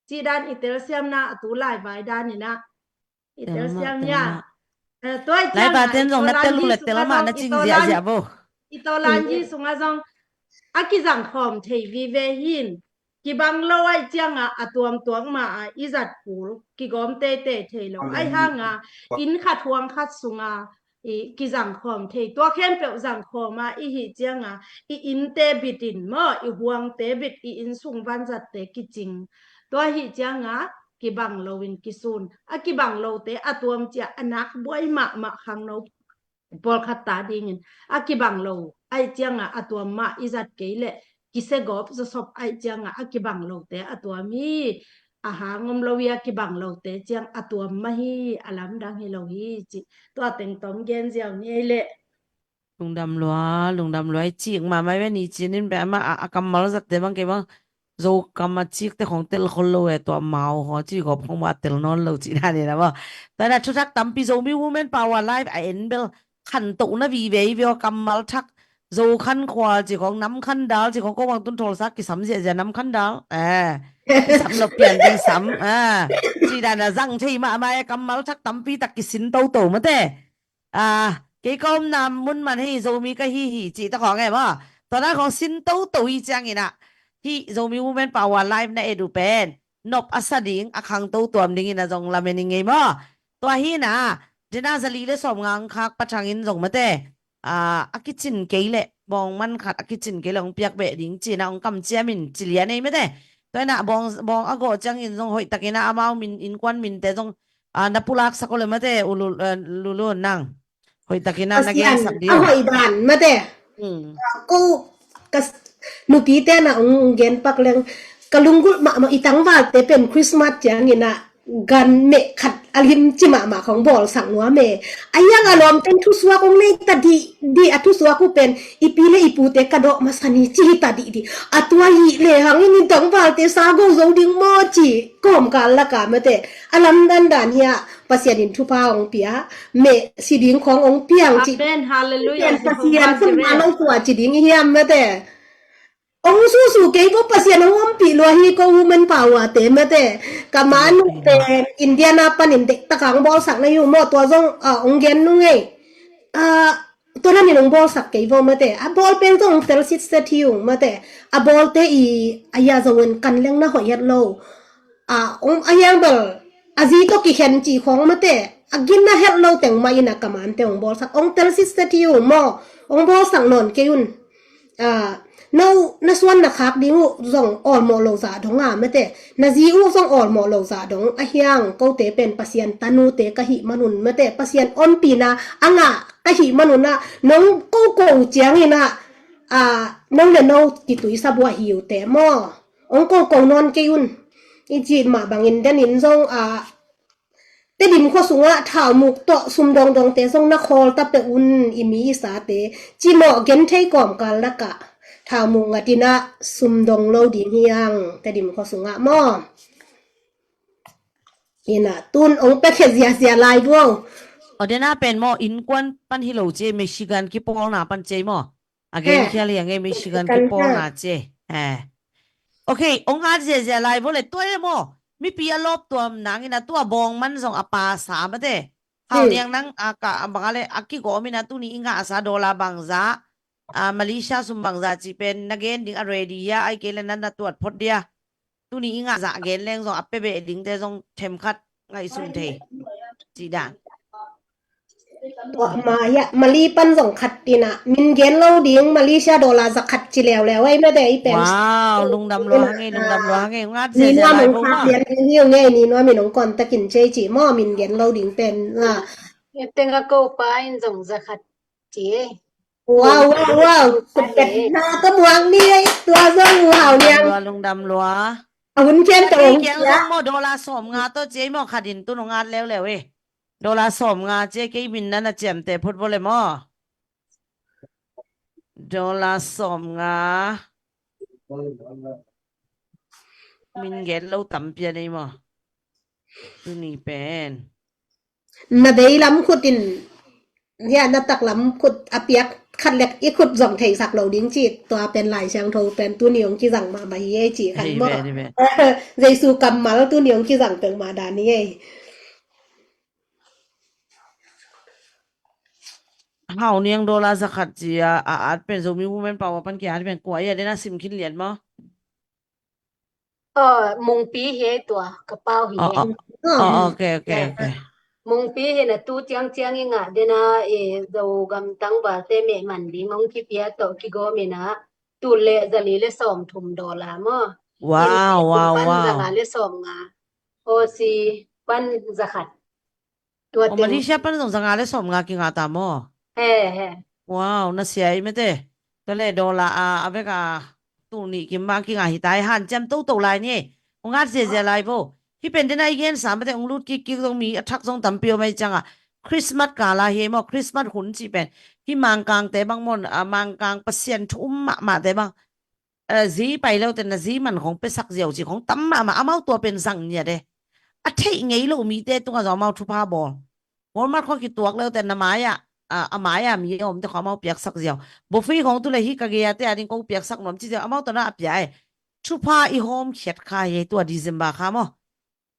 Cih dan i telsiamna a tu laivai daninah i telsiam nia. Laiva ten zong na tel uh le tel mah na cing ziahziah bo. I tawlan hi sungah zong a kizang khawm thei vive hin kibang lo aih cianga a tuamtuak ma a i zat kul kigawm teitei thei lo. Ahi hanga inn khat huang khat sunga i kizang khawm thei. Tua khempeuh zang khawma i hih cianga i innte bitin maw, i huangte bit, i inn sung vanzatte kicing. Tua hih cianga kibang loin kisun. A kibang lote a tuam cia a nak buai mahmah khangno pawlkhat ta dingin a kibang lo aih cianga a tuam mah i zat kei leh kisiagawp zawsop aih cianga a kibang lote a tuam hi. A hang om lo hi a kibang lote ciang a tuam mah hi, a lamdang hi lo hi cih tua teng tawm gen ziau ni ei leh. Lungdam lua, lungdam lua i cik mahmah i ve ni cinin pe amah a, a kammal zatte bang kei bang Zo kam a cikte khong tel khol lo e, tua mau khong a ci gawp khong mah a tel nawn lo cih dan hi na maw. Tua na thuthak tampi Zomi Women Power Live a en bel khantohna vive i ve aw, kammal thak Zo khan khual ci khong, nam khan dal ci khong, ko bang tun thawlsak kisam ziahziah nam khan dal. Eh, kisam lo pian ding sam. Ah, ci dan a zang thei mahmah e, kammal thak tampi tak kisin toto mate. Ah, kei ka omna mun man hei Zomi ka hi hi cih ta khong e maw. Tua na khong sin toto hi ciangin ah hih Zomi Women Power Live na et uh pen nop a sa ding, a khangto tuam dingin a zong lamen i ngei maw. Tua hi na, dena zali le sawm ngang khak pathangin zong mate, ah, a kicin kei leh bawng man khat a kicin kei leh hong piak beh ding ci na hong kamciamin ci lian ei mate. Tua hi na bawng, bawng a gawh ciangin zong hoih takin ah amau min, innkuan minte zong, ah, na pulaksak uh le mate, u Lu, eh, Lulu nang. Hoih takin ah na gensak ding. A hoih dan mate. Hmm. Ah, ko ka s-, nupite na ong gen pak leng ka lunggulh mahmah i tangvalte pen Christmas ciangin ah gan meh khat a lim ci mahmah khong bawlsak nuam e. A hiang a lawmten thusuak ong nei ta dih dih a thusuak uh pen i pi le i pute ka dawh masa ni ci hi ta dih dih. A tua hi le hangin i tangvalte sa go zo ding maw ci kawmkal laka mate. A lamdan dan hi a Pasian in thupha hong pia, meh si ding khong hong piang cih. Amen, hallelujah. Pasian thupha lo tua ci ding i hiam mate. Hong susu kei bo Pasian hong ompih lua hi ko Women Power te mate. Ka manu pen Indiana panin dektak hong bawlsak na hi uh maw, tua zong, ah, hong gen nung ei. Ah, tua nanin hong bawlsak kei bo mate. A bawl pen zong hong tel sitset hi ung mate. A bawlte i, a ya zong en kan leng na hoih het lo. A, ong, a hiang bel a zi tawh kikhen ci khong mate, a gin a het lo teng mah in a kamante ong bawlsak, ong tel sitset hi uh maw, ong bawlsak nawn kei un. A, no na suan na khak ding uh zong awlmawh lo zah dong a mate, na zi uh zong awlmawh lo zah dong a hiang, kote pen Pasian tanute ka hih manun mate, Pasian ompihna a ngah ka hih manun ah, nong koko ciangin ah, a, no le no kituisa buah hi uh te maw. Ong koko nawn kei un. I cih mah bangin denin zong, a, Tedim khua sungah thaumuk tawh sum dongdongte zong na khawl ta peuh un i mi i sate. Cimawh gen thei kawmkal lakah thaumuk ngatin ah sum dong lo ding hiang Tedim khua sungah maw. Ina tun ong pekhe ziazia lai buau. Aw, dena pen maw, innkuan pan hi lo ci, Michigan kipawlna pan ci maw. A gen khial hi a ngei, Michigan kipawlna ci. Eh. Ok, ong at ziazia lai vua le tua le maw. Mipi a lawp tuam nangin a tua bawng man zong a pasa mate. Hau niang nang a ka a bang a le a kigawm in a tuni i ngahsa dollar bangza. A Malaysia sum bangza ci pen na gen ding a ready hia, ai kei le nan na tuat phot dia. Tuni i ngah zah gen leng zong a pia beh dingte zong themkhat ngaihsun thei. Cih dan. Tua mah hiah Mali pan zong khat in ah, min gen lo ding, Malaysia dollar za khat ci leuleu ei mate, i pen. Wow, lungdam lua hang ei, lungdam lua hang ei, ngat ni zia nuam lai ong bo khak ma. Lian ding hi ong ei, ni nuam in ong contact in ci ei ci maw, min gen lo ding pen. Ah. E teng a ko pa in zong za khat ci ei. Wow, wow, wow. Kut ket na ka muang ni ei, tua zong wow niang. Lungdam lua, lungdam lua. A hun khian ka ong kiang sia. Zong maw dollar sawm nga tawh ci ei maw, khat in tu nong ngat leuleu ei. Dollar sawm nga ci ei, kei min na na ciamteh phot bo le maw. Dollar sawm nga. Min gen lo tampi a nei maw. Tuni pen. Na veilam khut in, hiah na taklam khut a piak khat lek i khut zong theisak lo ding ci, tua pen Lai Siangtho pen tuni ong kizang mahmah hi ei ci khan maw. Hei ve, hei ve. Jesu kammal tuni ong kizang peuhmah dan hi ei. Hau niang dollar za khat ci a, a at pen Zomi Women Power pan ki at pen kua i a den a sim khin lian maw. Aw, Mungpi hi ei tua, ka pau hi ei. Aw, aw, aw, ok, ok, ok. Mungpi hi na tu ciangciang i ngah den a, e, Zogam tangvalte meh man ding ong kipia tawh kigawm in ah, tul le zali le sawmthum dollar maw. Wow, wow, wow. Pan za nga le sawm nga. Aussie pan za khat. Tua teng. Malaysia pan zong za nga le sawm nga kingah ta maw? He, he. Wow, na sia ei mate. Tua le dollar a, a vek a tul nih kim bang kingah hi ta ei, hanciam toto lai ni ei. Ong ngat ziazia lai bo. Hih pen den a i gensa mate ong lut kikkik zong mi a thak zong tampi om ei ciangah. Christmas kal a hi ei maw, Christmas hun cih pen. Hih Mangkangte bang maw, a, Mangkang Pasian thu um mahmahte bang. Eh, zi pai lo te na zi man khong pesak ziau ci khong tam mahmah, amau tua pen zang ngiat e. A theih ngei lo mite tungah zong amau thupha bawl. Walmart khong kituak lo te na mai-ah, a, a mai-ah mi a om te khong amau piaksak ziau. Buffet khong tu le hi ka gei a te a ding ko piaksak nuam ci ziau, amau tua na a pia e. Thupha i hawmkhiat kha hi tua December kha maw.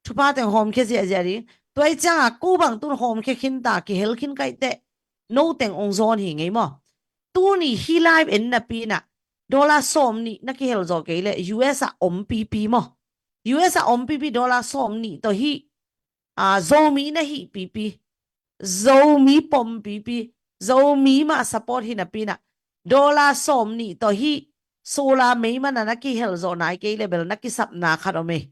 Thupha teng hawmkhia ziahziah ding. Tua i ciangah ko bang tun hawmkhia khin ta, kihel khin kaih teh. No teng ong zawn hi ngei maw. Tuni hih live en napi in ah dollar sawm nih na kihel zawh kei leh U S a om pipi maw. U S a om pipi dollar sawm nih tawh hih, a, Zomi na hih pipi. Zomi pom pipi. Zomi mah support hi napi in ah dollar sawm nih tawh hih solar mei man a na kihel zawh nai kei leh bel na kisapna khat om ei.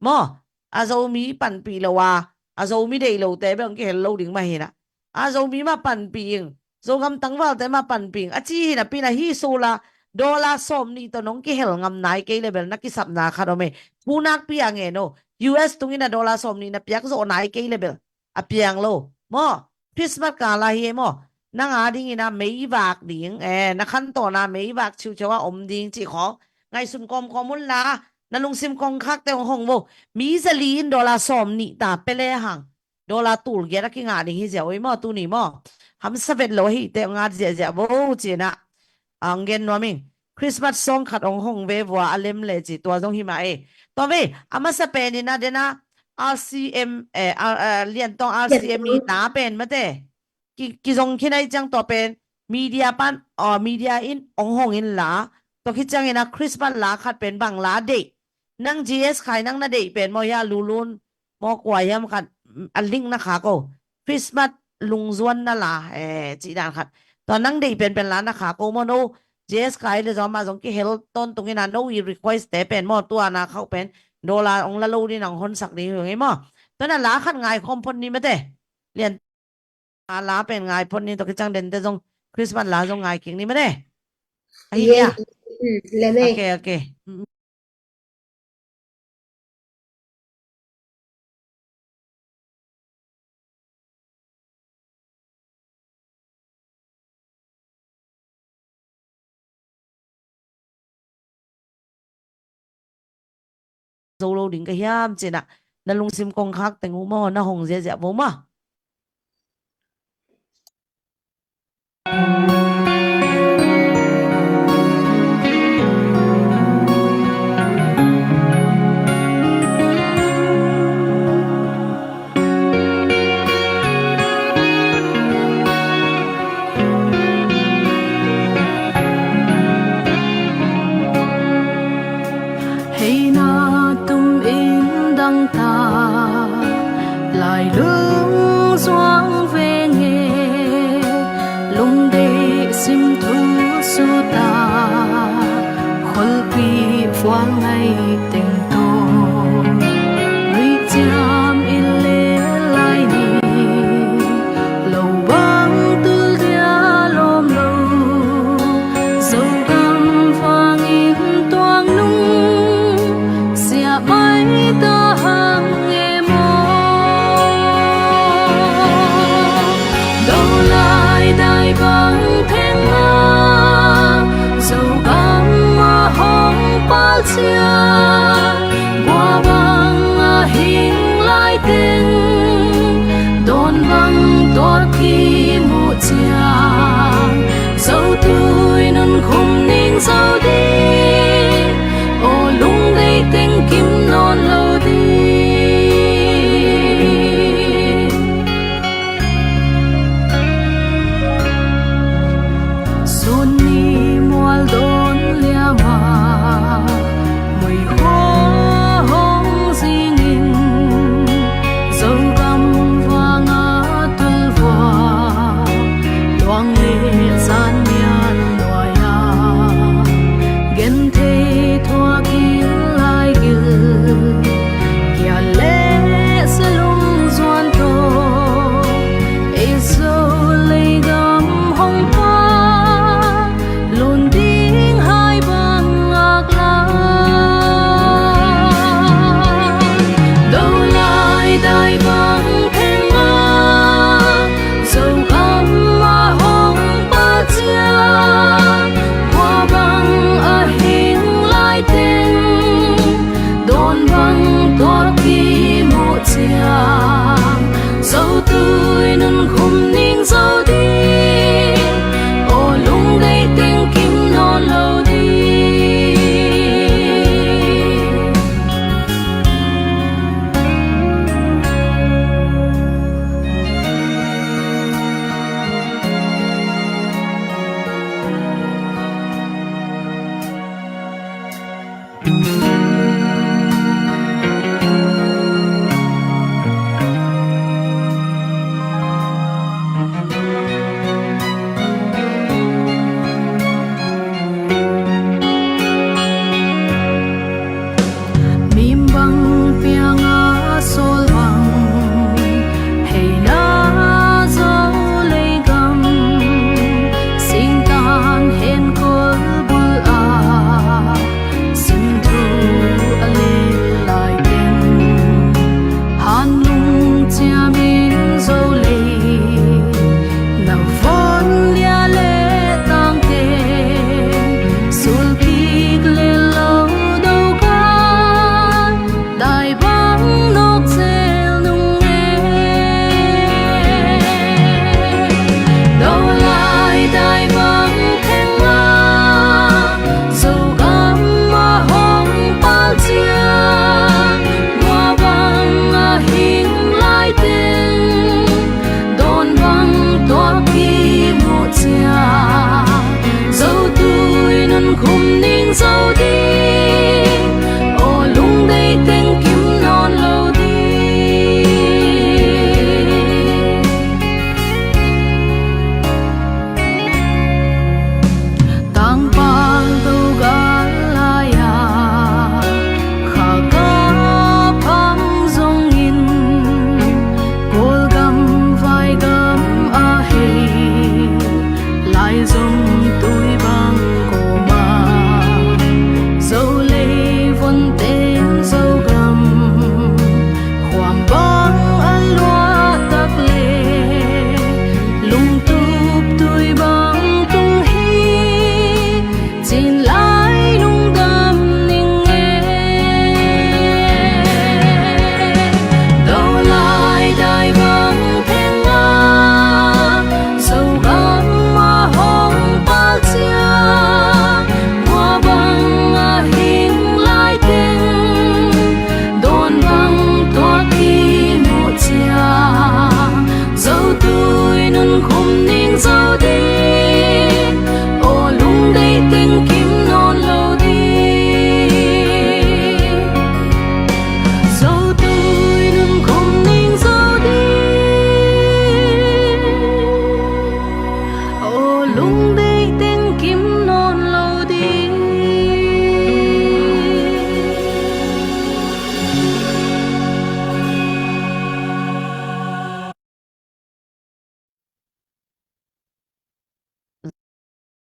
Maw, a Zomi panpih lo a, a Zomi deih lote bel ong kihel lo ding mah hi in ah. A Zomi mah panpih ing, Zogam tangvalte mah panpih ing, a ci hi napi in ah hih solar dollar sawm nih tawh nong kihel ngam nai kei leh bel na kisapna khat om ei. Thu nakpi a ngen o, U S tung in ah dollar sawm nih na piak zawh nai kei leh bel a piang lo. Maw, Christmas kal a hi ei maw. Nang a ding in ah meivak ding, eh, na khantawn a meivak ciuciau a om ding cih khawng ngaihsun kawmkawm un la, na lungsim kongkhakte ong hong vo. Mi zali in dollar sawm nih ta pia le hang dollar tul giat a kingah ding hi ziau ei maw, tuni maw. Hamsa vet lo hi te ong ngat ziahziah vo ci in ah. Ong gen nuam ing. Christmas song khat ong hong ve vua a lem le ci, tua zong hi mah e. Tua ve, a masa pen in ah den a R C M, eh, R, eh, Liantawng R C M i ta pen mate. Ki, kizong khin a i ciang tua pen media pan, aw, media in ong hong in la. Tua khit ciangin ah Christmas la khat pen bang la deih. Nang J S Khai nang na deih pen maw, hia Lulun maw, kua hiam khat, a link na khak o. Christmas lungzuan na la, eh, cih dan khat. Tua nang deih penpen la na khak o maw, no J S Khai le zong amah zong kihel tawntung in ah no i request te pen maw, tua na khauh pen dollar ong la lo ding, nang honsak ding hi ung ei maw. Tua na la khat ngaikhawm phot ni mate. Lian a la pen ngai phot ni, tua khit ciang dente zong Christmas la zong ngai kik ni mate. Ahi nia. Mm, le me. Ok, ok. Mm. Zo lo ding ka hiam ci in ah, na lungsim kongkhak teng uh maw, na hong ziahziah vo maw. Hei na tum in dang ta, lai lung suang venge, lungdeih sim thu suta, kholpi fual ngaih teng tawh, nuih ciam in le lai ni, lo bang tul dia lawm lo, Zogam vangin tuang nung siah mai ta hang e maw.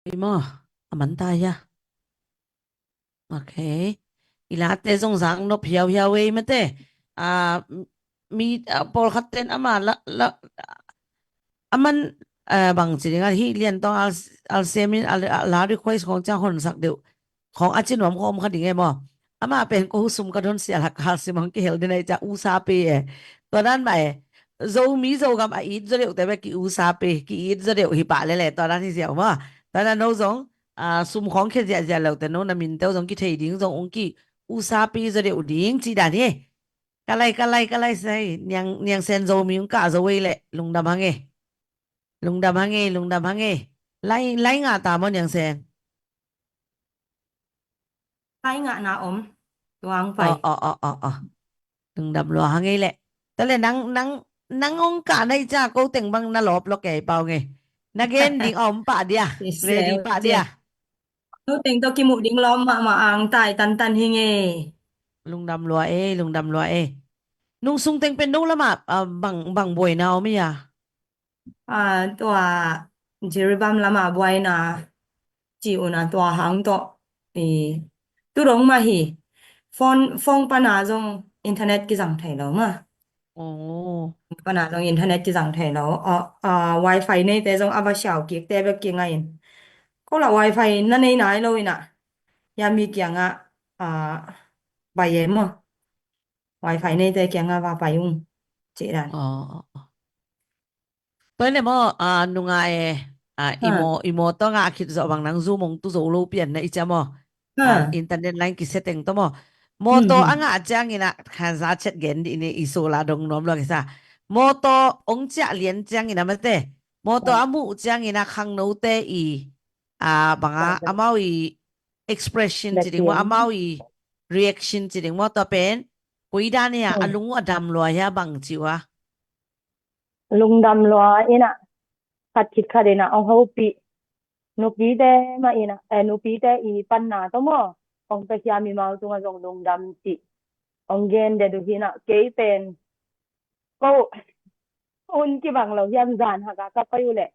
Ui maw, a man ta hia? Ok. I late zong zang nop hiauhiau ei mate. A, mi, a, pawlkhat ten ama la, la, a man, a, bang ci ding a, hi lian tawng al, al semin, al, al la request khong ciang honsak deuh khong a ci nuam khong om kha ding e maw? Ama pen ko sum ka don sia lak kal sim hong kihel ding a i ca usa pe e. Tua dan mah e. Zomi Zogam a it zaw deuh te bek ki usa pe, ki it zaw deuh hi pah lele tua dan hi ziau maw? Tua dan no zong, a, sum khong khia ziahziah lo te no na min teu zong kithei ding zong ung ki usa pe zaw deuh ding ci dan hi. Ka lai, ka lai, ka lai sai. Niang, Niang Sen Zomi ung kah zo ei le. Lungdam hang e. Lungdam hang e, lungdam hang e. Lai, lai ngah ta maw Niang Sen? Lai ngah na om. Tuang pai. Aw, aw, aw, aw, aw. Lungdam lua hang e le. Tua le nang, nang, nang ung kah na i ca ko teng bang na lawp lo kei pau nge. Na gen ding a om pah dia. Ready pah dia. No teng tawh kimuh ding lawm mahmah ang tai tantan hi nge. Lungdam lua e, lungdam lua e. Nung sung teng pen no lamah, a, bang, bang buaina om ia? A, tua Jiribam lamah buaina ci una tua hang tawh. I, tu dong mah hi. Phone, phone pana zong internet kizang thei lo mah. Oh. Pana zong internet kizang thei lo. A, a, wifi neite zong a va siau kik te bek kingai in. Ko la wifi na nei nai lo ina. Ya mi kianga, a, bai e maw. Wifi neite kianga va bai ung. Ci dan. Oh, oh, oh. Tua le maw, a, nunga e, a, i maw, i maw tawh nga a khit zawh bang nang zu mong tu zo lo pian na i cia maw? A, internet line kiseteng tawh maw? Mawtaw a ngah ciangin a khanza chet gen dih ni i sula dong nuam lua kisa. Mawtaw ong ciah lian ciangin a mate. Mawtaw a muh ciangin a khangnote i, a, banga amau i expression ci ding maw, amau i reaction ci ding maw, tua pen koi dan ia, a lung uh a dam lua hia bang ci ua? Lungdam lua ina, khat khit khat ina ong hopih. Nupite mah ina, eh, nupite i panna tawh maw, ong pia hia mimal tunga zong lungdam cih ong gen det uh hi ina, kei pen ko hun kibang lo hiam zan haka ka pai uh leh,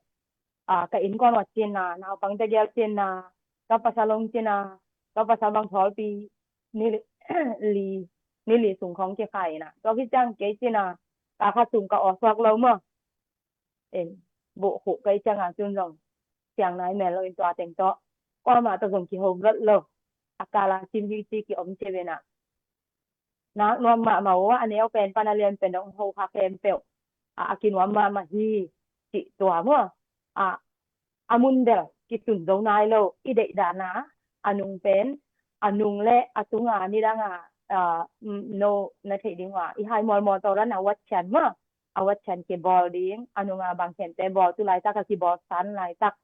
a, ka innkuan uh a cinna, naupangte gel cinna, ka pasal ong cinna, ka pasal bang thawlpi ni li, li, ni li sung khong kikhai ina. Tua khit ciang kei cinna, ka kha sung ka aw suak lo maw. En, buh khuh kei cianga cun zong siang nai mel lo in tua teng tawh. Kuamah tawh zong kiho vet lo. A kala sim hi ci ki om ci ve ina. Nak nuam mahmah uh a, a neu pen pan a lian pen dong ho kha khempeuh a, a kinuam mahmah hi cih tua maw? A, a mun bel kitun zo nai lo i deih dana, a nung pen, a nung le a tunga nidanga, a, no na theih ding uh a, i hai mualmual tawh dan a wat cian maw? A wat cian kibawl ding, a nunga bang khente bawl tu laitak a kibawl san laitak.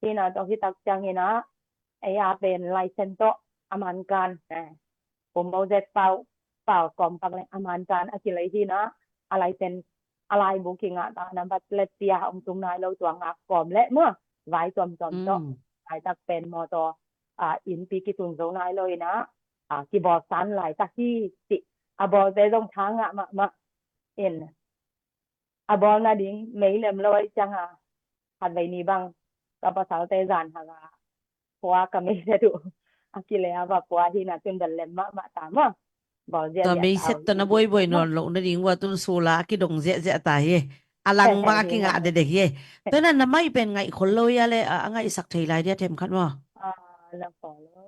Hina tawh hitak ciangina, ei a pen license tawh a mankan, eh. Kum Moses pau, pau kawm pak le a mankan a kilei hina, a license, a laibu kingah ta number plate pia ong tung nai lo tua ngak kawm le maw, vai tuamtuam tawh. Laitak pen mawtaw, a, innpi kitun zo nai lo ina, a, kibawl san laitak hi cih. A bawlte zong tha ngah mahmah in. A bawl nading mei lem lo ahi cianga, khatvei ni bang ka pasalte zan haka khua ka mei le duh a kile a va pua hina cun bel lem mahmah ta maw. Bawl ziahziah ta mei set tawh na buaibuai nawn loh nading ua tun sula a kidong ziahziah ta hi. A lang bang a kingah dedek hi. Tua na na mai pen ngaih khol lo ia le a, a ngaihsak thei lai dia themkhat maw? A, la khol lo.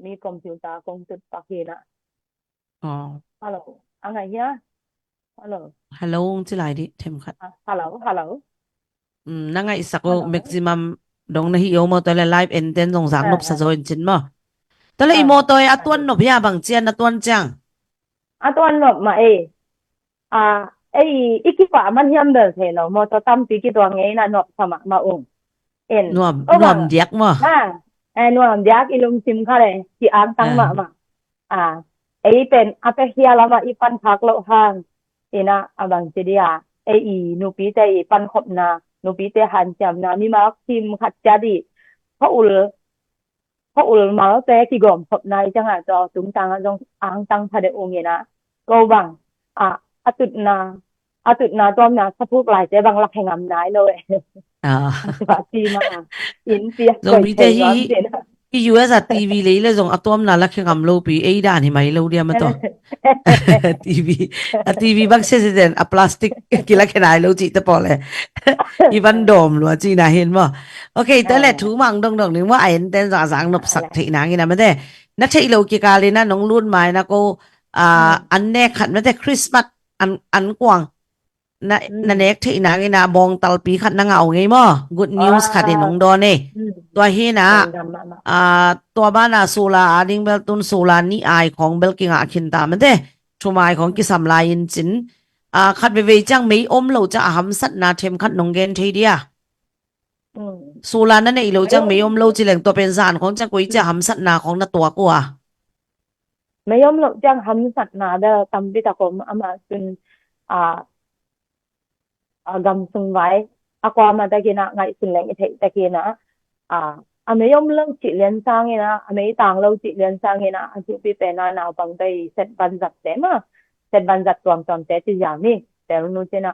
Mi computer kong tut pak hi na. Aw. Hello. A ngai hia? Hello. Hello, ong ci lai dih, themkhat. Ah, hello, hello. Mm, na ngaihsak uh, hello, maximum dong na hi uh maw, tua le live en ten zong zak nop sa zaw in cin maw. Tua le i mawtaw e a tuan nop hia bang cian na tuan ciang? A tuan nop mah e. A, ei, i kipah man hiam bel thei lo, mawtaw tampi kituang e na nop sa mahmah ung. En. Nuam, nuam diak maw? Ha, eh, nuam diak i lungsim kha le, ki angtang mahmah. A, ei pen, a pia hia lamah i pan khak loh hang. Ina, a bang ci dia, ei i nupite i pankhopna, nupite hanciamna, mimal kim khat cia di. Kha ul, kha ul malte kigawm khopna i ciangah tua tungtangah zong angtang pha deuh ung ina. Ko bang, a, a tutna, a tutna tuamna saphuk laite bang lak he ngam nai lo e. Ah. Tua ci mah a, inn piak Zomite koih thei hi, nuam hi, ci na. Hi U S a T V lei le zong a tuamna la khe ngam lo pi, ei dan hi mai lo dia mah tawh. T V, a T V bang seseten a plastic kila khe nai lo cihte pawl le. I van dawm lua cihna hin maw. Ok, tua le thu mang dongdong ning maw, a enten zazang nopsak theih nangin a mate. Na theih lo kikal in a nong lut mai na ko, ah, an nek khat mate, Christmas an, an kuang. Na, na nek theih nangin a bawngtalpi khat na ngah uh ngei maw. Good news khat in hong dawn ei. Tua hi na, ah, tua bana sula a ding bel tun sula nih ai khong bel kingah khin ta mate. Thumai khong kisam lai in cin. Ah, khat veivei ciang mei om lo ciang a hamsatna them khat nong gen thei dia. Sula na neih lo ciang mei om lo ci leng tua pen zan khong ciang koi ci a hamsatna khong na tuak uh a. Mei om lo ciang hamsatna bel tampi tak om, amah cun, ah, a gam sung vai a kuamah takin a ngaihsun leng i theih takin a, a, a mei om lo cih lian sangin a, a mei tang lo cih lian sangin a, a thupi pen a naupang pai set vanzat te maw, set vanzat tuamtuam te ci ziau ni, tel nu cin a,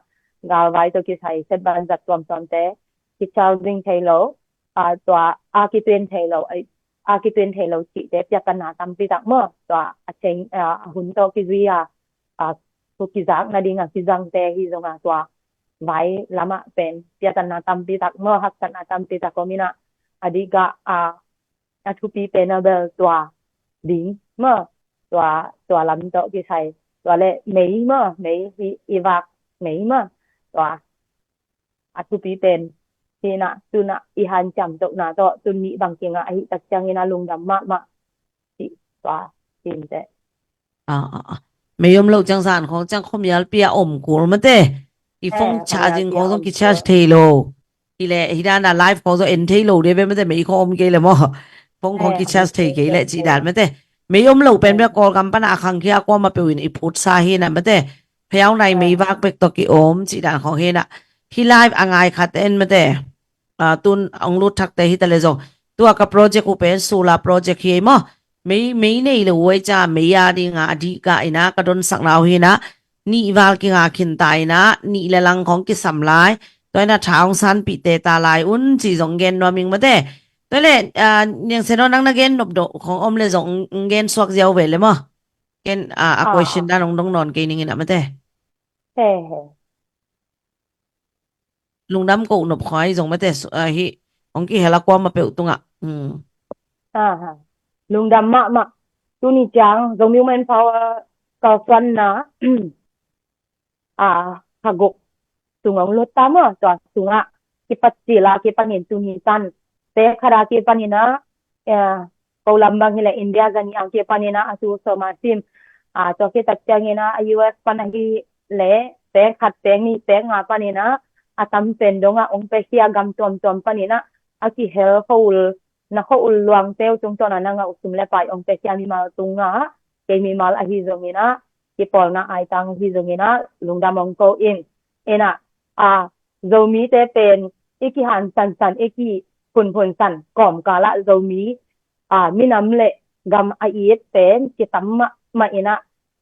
galvai tawh kisai set vanzat tuamtuam te, kichal ding thei lo, a, tua a kituen thei lo, a, a kituen thei lo cihte piatanna tampi tak maw, tua a ceng, a, a hun tawh kizui a, a, thu kizak nading a kizangte hi zong a, tua vai lamah pen piatanna tampi tak maw, haksatna tampi tak om in a, a dik ah, a, a thupi pen a bel tua ding maw, tua, tua lam tawh kisai, tua le mei maw, mei hi i vak mei maw, tua a thupi pen hi na, tun a i hanciam tohna tawh tun nih bang kingah ahi tak ciangin a lungdam mahmah cih tua cinte. Ah, ah, ah. Mei om lo ciang zan khong ciang khuamialpi a om kul mate. I phone charging khong zong kicharge thei lo. Hi le, hi dan a live khong zong en thei lo dia ve mate, mei khong om kei le maw. Phone khong kicharge thei kei le cih dan mate. Mei om lo pen bia Kawlgam pan a khangkhia a kuamah peuh in i phutsa hi na mate. Phiau nai mei vak bek tawh ki om cih dan khong hi na. Hi live a ngai khat en mate. Ah, tun ong lut thakte hi ta le zong. Tua ka project uh pen solar project hi ei maw. Mei, mei nei lo uh ei ca, mei a ding a, a dik ah in a, ka donsakna uh hi na. Nih val kinga khin ta in a, nih le lang khong kisam lai. Tua in a tha ong sanpih te ta lai un ci zong gen nuam ing mate. Tua le, ah, Niang Sen aw nang na gen nop doh khong om le zong ong gen suak ziau ve le maw. Ken, ah, a question dan ong dong nawn kei ning in a mate. He, he. Lungdam ko nop khong ai zong mate, ah, hi, ong kihel a kuamah peuh tungah. Hmm. Aha. Lungdam mahmah. Tuni ciang, Zomi Women Power kalsuanna, ah, kha guk sung ong lut ta maw, tua sungah kipat cil a kipanin tuni tan. Te khat a kipanin a, eh, ko lam bang hi le India zani a kipanin a, a tu sawm a sim. Ah, tua kitak ciangin a, a U S pan ahi le, pek khat, pek nih, pek nga panin a, a tam pen dong a ong pia khia gam tuamtuam panin a, a kihel khua ul, na khua ul luang teu tungtawn a na ngah uh sum le pai ong pia khia mimal tungah, kei mimal ahi zongin a, kipawlna aitang ahi zongin a, lungdam ong ko ing. In a, a, Zomite pen, i kihan sansan, i kiphunphun san, kawmkal ah Zomi, a, minam le gam a it pen, kitam mahmah in a,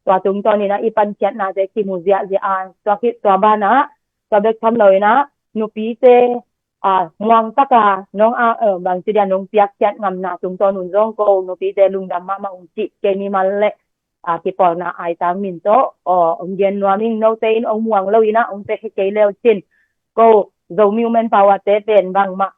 tua tungtawn in a i pankhiatnate kimu ziahziah a, tua khit tua banah, tua bek tham lo in a, nupite, a, muang taka nong a, eh, bangci dia nong piakkhiat ngamna tungtawn un zong ko nupite lungdam mahmah ung cih kei mimal le, a, kipawlna aitang min tawh, aw, ong gen nuam ing. Note in ong muang lo in a ong pia khe kei leu cin, ko Zomi Women Power te pen bangmah,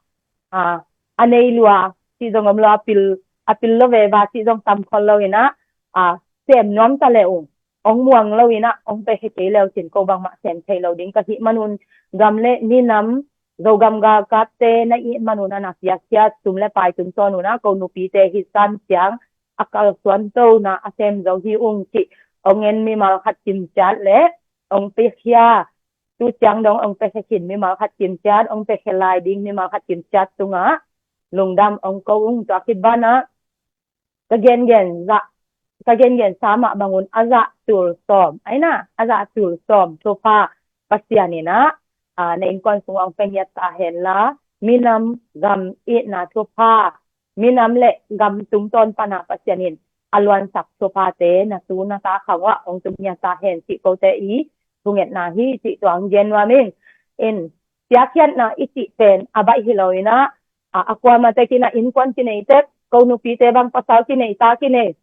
a, a nei lua cih zong om lo, a pil, a pil lo veva cih zong tam khol lo in a, a, sem nuam ta le ung. Ong muang lo in a ong pia khe kei leu cin ko bangmah sem thei lo ding ka hih manun, gam le minam, Zogam galkapte na it manun a na piakkhiat sum le pai tungtawn un a ko nupite hi san ciang, a kalsuan tona a sem zo hi ung cih ong en mimal khat kimciat le ong pia khia, tu ciang dong ong pia khe khin mimal khat kimciat, ong pia khe lai ding mimal khat kimciat tungah lungdam ong ko ung. Tua khit banah ka gengen zah, ka gengen sa mah bangun a zah tul sawm, ai na, a zah tul sawm thupha Pasian in a, a, na innkuan sungah ong pia ngiat ta hen la, minam gam itna thupha, minam le gam tungtawn pana Pasian in a luansak thuphate na tu na ta khang uah ong tung ngiat ta hen cih kote i thungetna hi cih tua ong gen nuam ing. In piakkhiatna i cih pen a baih hi lo in ah, a, a kuamah tek in ah innkuan kinei tek, ko nupite bang pasal kinei, ta kinei,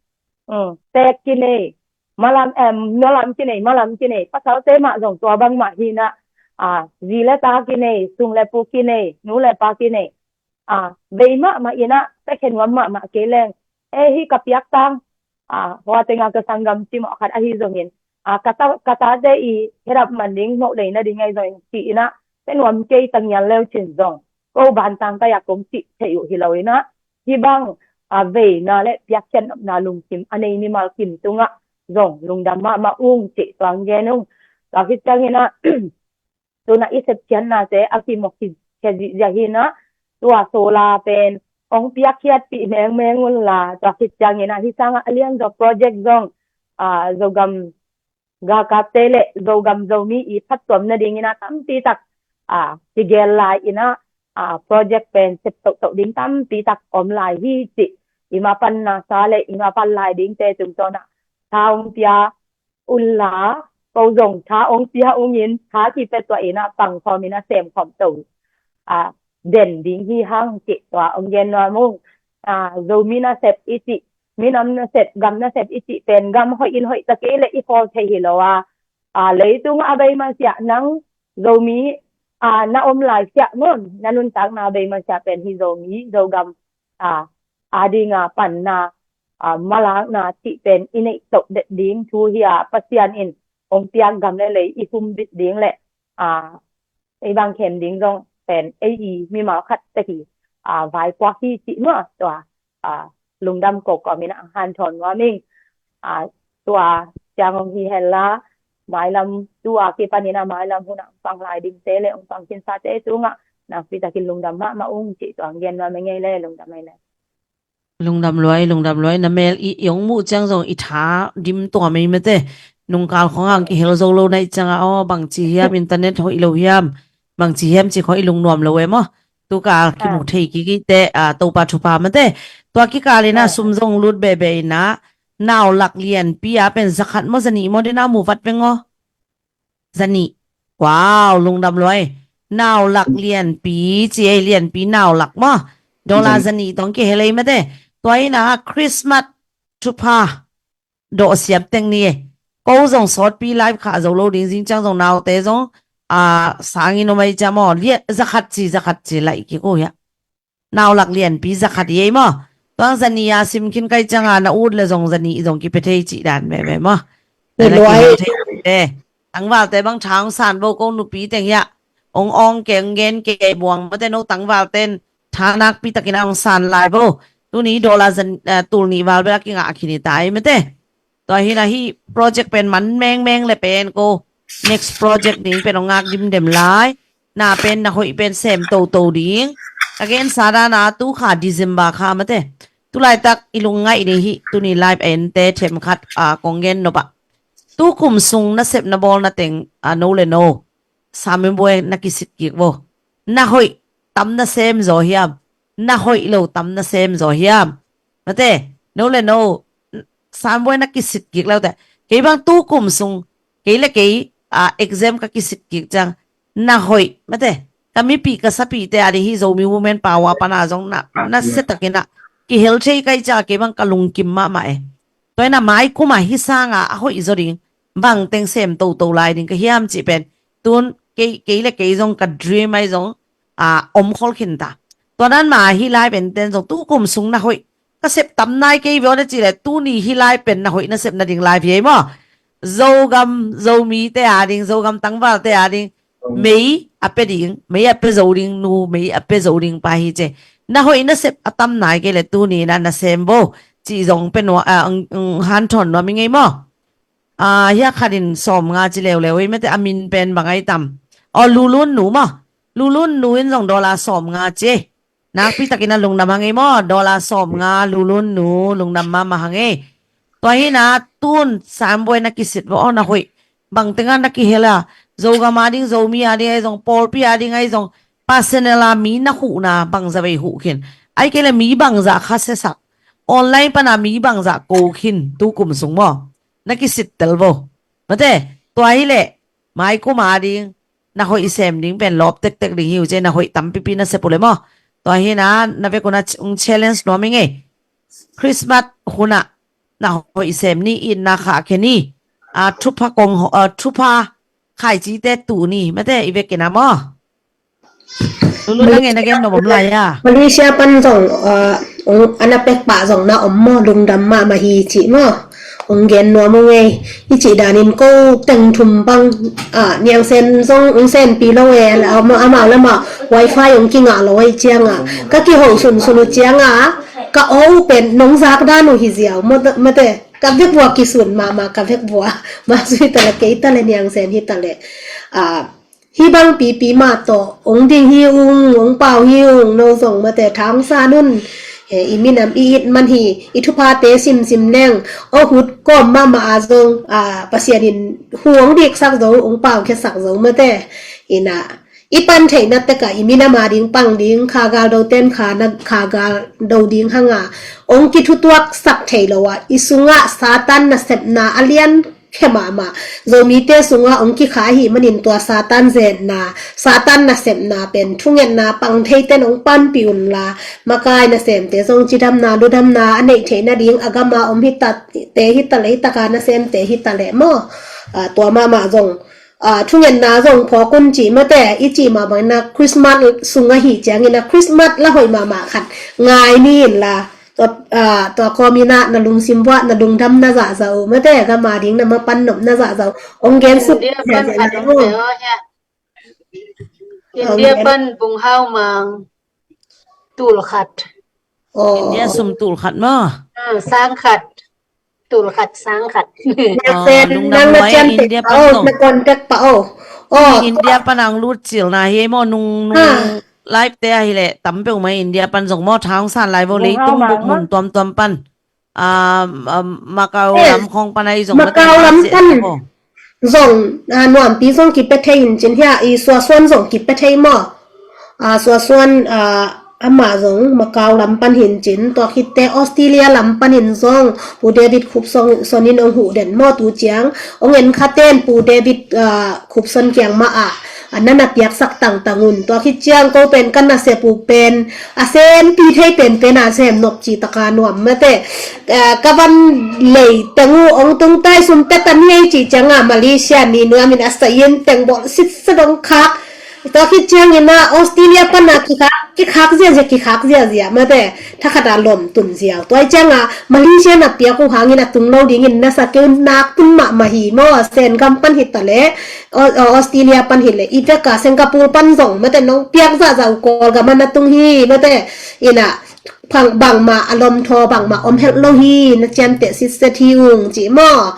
um, teek kinei, malam, em, nualam kinei, malam kinei, pasalte mah zong tua bangmah hi in ah, a, zi le ta kinei, sung le pu kinei, nu le pa kinei, a, vei mahmah in ah, pekhe nuam mahmah kei leng, e, hih ka piaktang, a, hua tengah ka sanggam cimawh khat ahi zongin, a, ka ta, ka tate i khedap man ding, moh lei nading ahi zongin ci in ah, pe nuam kei, tangial leu cin zong ko bantang ka yak kong cih thei uh hi lo in ah, hih bang, a, veina le piakkhiatna lungkim a nei mimal kim tungah zong lungdam mahmah ung cih tuang gen ung. Tua khit ciangin ah, tuna i sepkhiatnate a kimawh khia ziahziah hi in ah, tua solar pen hong piakkhiatpih mengmeng unla, tua khit ciangin ah hih sangah a lianzaw project zong, a, Zogam galkapte le Zogam Zomi i phattuam nadingin ah tampi tak, a, kigel lai in ah, a, project pen sep tohtoh ding tampi tak om lai hi cih, i ma pan nasa le i ma pan lai dingte tungtawn ah tha hong pia unla, ko zong tha hong pia ungin, tha kipia tuah in ah pangkhawm in ah semkhawm to, a, den ding hi hang cih tua hong gen nuam ung. A, Zomi nasep i cih, minam nasep, gam nasep i cih pen gam hoih in hoih ta kei le i khawl thei hi lo a, a, leitung a bei masiah nang Zomi, a, na om lai siah maw, na nuntakna bei masiah pen hih Zomi, Zogam, a, adinga panna, a, malakna cih pen i neih toh det ding thu hi a, Pasian in hong piak gam le lei i humbit ding le, a, ei bang khem ding zong pen ei i mimal khat te hi, a, vaipuak hi cih maw, tua, a, lungdam ko kawmin ah hanthawn nuam ing. A, tua ciang hong hi hen la, mailam, tua kipanin ah mailam hun ah hong pang lai dingte le hong pang khinsate tungah nakpi takin lungdam mahmah ung cih tua hong gen nuam ing ei le, lungdam ei le. Lungdam luai, lungdam luai. Na mel i, i hong muh ciang zong i tha dim tuam ei mate. Nungkal khong hang kihel zo lo na i ciang a, aw, bangci hiam, internet hoih lo hiam, bangci hiam ci khong i lungnuam lo e maw. Tuka kimu thei kik i te, a, Topa thupha mate. Tua kikal in ah sum zong lut behbeh in ah, nau lak lianpi a pen zakhat maw, zanih maw, dena mu vat veng aw. Zanih. Wow, lungdam luai. Nau lak lianpi, ci ei, lianpi nau lak maw. Dollar zanih tawh kihel ei mate. Tua in ah Christmas thupha dawh siam teng ni e. Ko zong sawtpi live khah zo lo ding, zing ciang zong naute zong, a, sangin om ei ciam aw. Lian, zakhat ci, zakhat ci laih kik uh hiah. Nau lak lianpi zakhat i ei maw. Tuang zanih a sim khin kai ciang a na ut le zong zanih zong kipia thei cih dan meme maw. Tangvalte bang tha hong san bo, ko nupi teng hiah hong awng kei, hong gen kei, buang mate, no tangvalten tha nakpi takin a hong san lai bo. Tuni dollar zan, eh, tul nih val bel a kingah khin i ta ei mate. Tua hi in ah hih project pen man mengmeng le pen ko next project ding pen hong ngak dimdem lai. Na pen na hoih pen sem toto ding. Ka gensa dan a tu kha December kha mate. Tulaitak i lungngaih ni hih tuni live a ente themkhat, a, kong gen nop ah. Tu kum sung nasep na bawl na teng, a, no le no, Samuel Boy na kisit kik vo. Na hoih tam na sem zaw hiam? Na hoih lo tam na sem zaw hiam? Mate, no le no, Samuel Boy na kisit kik lo te. Kei bang tu kum sung, kei le kei, a, exam ka kisit kik ciang, na hoih, mate, ka mipih ka sapihte a ding, hih Zomi Women Power pan a zong na, na sia takin ah kihel thei kai ciang kei bang ka lungkim mahmah e. Tua in ah mai kum a hih sang a a hoih zaw ding, bang teng sem toto lai ding ka hiam cih pen tun kei, kei le kei zong ka dream ahi zong, a, om khol khin ta. Tua dan mah hih live enten zong tu kum sung na hoih ka sep tam nai kei veu na cih leh tuni hih live pen na hoih na sep nading live hi ei maw. Zogam Zomite a ding, Zogam tangvalte a ding, mei a pia ding, mei a pia zo ding nu, mei a pia zo ding pa hi ci. Na hoih na sep a tam nai kei leh tuni in ah na sem vo cih zong pia nuam, a, hanthawn nuam ing ei maw. A, hiah khat in sawmnga ci leuleu ei mate, a min pen bang ai tam? Aw, Lulun nu maw. Lulun nu in zong dollar sawmnga ci. Nakpi takin ah lungdam hang ei maw, dollar sawmnga, Lulun nu, lungdam mahmah hang ei. Tua hi in ah tun Samuel Boy na kisit vo, aw, na hoih. Bang teng ah na kihel a, Zogam a ding, Zomi a ding ahi zong, pawlpi a ding ahi zong, personal a mi na huhna bangzah vei huh khin? Ahih kei leh mi bangzah kha siasak, online pan a mi bangzah ko khin tu kum sung maw? Na kisit tel vo. Mate, tua hi leh mai kum a ding na hoih sem ding pen lawp tektek ding hi uh ci, na hoih tampipi na sep uh le maw. Tua hi na, na vek un a ung challenge nuam ing ei. Christmas hun ah na hoih sem ni, itna khah khe ni. A, thupha kong, a, thupha khaicite tu ni, mate, i vek in a maw. Lulu, nang e na gen nop om lai a. Malaysia pan zong, ah, ong ana pek pah zong na om maw, lungdam mahmah hi cih maw. Ong gen nuam ung ei, i cih danin ko teng thum bang, ah, Niang Sen zong ong senpi lo e, amau, amau le amau wifi ong kingah lo ei ciangah, ka kiho sunsun uh ciangah, ka aw uh pen nong zak dan uh hi ziau, mate, ka vekvua kisun mahmah, ka vekvua. Masui ta le, kei ta le, Niang Sen hi ta le. Ah, Hih bang pipi mah tawh ong ding hi ung, ong pau hi ung, no zong mate thangsa nun. He, i minam i it man hi, i thuphate simsim leng, aw hut kawm mahmah a zong, a, Pasian in hu ong diksak zo, ong paukhiasak zo mate. Ina, i pan theihna tekah i minam a ding pang ding, kha gal do ten kha na, kha gal do ding hanga ong kithutuaksak thei lo a, i sungah Satan nasepna a lian khe mahmah. Zomite sungah ong kikha ahih manin tua Satan zetna, Satan nasepna pen thungetna pang theiten ong panpih unla, makai nasemte zong cidamna ludamna a neih theih nading a gama om hitate hitaleh, hitaka nasemte hitaleh maw. Ah, tua mahmah zong, ah, thungetna zong phawk un cih mate, i cih mah bangin a Christmas sung ahih ciangin a Christmas la hoih mahmah khat ngai ni inla, tua, ah, tua kawmin ah na lungsim vuah na lungdam na zahzah uh mate, gam a ding na mapan nop na zahzah uh. Ong gen suk India pan ziahziah khat na ong uh. India pan Bung Hau Mang tul khat. Oh. India sum tul khat maw? Ah, sang khat. Tul khat sang khat. Nang na cian tek pa o, na contact pa o. Oh. India pan ang lut cil na hi maw, nung, nung live te ahi leh tam peuh mai India pan zong maw, thang san lai vo, leitung buk mun tuamtuam pan. Ah, ah, Macau lam khong pan ahi zong Macau lam pan zong, ah, nuampi zong kipia thei in cin hia, i suasuan zong kipia thei maw. Ah, suasuan, ah, amah zong Macau lam pan hin cin, tua khitte Australia lam panin zong Pu David Khupson in ong huh den maw tu ciang, ong en khaten Pu David, ah, Khupson kiang mah ah, a na na piaksak tangtang un. Tua khit ciang ko pen ka nasep uh pen a sempi thei penpen a sem nop cih taka nuam mate. Ah, ka van lei teng uh ong tung tai, sum pia ta ni ei cih cianga Malaysia ni nuamin a sayin teng bawl sitsa dong khak. Tua khit ciangin a Australia pan a kikhak, kikhak ziahziah, kikhak ziahziah mate. Thakhat a lom tun ziau. Tua i cianga Malaysia na piak uh hangin a tung lo dingin na sa keu nak tun mahmah hi maw. Sen gam pan hi ta leh, Au-, Au-, Australia pan hi leh, i veka Singapore pan zong mate nong piak zahzah uh, Kawlgam a na tung hi mate. Ina, bangmah a lom thaw bangmah om helh lo hi, na ciamteh sitset hi ung cih maw.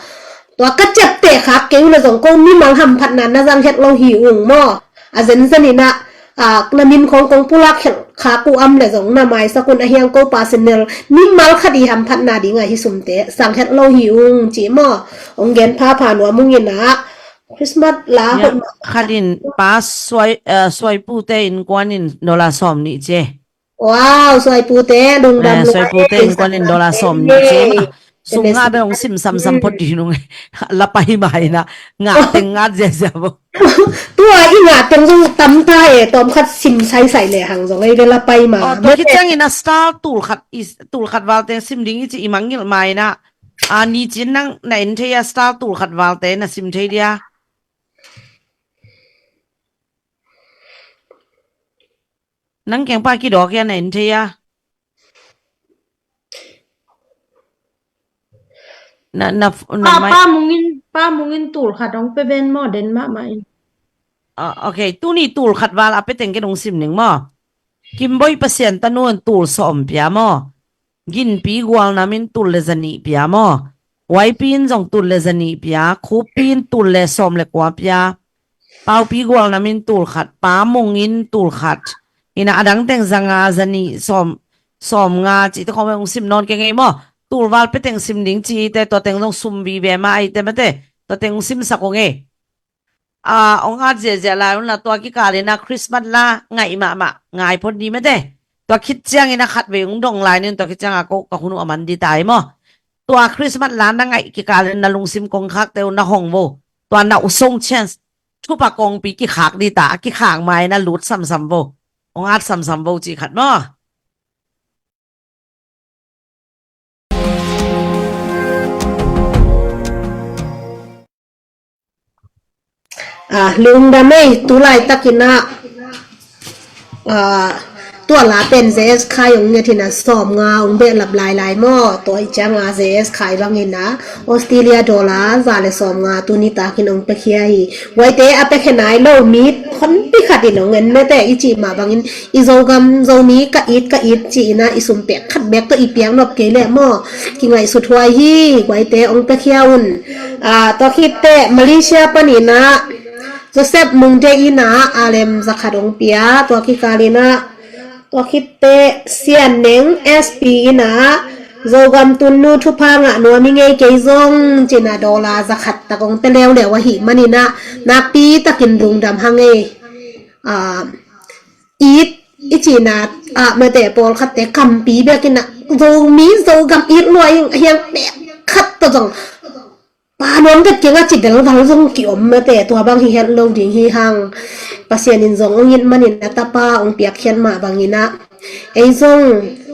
Tua ka ciapteh khak keu le zong ko mimal hamphatna na zang helh lo hi ung maw. A zenzen ina, ah, na min khong kong pulak khelh khak uh am le zong na maisak un, a hiang ko personal mimal khat i hamphatna dinga hi sumte sang helh lo hi ung cih maw. Ong gen phapha nuam ung ina. Christmas la hoih mah. Khat in pa suai, eh, suaipute innkuan in dollar sawm nih ci. Wow, suaipute lungdam lua. Suaipute innkuan in dollar sawm nih ci. Sum nga bel ong sim samsam phot ding nung. Lapai mai na. Ngah teng ngat ziazia bo. Tua i ngah teng zong tam ta e, tawm khat sim saisai le hang zong ei ve lapai ma. Oh, tua khit ciangin a star tul khat, tul khat val teng sim ding i ci i mangngilh mai na. A ni cin nang na en thei a star tul khat val te na sim thei dia. Nang kengpa kidawk ia na en thei a. Na, na, na pa, mai pa mungin, pa mungin tul khat ong pe ven maw, den mahmah in. Ah, okay, tuni tul khat val a pe teng ke nong sim ning maw. Kimboi Pasian tanu in tul sawm pia maw. Ginpi Gualnam in tul le zanih pia maw. Waipi in zong tul le zanih pia, Khuppi in tul le sawm le kua pia. Paupi Gualnam in tul khat, Pa Mung in tul khat. Ina a dang teng zanga, zanih, sawm, sawm nga cihte khawng ong sim nawn kei ngei maw. Tul val pe teng sim ding cihte tua teng zong sum vive mah ahite mate. Tua teng ong simsak ung ei. Ah, ong at ziahziah lai unla tua kikal ina Christmas la ngaih mahmah ngai phot ni mate. Tua khit ciangin a khatvei ong dong lai nin tua khit cianga ko ka hun uh a man di tai maw. Tua Christmas la na ngaih kikal in na lungsim kongkhakte uh na hong vo. Tua na usong chance. Thupha kongpi kikhak dita, a kikhak mai na lut samsam vo. Ong at samsam vo ci khat maw. Ah, lungdam ei, tulai takin ah, ah, tua la pen J S Khai ong nget hi na sawm nga ong behlap lailai maw, tua i ciang a J S Khai bangin ah Australia dollar za le sawm nga tuni takin ong pekhia hi. Guaite a pekhe nai lo mi honpi khat in ong en mete i cih mah bangin i Zogam Zomi ka it ka it ci-in ah i sum pek khat bek tawh i piak nop kei leh maw, kingaihsut huai hi. Guaite ong pekhia un. Ah, tua khitteh Malaysia panin ah Joseph Mungde in ah alem zakhat ong pia, tua kikal in ah, tua khitteh Sian Neng S P in ah Zogam tunnu thupha ngah nuam i ngei kei zong ci-in ah dollar zakhat tak ong pia leuleu ahih manin ah nakpi takin lungdam hang ei. Ah, it i cihna ah mete pawlkhatte kampi bekin ah Zomi Zogam it lua ing a hiang pek khat tawh zong pa nuam vet keng a ci delval zong kiom mete, tua bang hi het lo ding hi hang. Pasian in zong ong it manin a tapa ong piakkhiat mah bangin ah ei zong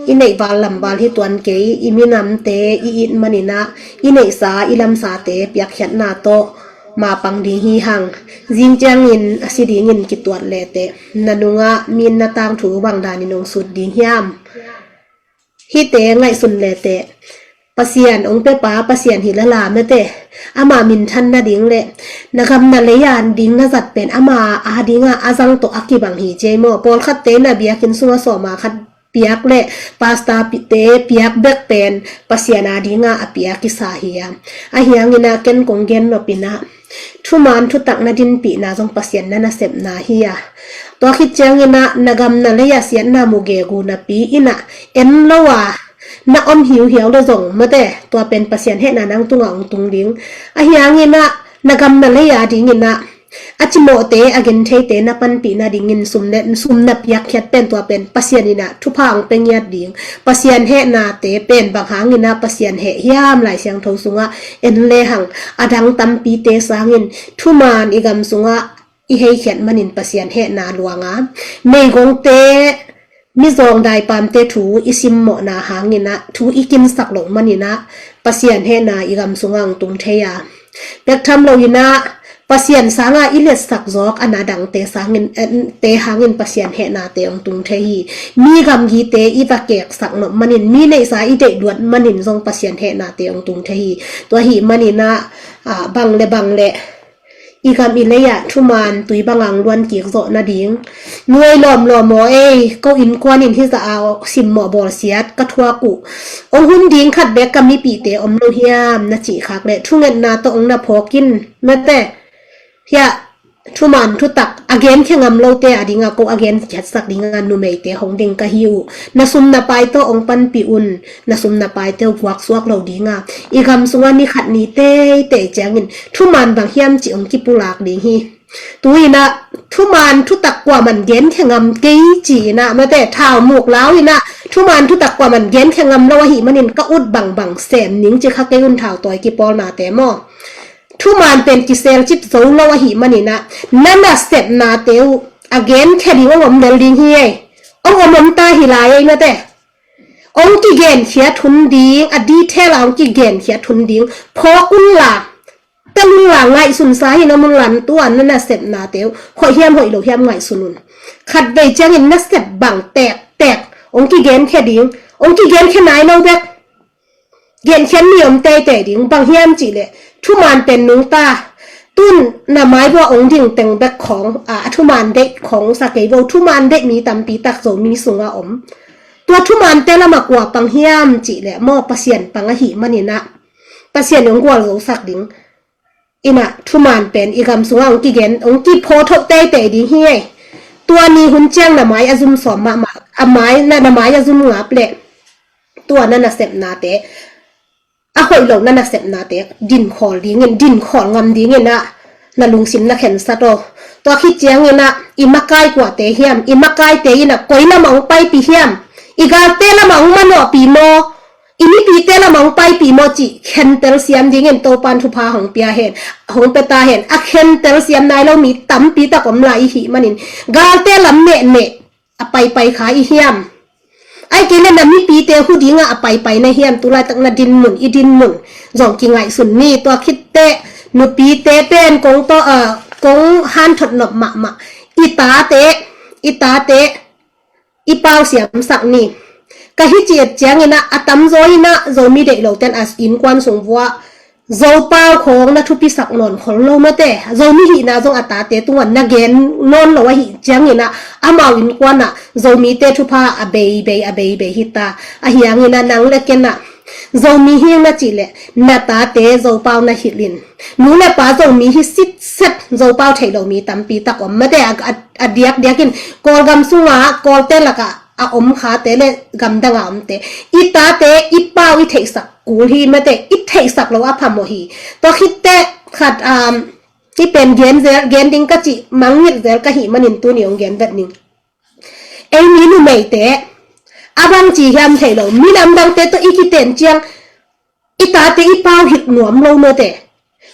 i neih val lam val hi tuan kei, i minamte i it manin ah i neihsa i lamsate piakkhiatna tawh mapang ding hi hang. Zing ciangin a si dingin kituat leteh na nungah mi in na tangthu bang danin ong sut ding hiam? Hihte ngaihsun leteh Pasian ong piapa Pasian hi lala mete, ama minthan nading le na gam na lei a ding na zat pen ama a dingah a zang tawh a kibang hi cei maw. Pawlkhatte na biakinn sungah sawma khat piak le pastor te piak bek pen Pasian a dingah a piak kisa hi a. A hiangin ah ken kong gen nopin ah thuman thutak na dinpihna zong Pasian na nasepna hi a. Tua khit ciangin ah na gam na lei a siatna mu gegu napi in ah en lo a na om hiuhiau le zong mete, tua pen Pasian hehna nang tungah ong tung ding. A hiangin ah na gam na lei a dingin ah a cimawhte a gentheite na panpih nadingin sum le sum na piakkhiat pen tua pen Pasian in ah thupha ong pia ngiat ding. Pasian hehnate pen bang hangin ah Pasian heh hiam, Lai Siangtho sungah en lehang a dang tampite sangin thuman i gam sungah i heikhiat manin Pasian hehna luang a, meigongte, mizawng daipamte thu i simmawhna hangin ah thu i kinsak loh manin ah Pasian hehna i gam sungah ong tung thei a. Bek tham loin ah Pasian sanga i letsak zawk a na dangte sangin, eh, te hangin Pasian hehnate ong tung thei hi. Mi gamgite i va keksak nop manin, mi neihsa i deih luat manin zong Pasian hehnate ong tung thei hi. Tua ahih manin ah, ah, bang le bang le i gam i lei ah thuman tui banga ong luan kik zawh nading nuai lawmlawm aw ei, ko innkuan in hizah a simmawh bawlsiat ka thuak uh. Ong hun ding khat bek ka mipihte om lo hiam na cih khak leh thungetna tawh ong na phawk in mete. Hiah thuman thutak a genkhia ngam lote a dingah ko a genkhiatsak dingah numeite hong ding ka hi uh. Na sum na paite ong panpih un. Na sum na paite uh guaksuak lo dingah i gam sungah ni khat ni teitei ciangin thuman bang hiam cih ong kipulak ding hi. Tu-in ah thuman thutak kuaman genkhia ngam kei ci-in ah mete thau muk lau in ah thuman thutak kuaman genkhia ngam lo ahih manin ka ut bangbang sem ning ci kha kei un, thau tawi kipawlnate maw. Thuman pen kiselcip zo lo ahih manin ah na nasepnate uh a genkhia ding ong om lel ding hi ei. Ong om om ta hi lai ei mete. Ong kigenkhiat hun ding, a detail a ong kigenkhiat hun ding phawk unla, tel unla, ngaihsunsa hi na mun lan tua na nasepnate uh hoih hiam hoih lo hiam ngaihsun un. Khatvei ciangin nasep bang tektek ong kigenkhia ding, ong kigenkhia nai lo bek. Genkhiat mi om teitei ding, bang hiam cihleh thuman pen nungta. Tun na mai buah ong ding teng bek khawng a, a thuman deih khawng sa kei vo, thuman deih mi tampi tak Zomi sungah om. Tua thumante lamah kua pang hiam cihleh maw, Pasian pang ahih manin ah Pasian ong gualzosak ding. In ah thuman pen i gam sungah ong kigen, ong kiphawthoh teitei ding hi ei. Tua ni hun ciang na mai a zum sawm mahmah, a mai na, na mai a zum ngap leh tua na nasepnate a hoih lo na nasepnate dinkhawl dingin, dinkhawl ngam dingin ah na lungsim na khensat aw. Tua khit ciangin ah i makai kuate hiam, i makaite in ah koi lamah ong paipih hiam, i galte lamah ong manawhpih maw. i mipite lam hong paipih maw cih khentel siam dingin Topan thupha hong pia hen, hong pia ta hen. A khentel siam nai lo mi tampi tak om lai i hih manin galte lam mehneh a paipai kha i hiam? Ai kei le na mipite hu dingah a paipai na hiam? Tulaitak na dinmun, i dinmun zong kingaihsun ni. Tua khitteh nupite pen kong to, ah, kong hanthot nop mahmah. I tate, i tate i pau siamsak ni. Ka hi ciat cianginah a tamzaw inah Zomi deih loten a innkuan sung vuah Zopau khawng na thupisak nawn khol lo mate. Zomi hihna zong a tate tungah na gen nawn lo ahih cianginah amau innkuanah Zomite thupha a beibei, a beibei hita. Ahi hanginah nang le kenah Zomi hing na cih leh na tate Zopau na hilh in. Nu le pa Zomi hi sitset, Zopau theih lo mi tampi tak om mate. A, a, a diakdiakin Kawlgam sungah Kawlte lakah a om khate le gamdanga omte, i tate i pau i theihsak kul hi mate, i theihsak lo a phamawh hi. Tua khitteh khat, um, i pen gen zel, gen ding ka cih mangngilh zel ka hih manin tuni hong gen vet ning. Ei mi numeite a bangci hiam thei lo, minam dangte tawh i kiten ciang i tate i pau hilh nuam lo mate.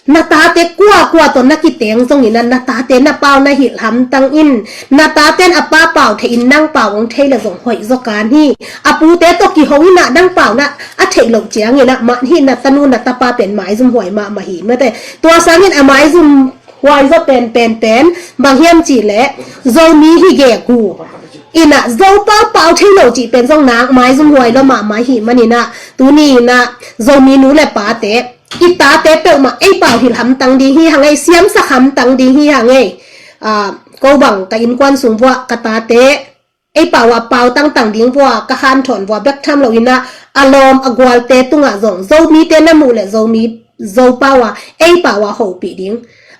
Na tate kuakua tawh na kiteng zonginah na tate na pau na hilh hamtang in. Na taten a pa pau thei in nang pau hong thei le zong hoih zaw kan hi. A pute tawh kiho inah nang pau na a theih loh cianginah mah hih na tanu na tapa pen maizum huai mahmah hi mate. Tua sangin a maizum huai zaw pen, pen, pen bang hiam cih leh Zomi hi gegu inah Zopau pau thei lo cih pen zong nak maizum huai lo mahmah hi maninah tuni inah Zomi nu le pate i tate peuhmah ei pau hilh hamtang ding hi hang ei, siamsak hamtang ding hi hang ei. Ah, ko bang ka innkuan sung vuah ka tate ei pau a pau tangtang ding vuah ka hanthawn vuah bek tham lo inah a lawm a gualte tungah zong Zomite na muh le Zomi, Zopau a ei pau a hopih ding.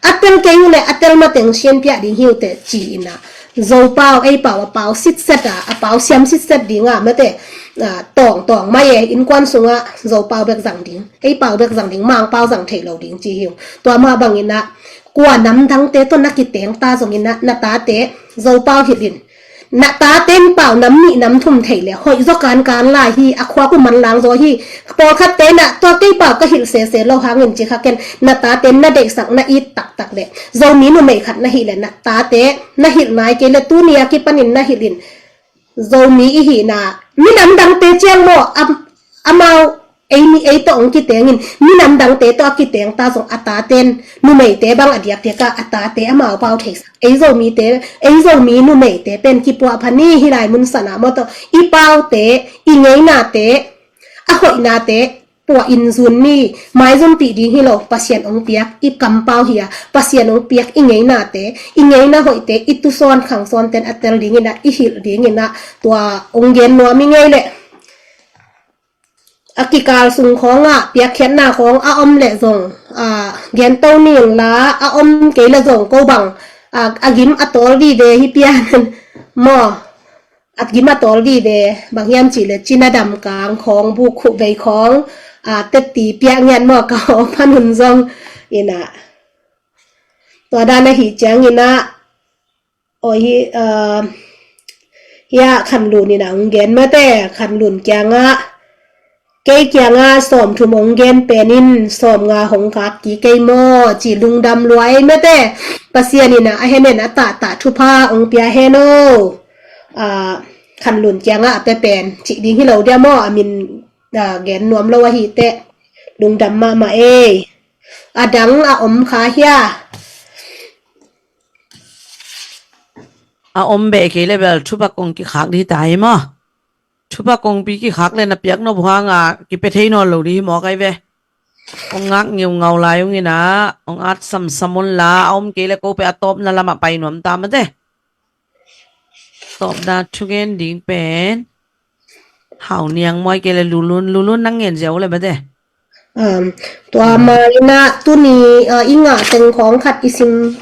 A tel kei uh le a tel mateng sianpiah ding hi uh teh ci inah Zopau ei pau a pau sitset a, a pau siam sitset dingah mate, ah, tawng, tawng mai e, innkuan sungah Zopau bek zang ding, ei pau bek zang ding, Mangpau zang theih lo ding ci hi uh. Tua mah banginah kua nam dangte tawh na kiteng ta zonginah na tate Zopau hilh in. Na taten pau nam nih nam thum thei le hoih zaw kankan lai hi, a khuak uh manlang zaw hi. Pawlkhatte inah tua kei pau ka hilh sese lo hangin ci kha ken, na taten na deihsak na it taktak le Zomi numei khat na hih le na tate na hilh nai kei le tuni a kipanin na hilh in. Zomi i hihna minam dangte ciang maw, am-, amau ei mi ei tawh hong kitengin minam dangte tawh a kiteng ta zong a taten numeite bang a diakdiakah a tate amau pau theisak. Ei Zomite, ei Zomi numeite pen kipuah pha ni hi lai mun sanah maw tawh i paute, i ngeinate, a hoihnate puah in zun ni. Maizumpih ding hi lo, Pasian hong piak i kampau hi a, Pasian hong piak i ngeinate, i ngeina hoihte i tusawn khangsawnten a tel dinginah i hilh dinginah tua hong gen nuam i ngei leh. A kikal sung khawngah piakkhiatna khawng a om leh zong, a, gento ning la, a om kei leh zong ko bang, a, a gim a tawl vive hi pian maw? A gim a tawl vive bang hiam cih leh cina damkang khawng, buk khuh vei khawng, a, tetti piak ngiat maw ka aw phan hun zong inah. Tua dan ahih cianginah, aw hi, a, hiah Khanlun inah hong gen mate, Khanlun kiangah, kei kiangah sawmthum hong gen penin sawmnga hong khak kik kei maw, ci lungdam lua ei mate. Pasian inah a hemen a tahtah thupha hong pia hen aw. A, Khanlun kiangah a pia pen cih ding hi lo dia maw, a min, a, gen nuam lo ahih teh lungdam mahmah ei. A dang a om kha hia? A om beh kei leh bel thupha kong kikhak dih ta hi maw? Thupha kongpi kikhak le na piak nop uh hanga kipia thei nawn lo dih hi mawk ai ve. Hong ngak ngeungau lai ung inah, hong at samsam un la, a om kei le ko pia a tawpna lamah pai nuam ta mate. Tawpna thugen ding pen Hau Niang maw, ai kei le Lulun, Lulun nang ngen ziau le mate. Um, tua ma inah tuni, uh, i ngah teng khawng khat i sim.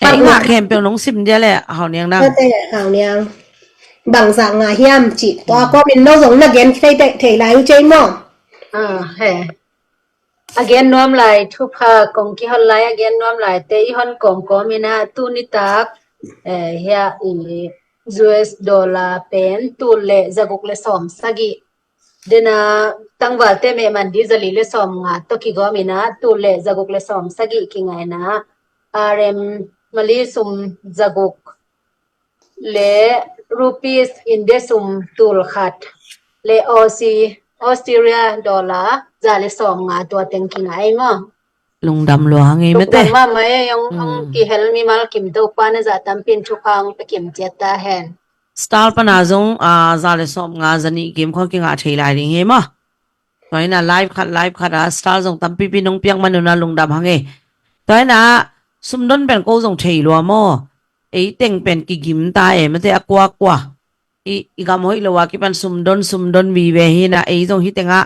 Eh, i ngah khempeuh nong sim dia le Hau Niang nang. Mate, Hau Niang. Bangzah ngah hiam cih tua kawmin no zong na gen thei, thei, thei lai uh cei maw? Ah, he. A gen nuam lai thupha kong kihon lai a gen nuam lai te i hon kawmkawm inah tuni tak, eh, hia i U S dollar pen tul le zaguk le sawm sagih. Dena tangvalte mehman di zali le sawm nga tawh kigawm ina, tul le zaguk le sawm sagih kingaina, R M Mali sum zaguk le rupees India sum tul khat le Aussie, Australia dollar za le sawm nga tua teng kingai maw. Lungdam lua hang ei mate. Lungdam mahmah ei, ong, ong kihel mimal kim Topa na zah tampin thupha ong pia kim ciat ta hen. Star pana zong, ah, za le sawm nga za nih kim khong kingah thei lai ding hi maw. Tua ina live khat, live khat a star zong tampipi nong piak manuna lungdam hang ei. Tua ina sumdon pen ko zong thei lua maw. Ei teng pen kigim ta e mate a kuakua. I, i gam hoih lo a kipan sumdon, sumdon vive hi na, ei zong hi tengah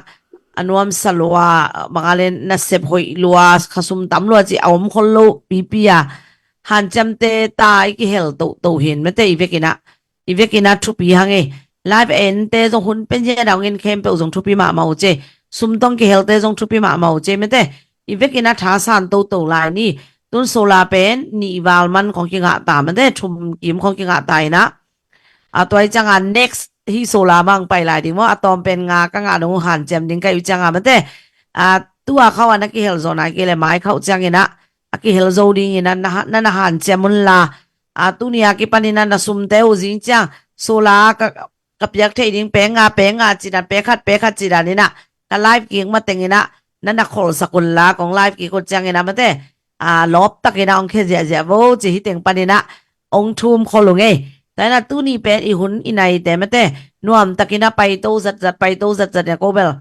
a nuamsa lua, banga le nasep hoih lua, kha sum tam lua ci a om khol lo pipi a. Hanciamte ta i kihel tohtoh hin mate i vekina, i vekina thupi hang ei. Live ente zong hun pen zia daungin khempeuh zong thupi mahmah uh ce. Sum tong kihelte zong thupi mahmah uh ce mate. I vekina thasan tohtoh lai ni. Tun solar pen nih val man khong kingah ta mate, thum kim khong kingah ta ina. A tua i cianga next hi solar mang pai lai ding maw, a tawm pen nga ka ngah dong uh hanciam ding ka i cianga mate. A tua khauh a na kihel zawh nai kei le mai khauh ciangina a kihel zo dingina na, na, na hanciam un la. A tunia kipanina na sumte uh zing ciang solar ka, ka piak thei ding peng nga, peng nga cina pekhat, pekhat cina nina ka live kik matengina na na kholsak un la, kong live kik uh ciangina mate. A lawp takina ong khe ziahziah vo ci hi teng panina ong thum khol ung ei. Taina tuni pen i hun i naite mate nuam takina paito zatzat, paito zatzat nia ko bel.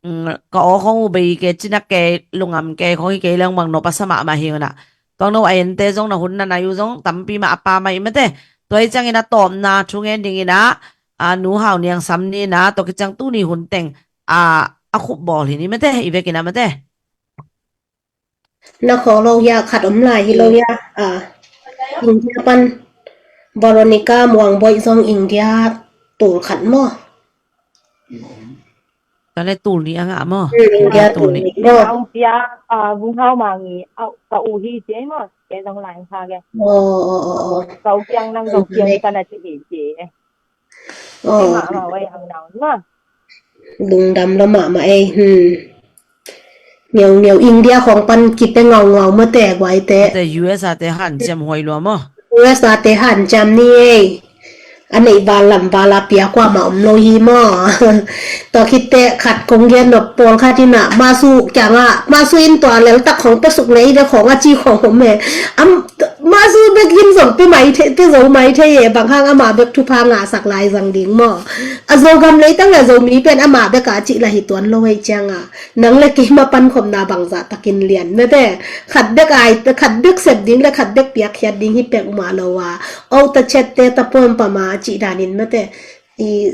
Mm, ka aw khong uh bei ke cina ke lungam ke khong hi kei leng mang nop a sa mahmah hi una. Tuang no a ente zong na hun na nai uh zong tampi mah a pa mah i mate. Tua i ciangina tawpna thungen dingina a nu hau niang sam nina tua ki ciang tuni hun teng a, a khup bawl hi ni mate, i vekina mate. Na kho lo hia, khat om lai hi lo hia. A, India pan Veronica Muang Boih zong India tul khat maw. Tale tul ni a ngah maw. Hmm, India tul ni maw. Ang pia, a, Vung Hau Mang i, a, ka u hi ci maw. Ke zong lai kha ke. Oh, oh, oh, oh. Ka u piang nang zong piang ka na ci hi ci. Oh. Mahmah wai ang nau maw. Lungdam lo mahmah ei, hmm. Ngeungeu India khong pan kite ngaungau mate guaite. Te U S A te hanciam huai lua maw. U S A te hanciam ni ei. A neih val lam val a pia kuamah om lo hi maw. Tua khitte khat kong gen nop pawl khat ina masu kianga masu in tua leltak khong pe suk lei de khong a ci khong om e. Am, masu bek in zong pe mai thei, pe zo mai thei e, bang hang ama bek thupha ngahsak lai zang ding maw. A Zogam leitang le Zomi pen ama bek a cih la hi tuan lo hei cianga nang le keima pankhopna bangzah takin lian mate. Khat bek ai, khat bek sep ding le khat bek piakkhiat ding hi pek mah lo a. Ota chet te ta pawm pama cih danin mate. I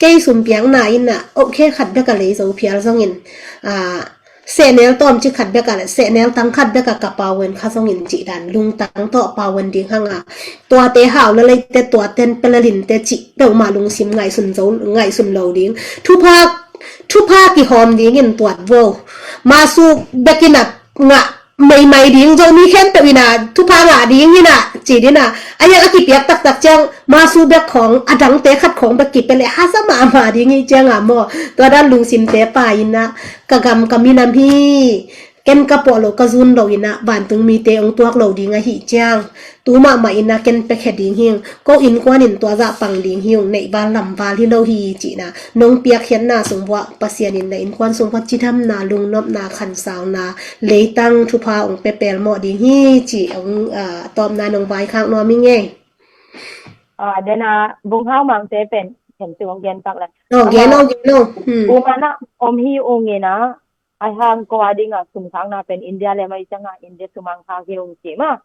kei sumpiakna in a, okay, khat bek a lei zo phial zongin, a, sehnel tawm ci khat bek a le, sehnel tang khat bek a ka pauen kha zongin cih dan lungtang tawh pauen ding hanga. Tuate hau la leite, tuaten pelalinte cih peuhmah lungsim ngaihsun zo, ngaihsun lo ding. Thupha, thupha kihawm dingin tuat vo. Masu bekin a ngah meimai ding, Zomi khempeuh ina thupha ngah ding ina ci dina. A hiang a kipiak taktak ciang masu bek khong, a dangte khat khong bek kipia le hasa mahmah ding hi cianga maw. Tua dan lungsimte pa ina ka gam ka minam hi. Ken ka puah lo ka zun lo ina vantung mite ong tuak lo ding ahi ciang. Tu mahmah ina ken pekhe ding hing. Ko innkuan in tua zah pang ding hi ung, neih val lam val hi lo hi cihna. Nong piakkhiatna sung vuah Pasian in na innkuan sung vuah cidamna, lungnopna, khansauna, leitang thupha ong pepel mawh ding hi ci ong, ah, tawpna nong vaikhak nuam hi ngei. Ah, dena Vung Hau Mangte pen, pen tu ong gen pak la. Oh, gen oh, gen oh. Hmm. Umana om hi ung ina, ai hang ko a dinga sumkhakna pen India le mai canga India sumang khak hi ung ci ma.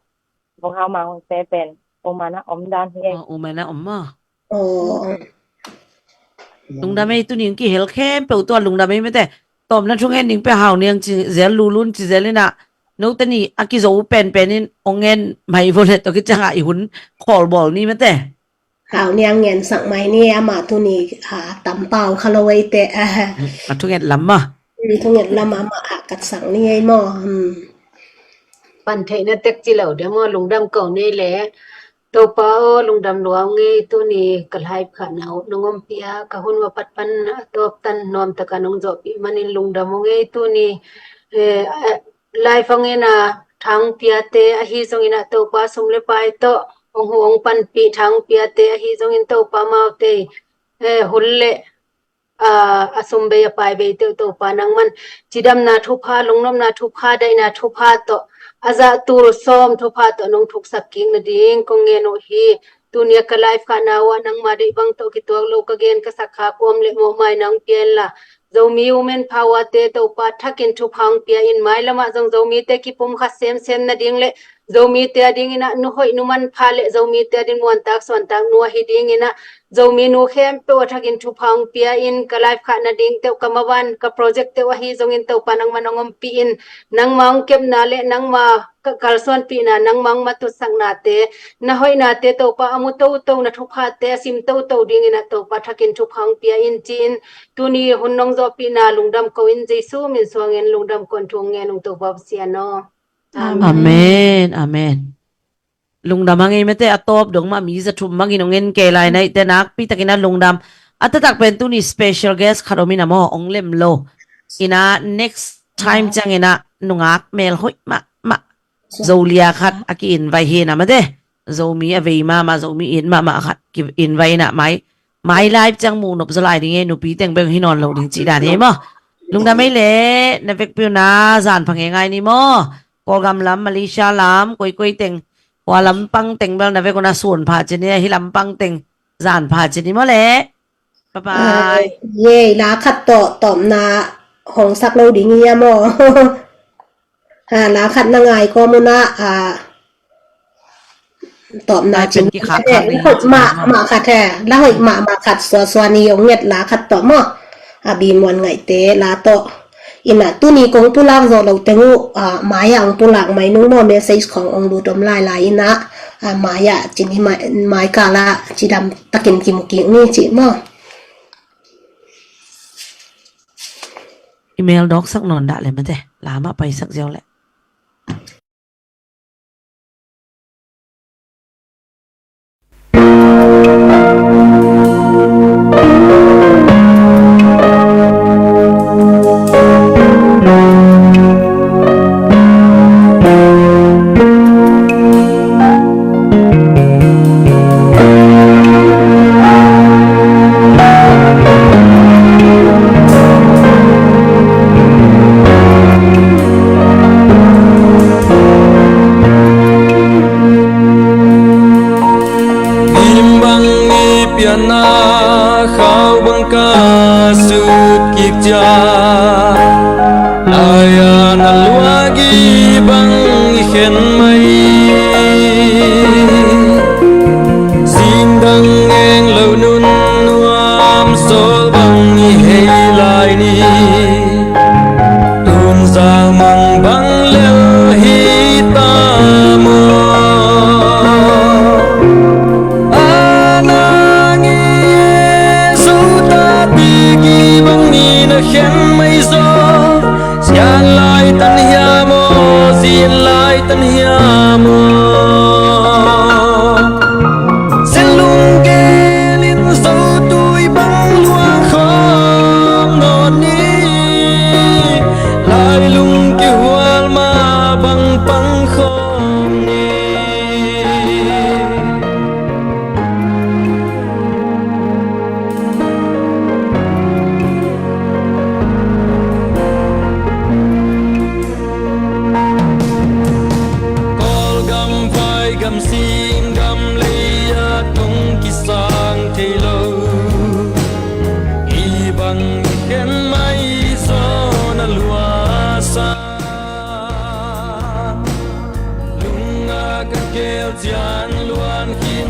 Vung Hau Mangte pen, umana om dan hi. Oh, umana om ma. Oh. Lungdam ei, tuni kihel khempeuh tua lungdam ei mate. Tawmna thungen ding pe hau niang ci zel, lulun ci zel ina. Note ni a kizo penpen in ong ngen mai vo le tua kicianga i hun khawl bawl ni mate. Hau niang ngen sak mai ni ama tuni, ah, tam pau kha lo ei te. A thunget lam ma. Hmm, thunget lam ama a kat sak ni ei maw. Hmm. Pan theihna tek ci lo de maw, lungdam ko ni le. Topa aw, lungdam lua ung ei, tuni ka live khahna uh nong ompih a, ka hun va pat pan a tawp tan nuam taka nong zawhpih manin lungdam ung ei. Tuni, eh, eh, live hong en a, tha hong piate ahi zongin ah Topa, sum le pai tawh hong huh hong panpih tha hong piate ahi zongin Topa, amaute, eh, hun le a, a sum bei a pai bei teuh Topa, nangman cidamna thupha, lungnopna thupha, daihna thupha tawh, a zah tul sawm thupha tawh nong thuksak kik nading kong ngen uh hi. Tuni a ka live khahna uh ah nangma deih bang tawh kituak lo ka gen ka sak khak uh om leh mawhmaina hong pia inla, Zomi Women Power te Topa, thakin thupha hong pia in. Mailamah zong Zomite kipumkhat semsem nading le Zomite adingin ah nu hoih nu manpha le Zomite ading muantak suantak nu ahi dingin ah Zomi nu khempeuh a thakin thupha hong pia in, ka live khah nading teuh, ka maban, ka project teuh ahi zongin Topa, nangman hong ompih in. Nangma hong kepna le nangma ka kalsuanpihna, nangma hong matutsaknate, na hoihnate Topa, a mu toto, na thuphate a sim toto dingin ah Topa, thakin thupha hong pia in ci-in, tuni hun nong zawhpihna lungdam ko in, Jesu min suangin lungdam ko in, thu hong ngen ung Topa Pasian aw. Amen. Amen. Amen. Lungdam hang ei mate, a tawp dong mah mi za thum bangin hong en kei lai na hihte, nakpi takin a lungdam. A taktak pen tuni special guest khat om in a maw, hong lem lo. Ina next time ciangin a nungak mel hoih mahmah, Zolia khat a ki-invite hi na mate. Zomi a vei mahmah, Zomi it mahmah khat ki-invite ina mai, mai live ciang muh nop zaw lai ding e, nupi teng bek hi nawn lo ding cih dan hi maw. Lungdam ei le, na vekpi un a zan pha ngeingai ni maw. Kawlgam lam, Malaysia lam, koikoi teng, hua lampang teng bel na vek un a sun pha ci ni, hih lampang teng zan pha ci ni maw le. Bye bye. Ye, la khat tawh tawpna hong sak lo ding hi a maw. Ha, la khat na ngai kawm un a, a, tawpna cin kikhak khak la hoih mahmah khat he, la hoih mahmah khat suasua ni hong nget la khat tawh maw. A bi muan ngaihte la tawh. Ina tuni kong pulak zawh lo teng uh, a, mai-ah hong pulak mai nung maw, message khong hong lut om lailai ina, a, mai-ah cin hi mai, mai kala cidam takin kimu kik ni cih maw. Email dawksak nawn dah le mate, la mah paisak ziau le. Lim bang i pianna khau bang ka sut kik ciang, ai-a na luak i bang i khen mai. Singdang eng lo nun nuam sawl bang i hei lai ni. Tun zau mang bang lel hi ta maw? A nang i Jesu ta pi ki bang ni na khen mai zaw. Sian lai tan hiam aw, zin lai tan hiam aw? Zen lunggelin zotui bang luang khawm nawn ni. Lailung kihual ma bang pang khawm ni. Kawlgam, vaigam, singgam lei-ah kong kisang thei lo. I bang i khen mai zaw na luasa. Lungah ka keel ciang luan khin